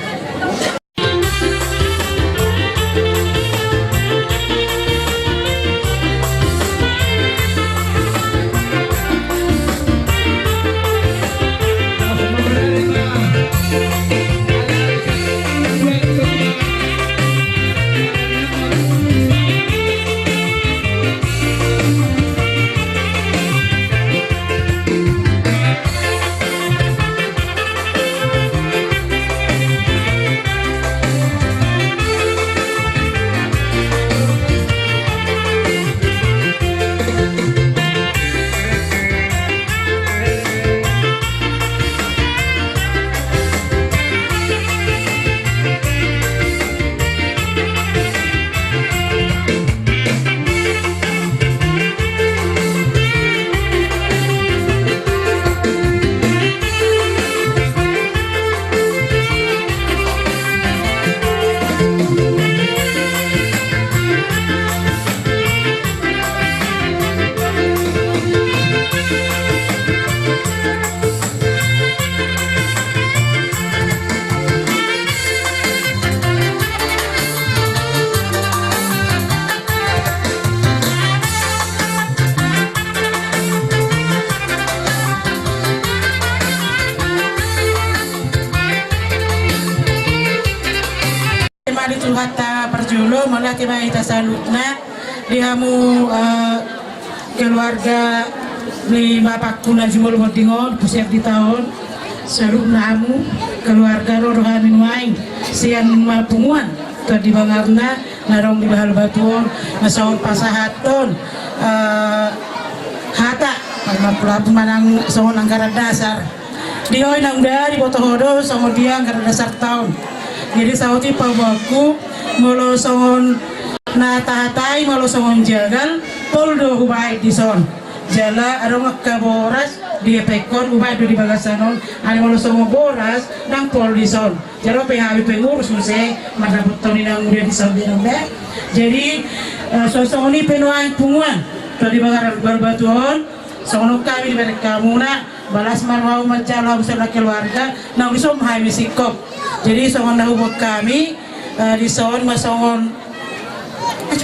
Mauliate ma di Tuhanta parjolo, mauliate ma hita saluhutna di hamu, eh, keluarga ni bapakku na jumolo monding on, puser di taon, saluhutna hamu keluarga ro do hami nuaeng sian punguan Tondi Bangarna na adong di Bahul Batu on, na songon pasahathon, eh, hata, marpulapu manang songon anggaran dasar. Di ho inang, dari boto ho do songon dia anggaran dasarta on. Jadi saotik paboaonku, molo songon na tahatai, molo songon jagal, tolu do hubaen dison. Jala adong angka boras di epek on, ubaen do di bagasan on. Alai molo songon boras, ndang pol dison. Jala pe hami pengurus muse mandapothon i na muda dison be. Jadi, eh, songon i pe nuaeng punguan Toha di Bangar Barbatuon, songon on hami dibereng hamuna, balas ma rohamu manjalo hamu songon keluarga, naung dison ma hami singkop. Jadi songon na huboan hami, eh, dison ma songon, eh,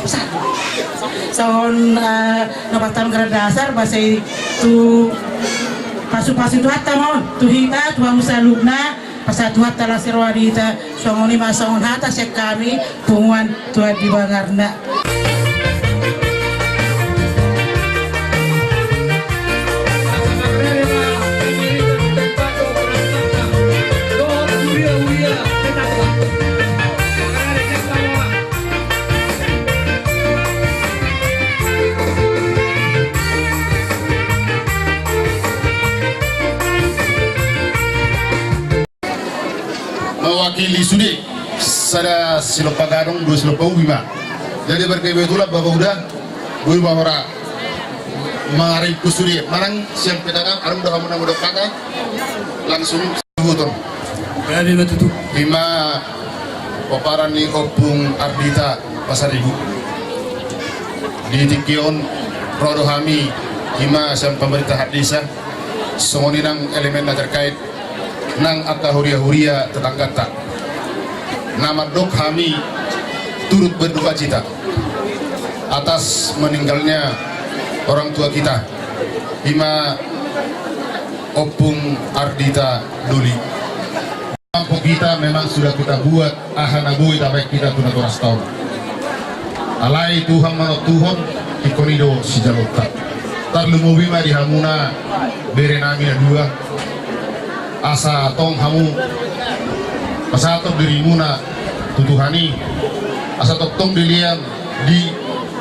songon, eh, na pasahat Gardas, boasa i tu pasupasu Tuhanta ma on tu hita, tu hamu saluhutna, pasahat Tuhanta las ni roha di hita. Songon i ma songon hata sian hami punguan Toha di Bangarna. Mewakili sude, sada silompa gadong, dua silompa ubi ma. Jadi berkebetulan Bapak Uda, boi ma hora mangaringkus sude, manang sian pe dagang, adong do hamu na modom hata, langsung sahuton. Ima pomparan ni Ompung Ardita Pasaribu. Di tingki on ro do hami, ima sian pemerintahan desa, songon i nang elemen na terkait nang angka huria-huria tetangganta. Na mandok hami turut berduka cita atas meninggalnya orang tua kita, ima Ompung Ardita Doli. Kampung kita memang sudah kita buat aha na boi tabaen hita tu natorasta on. Alai Tuhan manontuhon, ingkon i do sijaloonta. Tarlumobi ma di hamuna bere nami na dua, asa tong hamu pasahathon dirimuna tu Tuhan i, asa tongtong dilehon di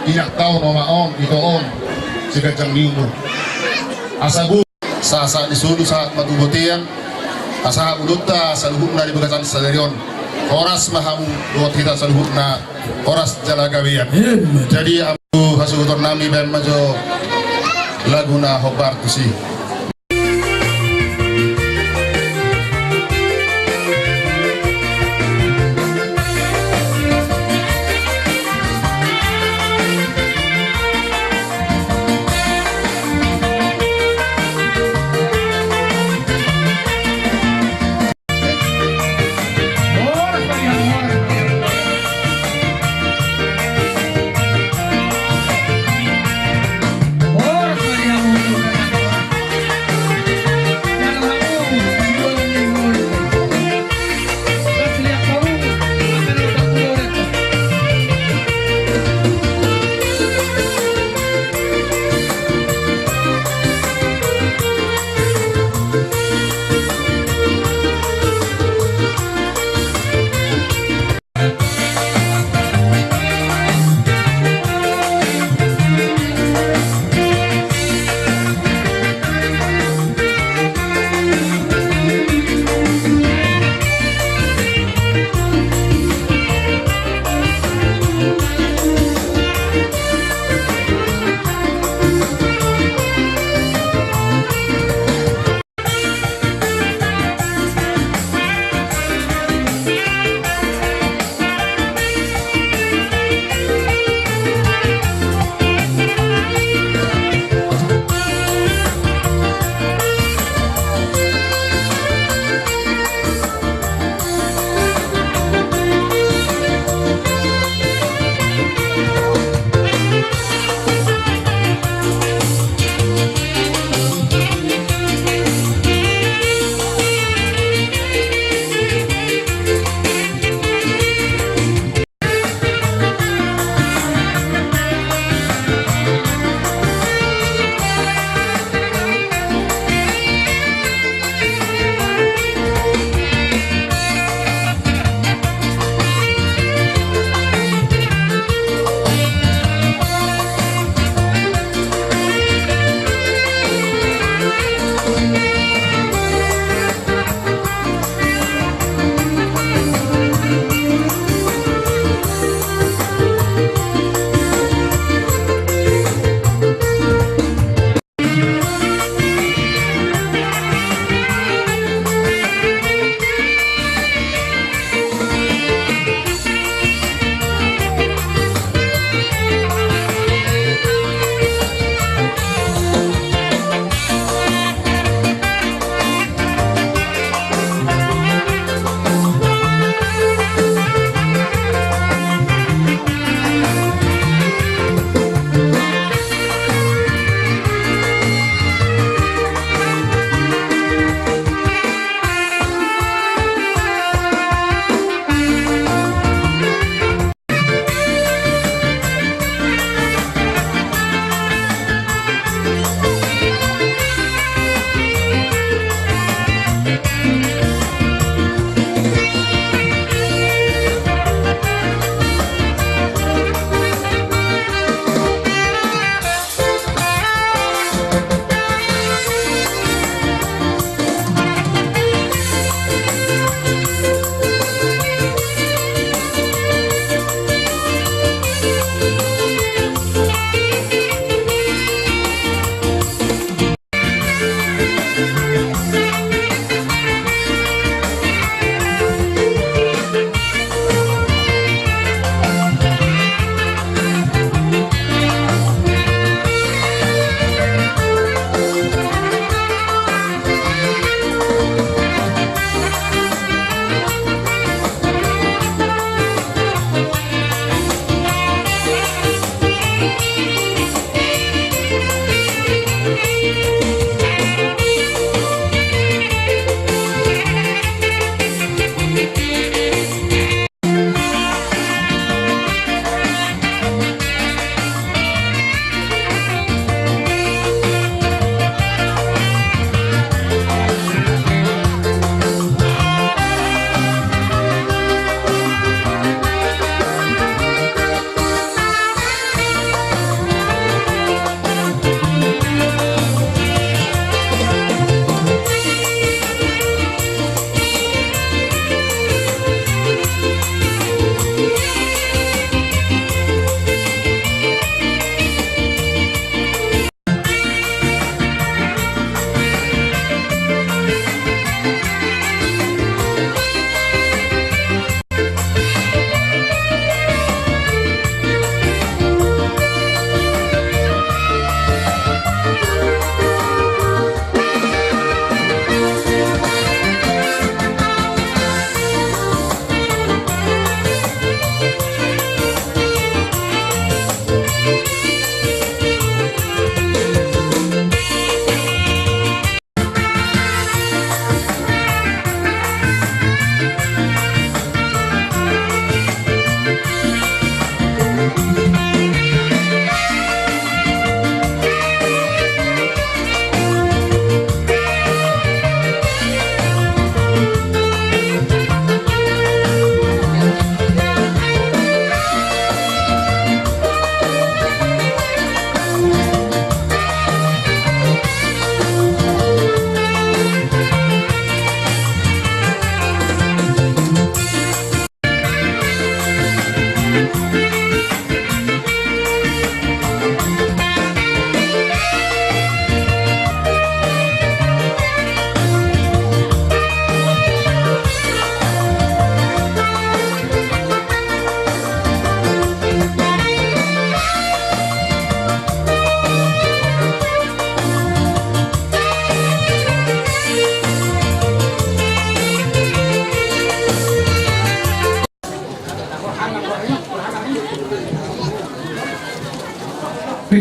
inanta on, oma on, ito on, siganjang ni umur. Asa boi sahat-sahat ni solu, sahat ma tu bontean, asa sahat ma tu saluhutna di bagasan sadari on. Horas ma hamu dohot hita saluhutna, horas jala gabean. Amin. Jadi, hamu hasuhuton nami, baen ma jo lagu na hombar tusi.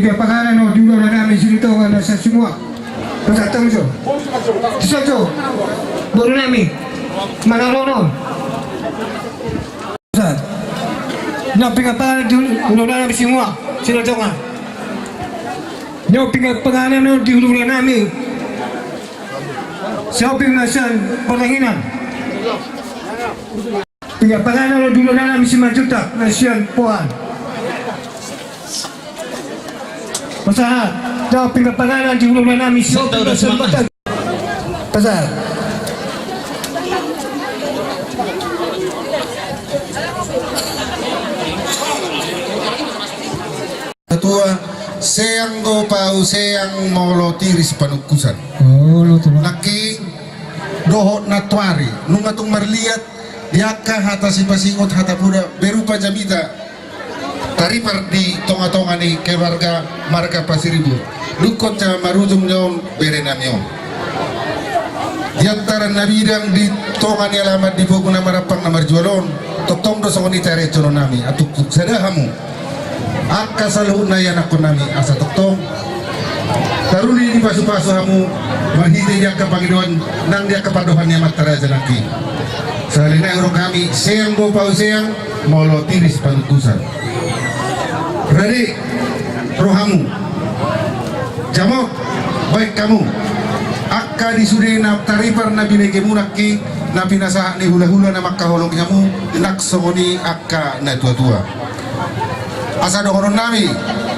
Pinggan panganan on di ulaon nami Simanjuntak na sahat simua. Pasahat hamu jo. Siso jo. Boru nami. Mangarono. Naung pinggan panganan di ulaon nami Simanjuntak. Simanjuntak. Naung pinggan panganan on di ulaon nami. Siapi na sian Partanginan. Pinggan panganan on di ulaon nami Simanjuntak na sian Poan. Pasahat. Naung pinggan panganan di ulaon nami Simanjuntak. Pasahat. Tua, seang do pauseang molo tiris panungkusan. Oh, lo tu. Nangkin dohot nantoari nunga tung marliat di angka hata sipasingot hata poda berupa jamita taripar di tongatonga ni keluarga marga Pasaribu. Dungkon jala marujung ni on bere nami on. Di antaran na bidang di tonga ni alaman di pogu na marampang na marjual on, tongtong do songon i tareconon nami, antuktuk sada hamu. Angka saluhutna ianakkon nami asa tongtong taruli dipasupasu hamu marhite di angka pangidoan nang di angka pandohan ni amanta raja nangkin. Sahali nai hudok hami seang do pauseang molo tiris panungkusan. Rade rohamu. Jamot baen hamu. Angka di sude na taripar na binegemuna nangkin na pinasahat ni hulahula na mangkaholongi hamu nang songon i angka natuatua. Asa dohonon nami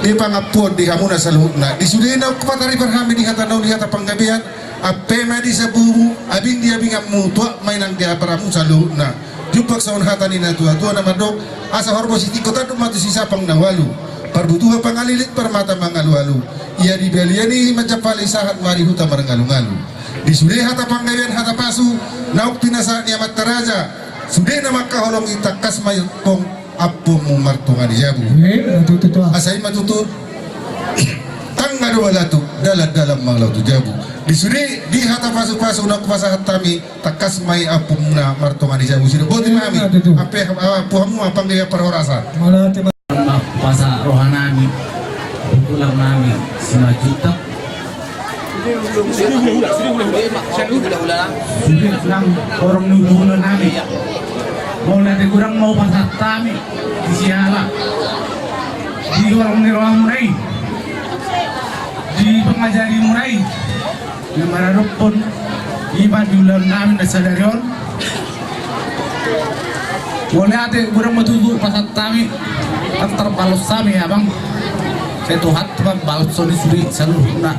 di pangampuon di hamuna saluhutna. Di sude na pataripar hami di hata na uli hata panggabean, ampe ma di sapumu, abing di abinganmu, tuat ma i nang di aparamu saluhutna. Jumpang songon hata ni natuatua na mandok, asa horbo sitingko tanduk ma tu sisapang na ualu, parbutuha pangalilit parmata mangalualu. Ia di balian i manjampali sahat ma di huta marngalungalu. Di sude hata panggabean hata pasu naung pinasahat ni amanta raja, sude na mangkaholongi tangkas ma i pong ampuonmu martonga ni jabu. Asa i ma tutu. Tangga do balatuk, dalandalan ma laho tu jabu. Di sude di hata pasupasu naung hupasahat hami, tangkas ma i ampuonmuna martonga ni jabu. Sude boti ma hami. Ampe ampu hamu ma panggabean parhorasan. Pasahat rohanami. Tulang nami Simanjuntak. Sude nang horong ni hulahula nami. Molo ate godang ma hupasahat hami di siala di horong ni rohamuna i, di pangajarimuna i na maradophon i ma di ulaon nami na sadari on. Molo ate godang ma tutu hupasahat hami, antar balos hami abang. Sai Tuhan ma mambalos songon i sude saluhutna.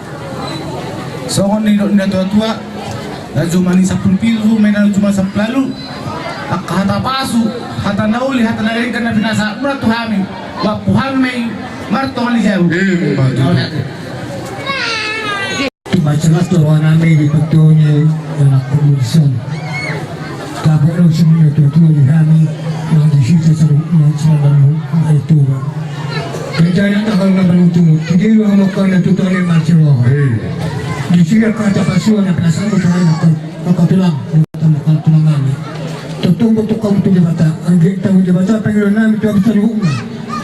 Songon nidok ni natuatua, na jumani sampulu pitu, mena jumani sampulu ualu. Angka hata pasu, hata na uli, hata na denggan na pinasahatmuna tu hami, huampu hami ma i martonga ni jabu. Ima tutu. Tumasalah tu rohanami di patunya dan aku menyesal. Tapi lo semua tuatua di hami yang di sini selalu mencelamani itu. Kerjanya tak akan beruntung. Jadi lo mau kau nanti tuh ada masih lo. Di sini kata pasuan yang perasaan itu ada kau tulang, kau tulang kami. Tutung betul kau tu Debata, angge tahu Debata pengen nami tuan bisa dihukum.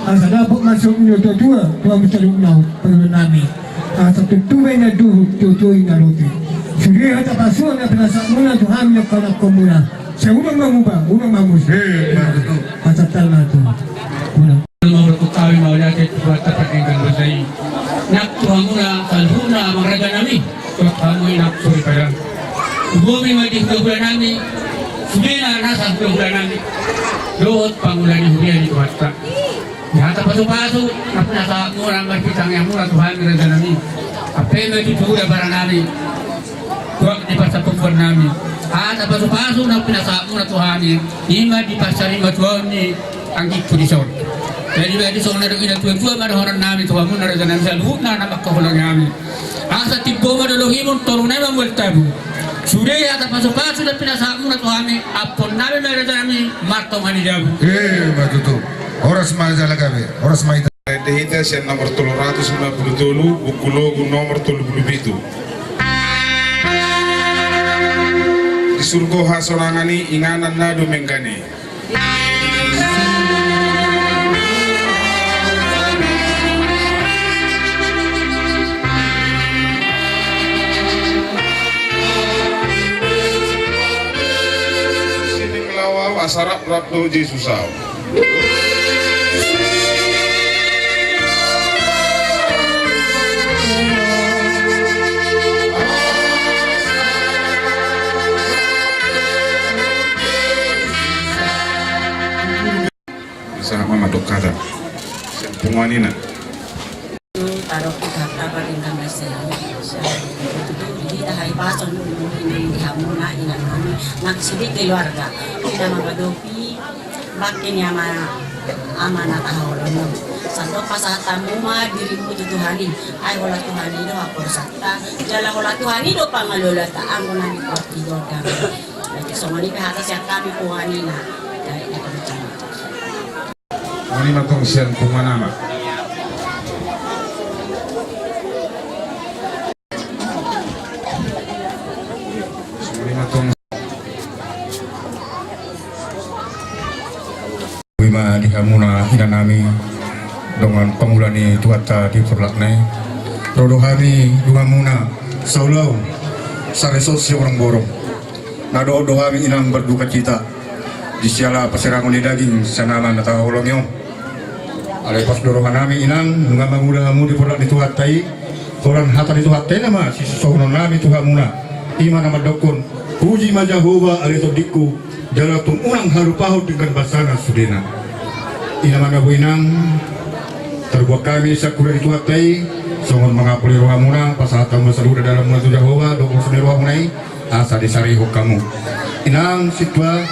Asa dapot masuk ni tuatua, tuan bisa dihukum pengen nami. Asa tutu ma i na duhut, tutu i na roti. Sude hata pasuan na pinasahatmuna tu hami na panungkunmuna. Sai unang manguba, unang mangus. Asa tal ma tu. Unang. Mauliate tu Tuhanta pardenggan basa i. Nang tu hamuna saluhutna amang raja nami. Tuat hamu i nang soripada. Ubomi ma di hulahula nami. Sude na nasa hulahula nami. Dohot pangula ni huria ni Tuhanta. Di hata pasupasu na pinasahatmuna marhite tangiangmuna tu hami raja nami. Ampe ma tutu da bara nami. Tuak di parsatubuan nami. Hata pasupasu na pinasahatmuna tu hami. Ima di parsarima tuaon ni anggingku dison. Jadi badi songon na dok i na tuatua ma dohonon nami tu hamuna raja nami saluhutna na mangkaholongi hami. Asa timbo ma dolongimuna, tolu nai ma mual tabu. Sude hata pasupasu na pinasahatmuna tu hami, ampuon nami ma raja nami martonga ni jabu. Ima tutu. Horas ma jala gabe. Horas ma hita. Rende hita sian nomor tolu ratus lima puluh tolu, buku logu nomor tolu puluh pitu. Di surgo hasonangan i inganan na dumenggan i. Sarap rap do Jesus au. Bisa ma mandok hata. Punguan ina. Tadok hita pardenggan basa. Jadi tahahipason di hamuna inang nami, nang sude keluarga. Ina mangadopi bangke ni ama, ama na tahaholongi on. Sandok pasahat hamu ma dirimu tu Tuhan i. Ai holan Tuhan i do haporsanta. Jala holan Tuhan i do pangalolanta, anggo na di portibi on. Jadi songon i pe hata sian hami punguan ina. Jadi, ya, Songon i ma tong sian punguan ama. Songon i ma tong. Ima di hamuna inang nami, dongan pangula ni Tuhanta di porlak na i. Ro do hami donganmuna saulaon, Saresot Sihorong Borong. Na dohot do hami inang berdukacita di siala paserangon ni daging sian ama na tahaholongi on. Alai pos do roha nami inang, nunga mangula hamu di porlak ni Tuhanta i. Holan hata ni Tuhanta i nama sisusohonon nami tu hamuna. Ima na mandokkon, puji ma Jahowa ale tondingku, jala tung unang halupahon denggan basana sudena. Ima na boi inang, tarbuat hami sian hula ni Tuhanta i, songon mangapuli rohamuna, pasahat hamu ma saluhutna dalanmuna tu Jahowa dohot ulos ni rohamuna i. Asa disarihon hamu. Inang sintua,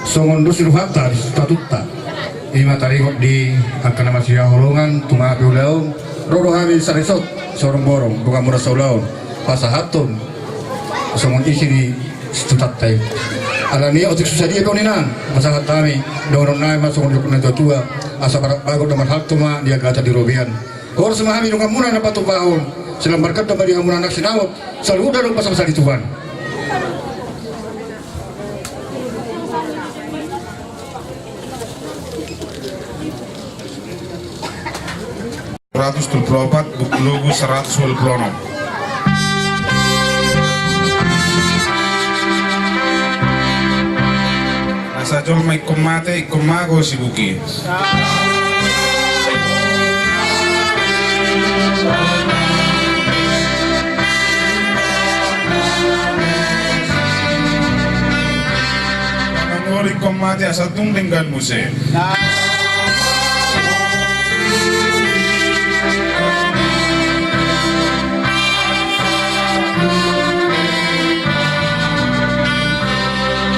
songon dos ni rohanta di situatutta. Ima taringot di angka na masihaholongan tu hami ulaon, ro do hami Saresot Sihorong Borong, donganmuna saulaon, pasahathon songon isi ni situatutta i. Alani otik so sadia pe on inang, pasahat hami, dohonon nami ma songon didok ni natuatua, asa bagot na marhalto ma di agatan di robean. Horas ma hami donganmuna na patupahon, silambar ganda ma di hamuna anak sinamot, saluhutna do pasal sali Tuhan. Seratus tolu pulu opat, buku logu seratus tolu pulu onom. Asa jolma ingkon mate, ingkon mago sibuki. Mangoli ingkon mate asa tung denggan muse.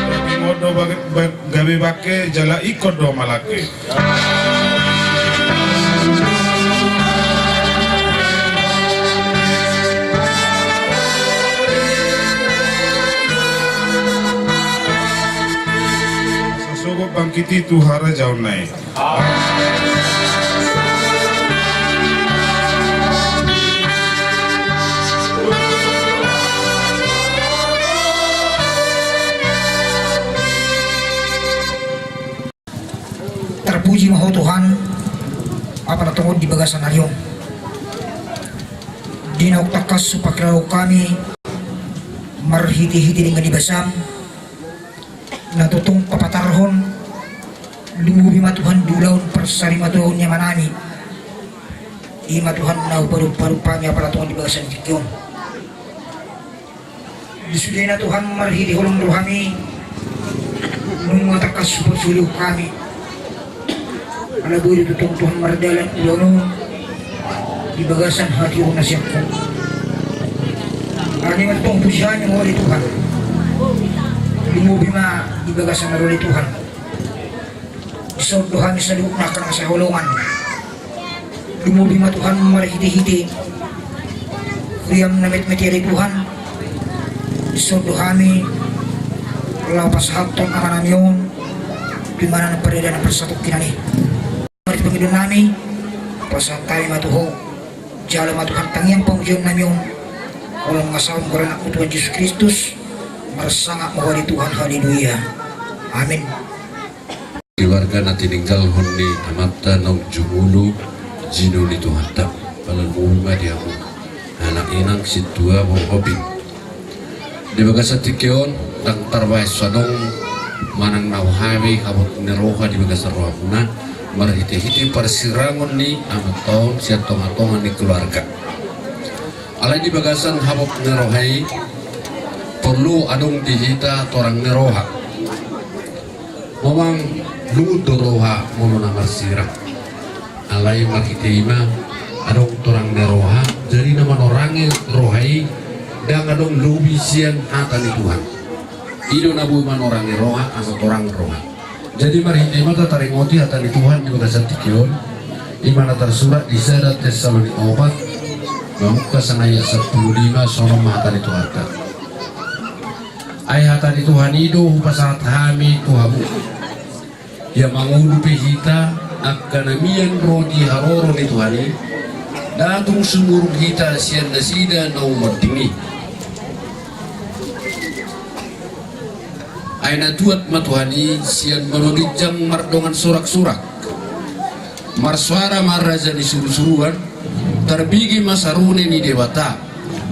Daging on do bage, ba-, gabe bangke jala ingkon do malangke. Asa sogot bangkit i tu harajaonna i. Tarpuji ma Ho Tuhan, Ama na tongon di bagasan ari on. Di naung tangkas hupaklaho hami marhitehite denggan ni basaM, na tongtong papatarhon, lumobi ma Tuhan di ulaon parsarimatua ni amanami. I ma Tuhan na hupadompadompa hami apala tongon di bagasan tingki on. Di sudena Tuhan marhite holong do hami, nunga tangkas hupasulihon hami. Ala boi do tongtong Tuhan mardalan ulaon on di bagasan hatiuron na sian Ho. Ala ni ma tongtong puji hami mauliate Tuhan. Lumobi ma di bagasan na roha ni Tuhan. Dison do hami saluhutna angka na masihaholongan. Lumobi ma Tuhan marhitehite huriaM na metmet i ale Tuhan. Dison do hami laho pasahathon amanami on tu inganan pardalanan parsatongkinan i. Marhite pangidoannami, pasahat hami ma tu Ho. Jalo ma Tuhan tangiang pamujionnami on. Holan ngasaon goar ni AnakMu Tuhan Jesus Kristus. Marsangap ma Ho ale Tuhan. Haleluya. Amin. Keluarga na tininggalhon ni amanta naung jumolo jino ni Tuhanta. Pala lumobi ma di hamu anak, inang, sintua, borhat, ompung. Di bagasan tingki on ndang tarbahen so adong Manang na hami habot ni roha di bagasan rohamuna, marhite-hite parsirangon ni amanta on sian tonga-tonga ni keluarga. Alai di bagasan habot ni roha i, porlu adong di hita torang ni roha. Memang lungun do roha molo na marsirang. Alai marhite i ma adong torang ni roha, jadi na manorangi roha i ndang adong lobi sian hata ni Tuhan. I do na boi manorangi roha asa torang roha. Jadi marhite i ma tataringoti hata ni Tuhan di bagasan tingki on. I ma na tarsurat di sada Tesalonik opat, mamungka sian ayat sampulu lima, songon on ma hata ni Tuhanta. Ai hata ni Tuhan i do hupasahat hami tu hamu. Ia mangolu pe hita angka na mian ro di haroro ni Tuhan i, ndang tung sumurung hita sian nasida na umording i. Ai na tuat ma Tuhan i sian manoninjang mardongan surak-surak. Marsoara ma raja ni suru-suruan, tarbege ma sarune ni Debata,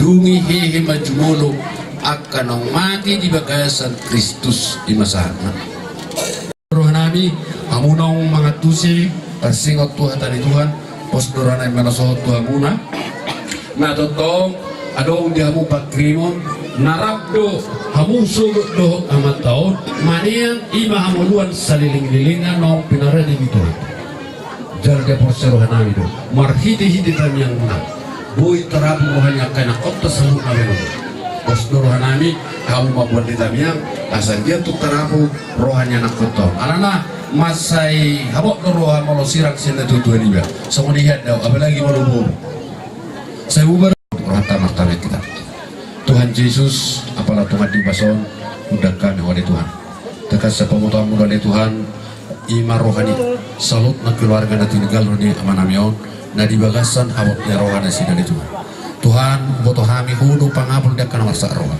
dung i hehe ma jumolo angka naung mate di bagasan Kristus. I ma sahatna. Rohanami, hamu naung mangantusi, tarsingot tu hata ni Tuhan, pos do rohanami manosohot tu hamuna. Na tongtong adong di hamu pangkirimon, na rap do hamu sogot dohot amanta on manean, i ma hangoluan saleleng-lelengna naung pinarade ni Tuhan. Jala diaporseai rohanami do marhite-hite tangiangmuna, boi tarapul roha ni angka inangkonta saluhutna. Pos do rohanami, hamu mamboan ni tangiang asa dian tung tarapul roha ni anakkonta on. Alana mansai habot do roha molo sirang sian natuatua niba. Songon i hian do, apalagi molo boru. Sai bubar rohanta martangiang hita. Tuhan Jesus, apala tongan di bagasan on, hundang hami Ho ale Tuhan. Tangkas sian pamotoanMu do ale Tuhan, i ma roha ni saluhutna keluarga na tininggal ro ni amanami on, na di bagasan habot ni roha nasida ale Tuhan. Tuhan, huboto hami Ho do pangapul di angka na marsak roha.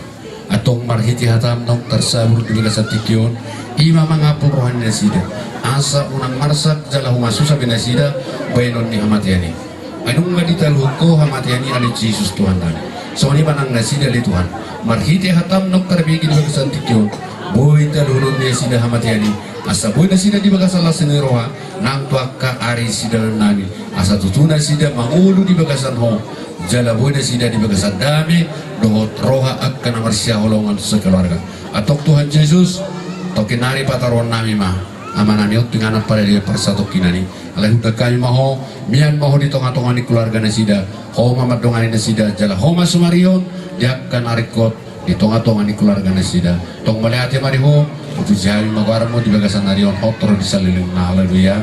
Antong marhite hataM naung tarsabur di bagasan tingki on, i ma mangapul roha ni nasida, asa unang marsak jala humasusa be nasida baenon ni hamatean i. Ai nunga ditaluhon Ho hamatean i ale Jesus Tuhannami. Songon i ma nang nasida ale Tuhan, marhite hataM naung tarbege di bagasan tingki on, boi taluhononMu nasida hamatean i, asa boi nasida di bagasan las ni roha nang tu angka ari sidalanannami, asa tutu nasida mangolu di bagasan Ho, jala boi nasida di bagasan dame dohot roha angka na marsihaholongan sakeluarga. Antong Tuhan Jesus, tongkin nari pataruhonnami ma amanami on tu inganan paradian parsatongkinan i. Alai hundang hami ma Ho, mian ma Ho di tonga-tonga ni keluarga nasida, Ho ma mandongani nasida, jala Ho ma sumarihon di angka na ringkot di tonga-tonga ni keluarga nasida. Tong mauliate ma di Ho, hupuji hami ma goarMu di bagasan ari on, hot ro di salelengna. Haleluya.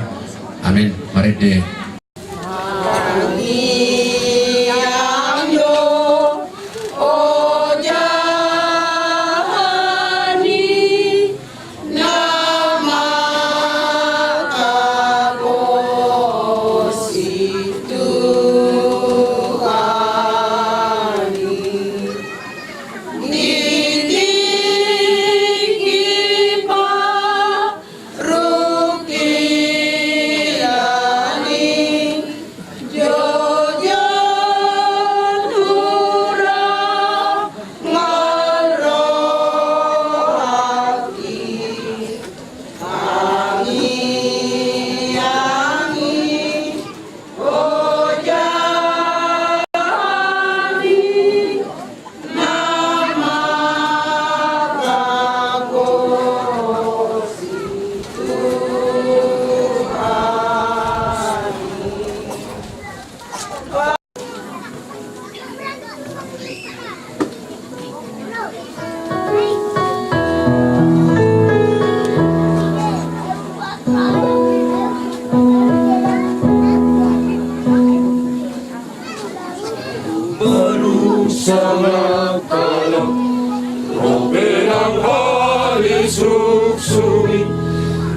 Amin. Marende. Manusangap alam, robenang hali suksumi,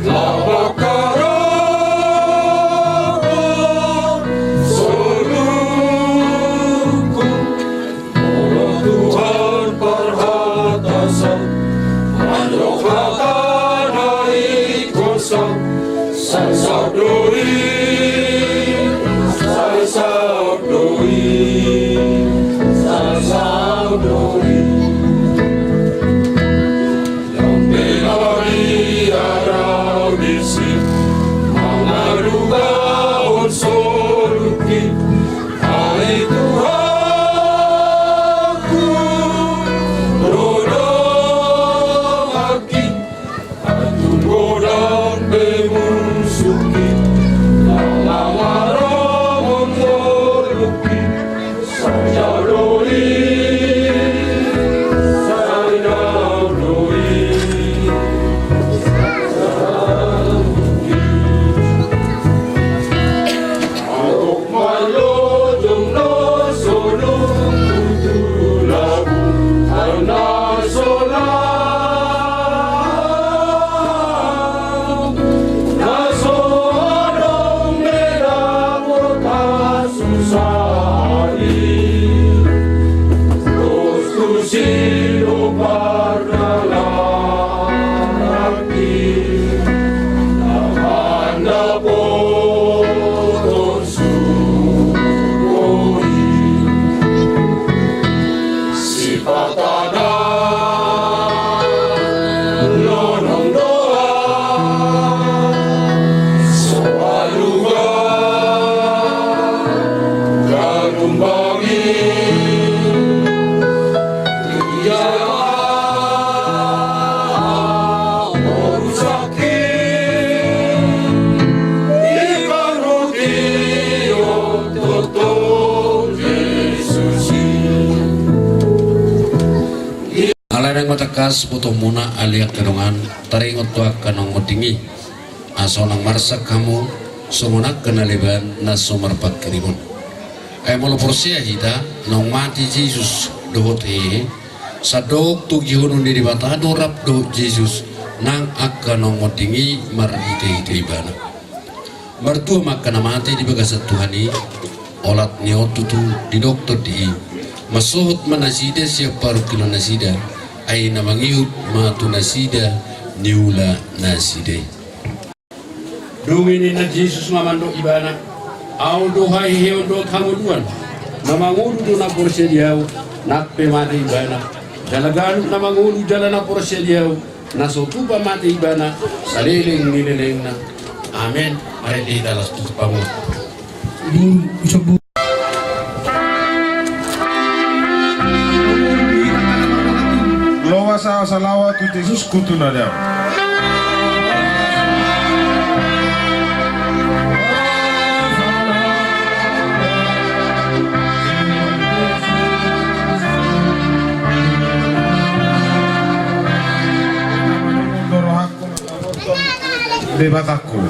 labak karama soluku, molo Tuhan parhatasan, mandok hata na ingkon sa, sai saut do i, sai saut do i, sai saut do i. Ndang pe na di Patada lonong doa soaluga galumbangi. Ia morusak. Alai naeng ma tangkas botoonmuna ale angka dongan, taringot tu angka naung monding i, asa unang marsak hamu songon angka na leban na so marpangkirimon. Ai molo porsea hita naung mate Jesus dohot hehe, sandok togihon ni Debata do rap dohot Jesus nang angka naung monding i marhitehite ibana. Martua ma angka na mate di bagasan Tuhan i, olat ni on tutu didok Tondi i. Mansohot ma nasida sian parungkilon nasida, ai na mangihut ma tu nasida niula nasida i. Dung i ninna Jesus ma mandok ibana, Ahu do haheheon dohot hangoluan. Na mangolu do na porsea di Ahu, nang pe mate ibana. Jala ganup na mangolu jala na porsea di Ahu, na so tupa mate ibana, saleleng ni lelengna. Amen. Marende hita laos tu pamoruon. Loas ahu salawat tu Jesus, kutu na dao. Debatangku.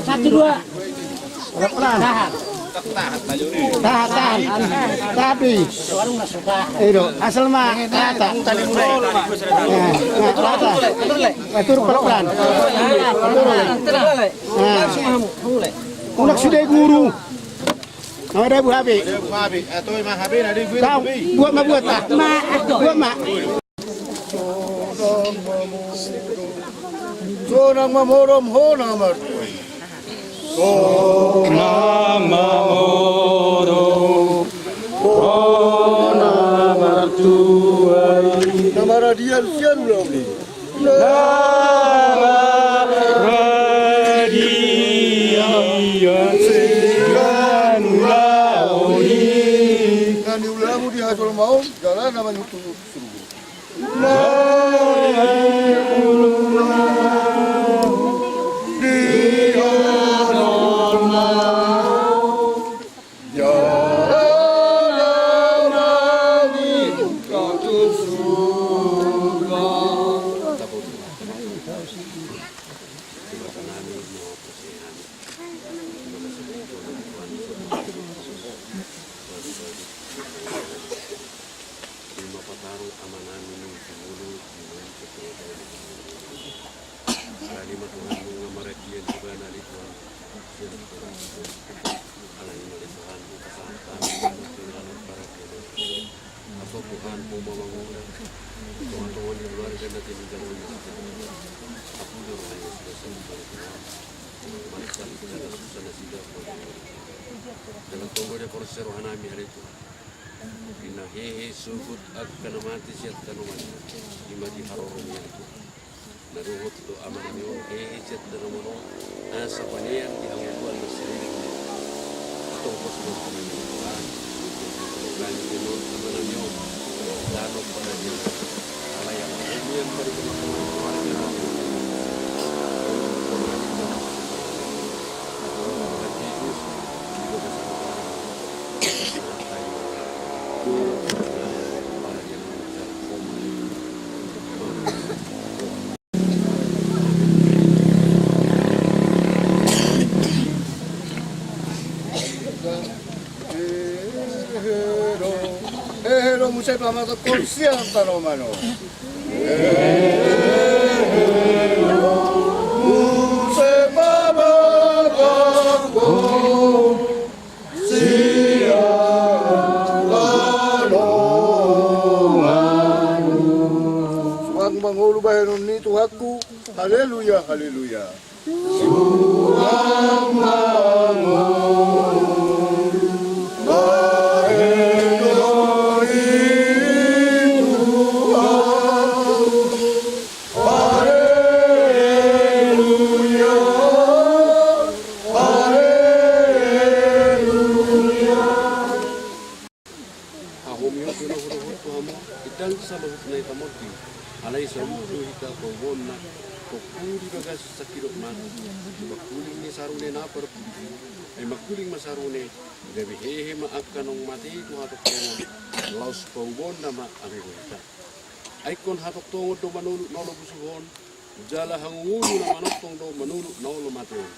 Satu, dua. Tahan. Tahan, tahan. Tahan, tahan. Ido, asal ma rata. Nah, rata. Turun pelan-pelan. Turun. Nah. Unang sude guru. Nah, ada bu H P. Tahu, buat ma buat, ah. Buat ma. Sonang mamodom hona martua i. Sonang mamodom hona martua i. Na maradian sian lobi. Na maradian sian ulaon i. Na niulamu di hajolmaon, jala na mangihuthon surgo. Ima patarung amanami nang singulu di nang ketua. Alani ma Tuhan nunga maradian ibana di Tuhan. Alani ma di Tuhan pasahat hami nang paradian. Aso Tuhan, ho ma mangula tonga-tonga ni keluarga na tininggalon. Apuji roha ni suda sambung Tuhan. Marsal jala susa nasida. Jala tonggo di porsi rohanami ale Tuhan. Di na hehe sogot angka na mate sian tano on, i ma di haroro ni ahu. Na dohot do amanami on hehe sian tano on, asa panean di hangoluan na saleleng. Tongkos ma hami Tuhan, hami di na amanami on, tano pada dia. Ala yang kemudian pada teman-teman keluarga. Hehe do, hehe do muse pamatangkon sian tano on. Hehe do muse pamatangkon sian tano on. Suang mangolu bahenon ni Tuhanku. Haleluya, haleluya. Suang mangolu bahenon ni Tuhan. Haleluya, haleluya. Hahomion do na hudohot tu hamu, ndang saluhutna hita monding, alai saluhut do hita paboaonna, tongku di bagasan sangkidop mate, di bangkuling ni sarune na parpudi, ai mangkuling ma sarune, gabe hehe ma angka naung mate tu hatongtongon, laos paboaonna ma amebo hita. Ai ingkon hatongtongon do manoluk na olo busuhon, jala hangoluan na manongtong do manoluk na olo mate on.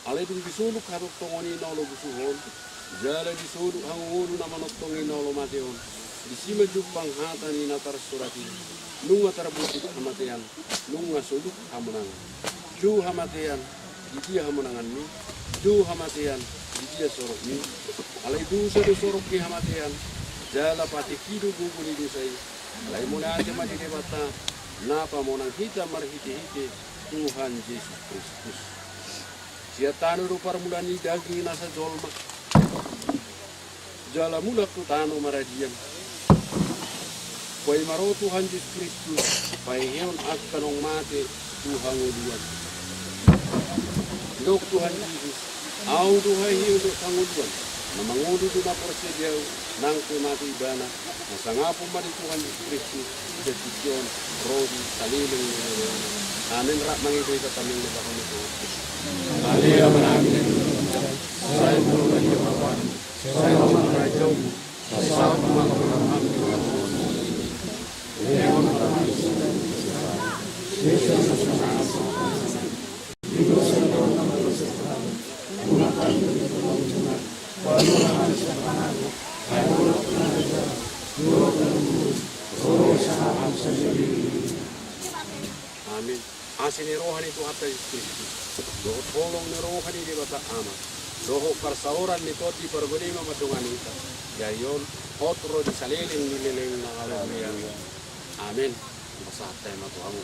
Alai dung disoluk hatongtongon i na olo busuhon, jala disoluk hangoluan na manongtong i na olo mate on, disi ma jumpang hata ni na tarsurat i, nunga tarbungkuk hamatean, nunga soluk hamonangan. Jou hamatean, di dia hamonanganmi? Jou hamatean, di dia sorokmi? Alai dosa do sorok ni hamatean, jala patik i do gogo ni dosa i. Alai mauliate ma di Debata, na pamonang hita marhitehite Tuhan Jesus Kristus. Sian tano do parmulaan ni daging nasa jolma, jala mulak tu tano maradian. Paima ro Tuhan Jesus Kristus, pahehehon angka naung mate tu hangoluan. Didok Tuhan Jesus, Ahu do haheheon dohot hangoluan. Na mangolu do na porsea di Ahu, nang pe mate ibana, na sangapon ma di Tuhan Jesus Kristus, sian tingki on ro di saleleng ni lelengna. Amen. Rap mangido hita tamiang na bahen ni Tuhan. Amen. Amen. Amen. Amen. Asi ni roha ni Tuhanta Jesus Kristus, dohot holong ni roha ni Debata Ama, dohot parsaoran ni Tondi Parbadia ma mandongani hita, jala hot ro di saleleng ni lelengna. Haleluya. Amen. Pasahat hami ma tu hamu.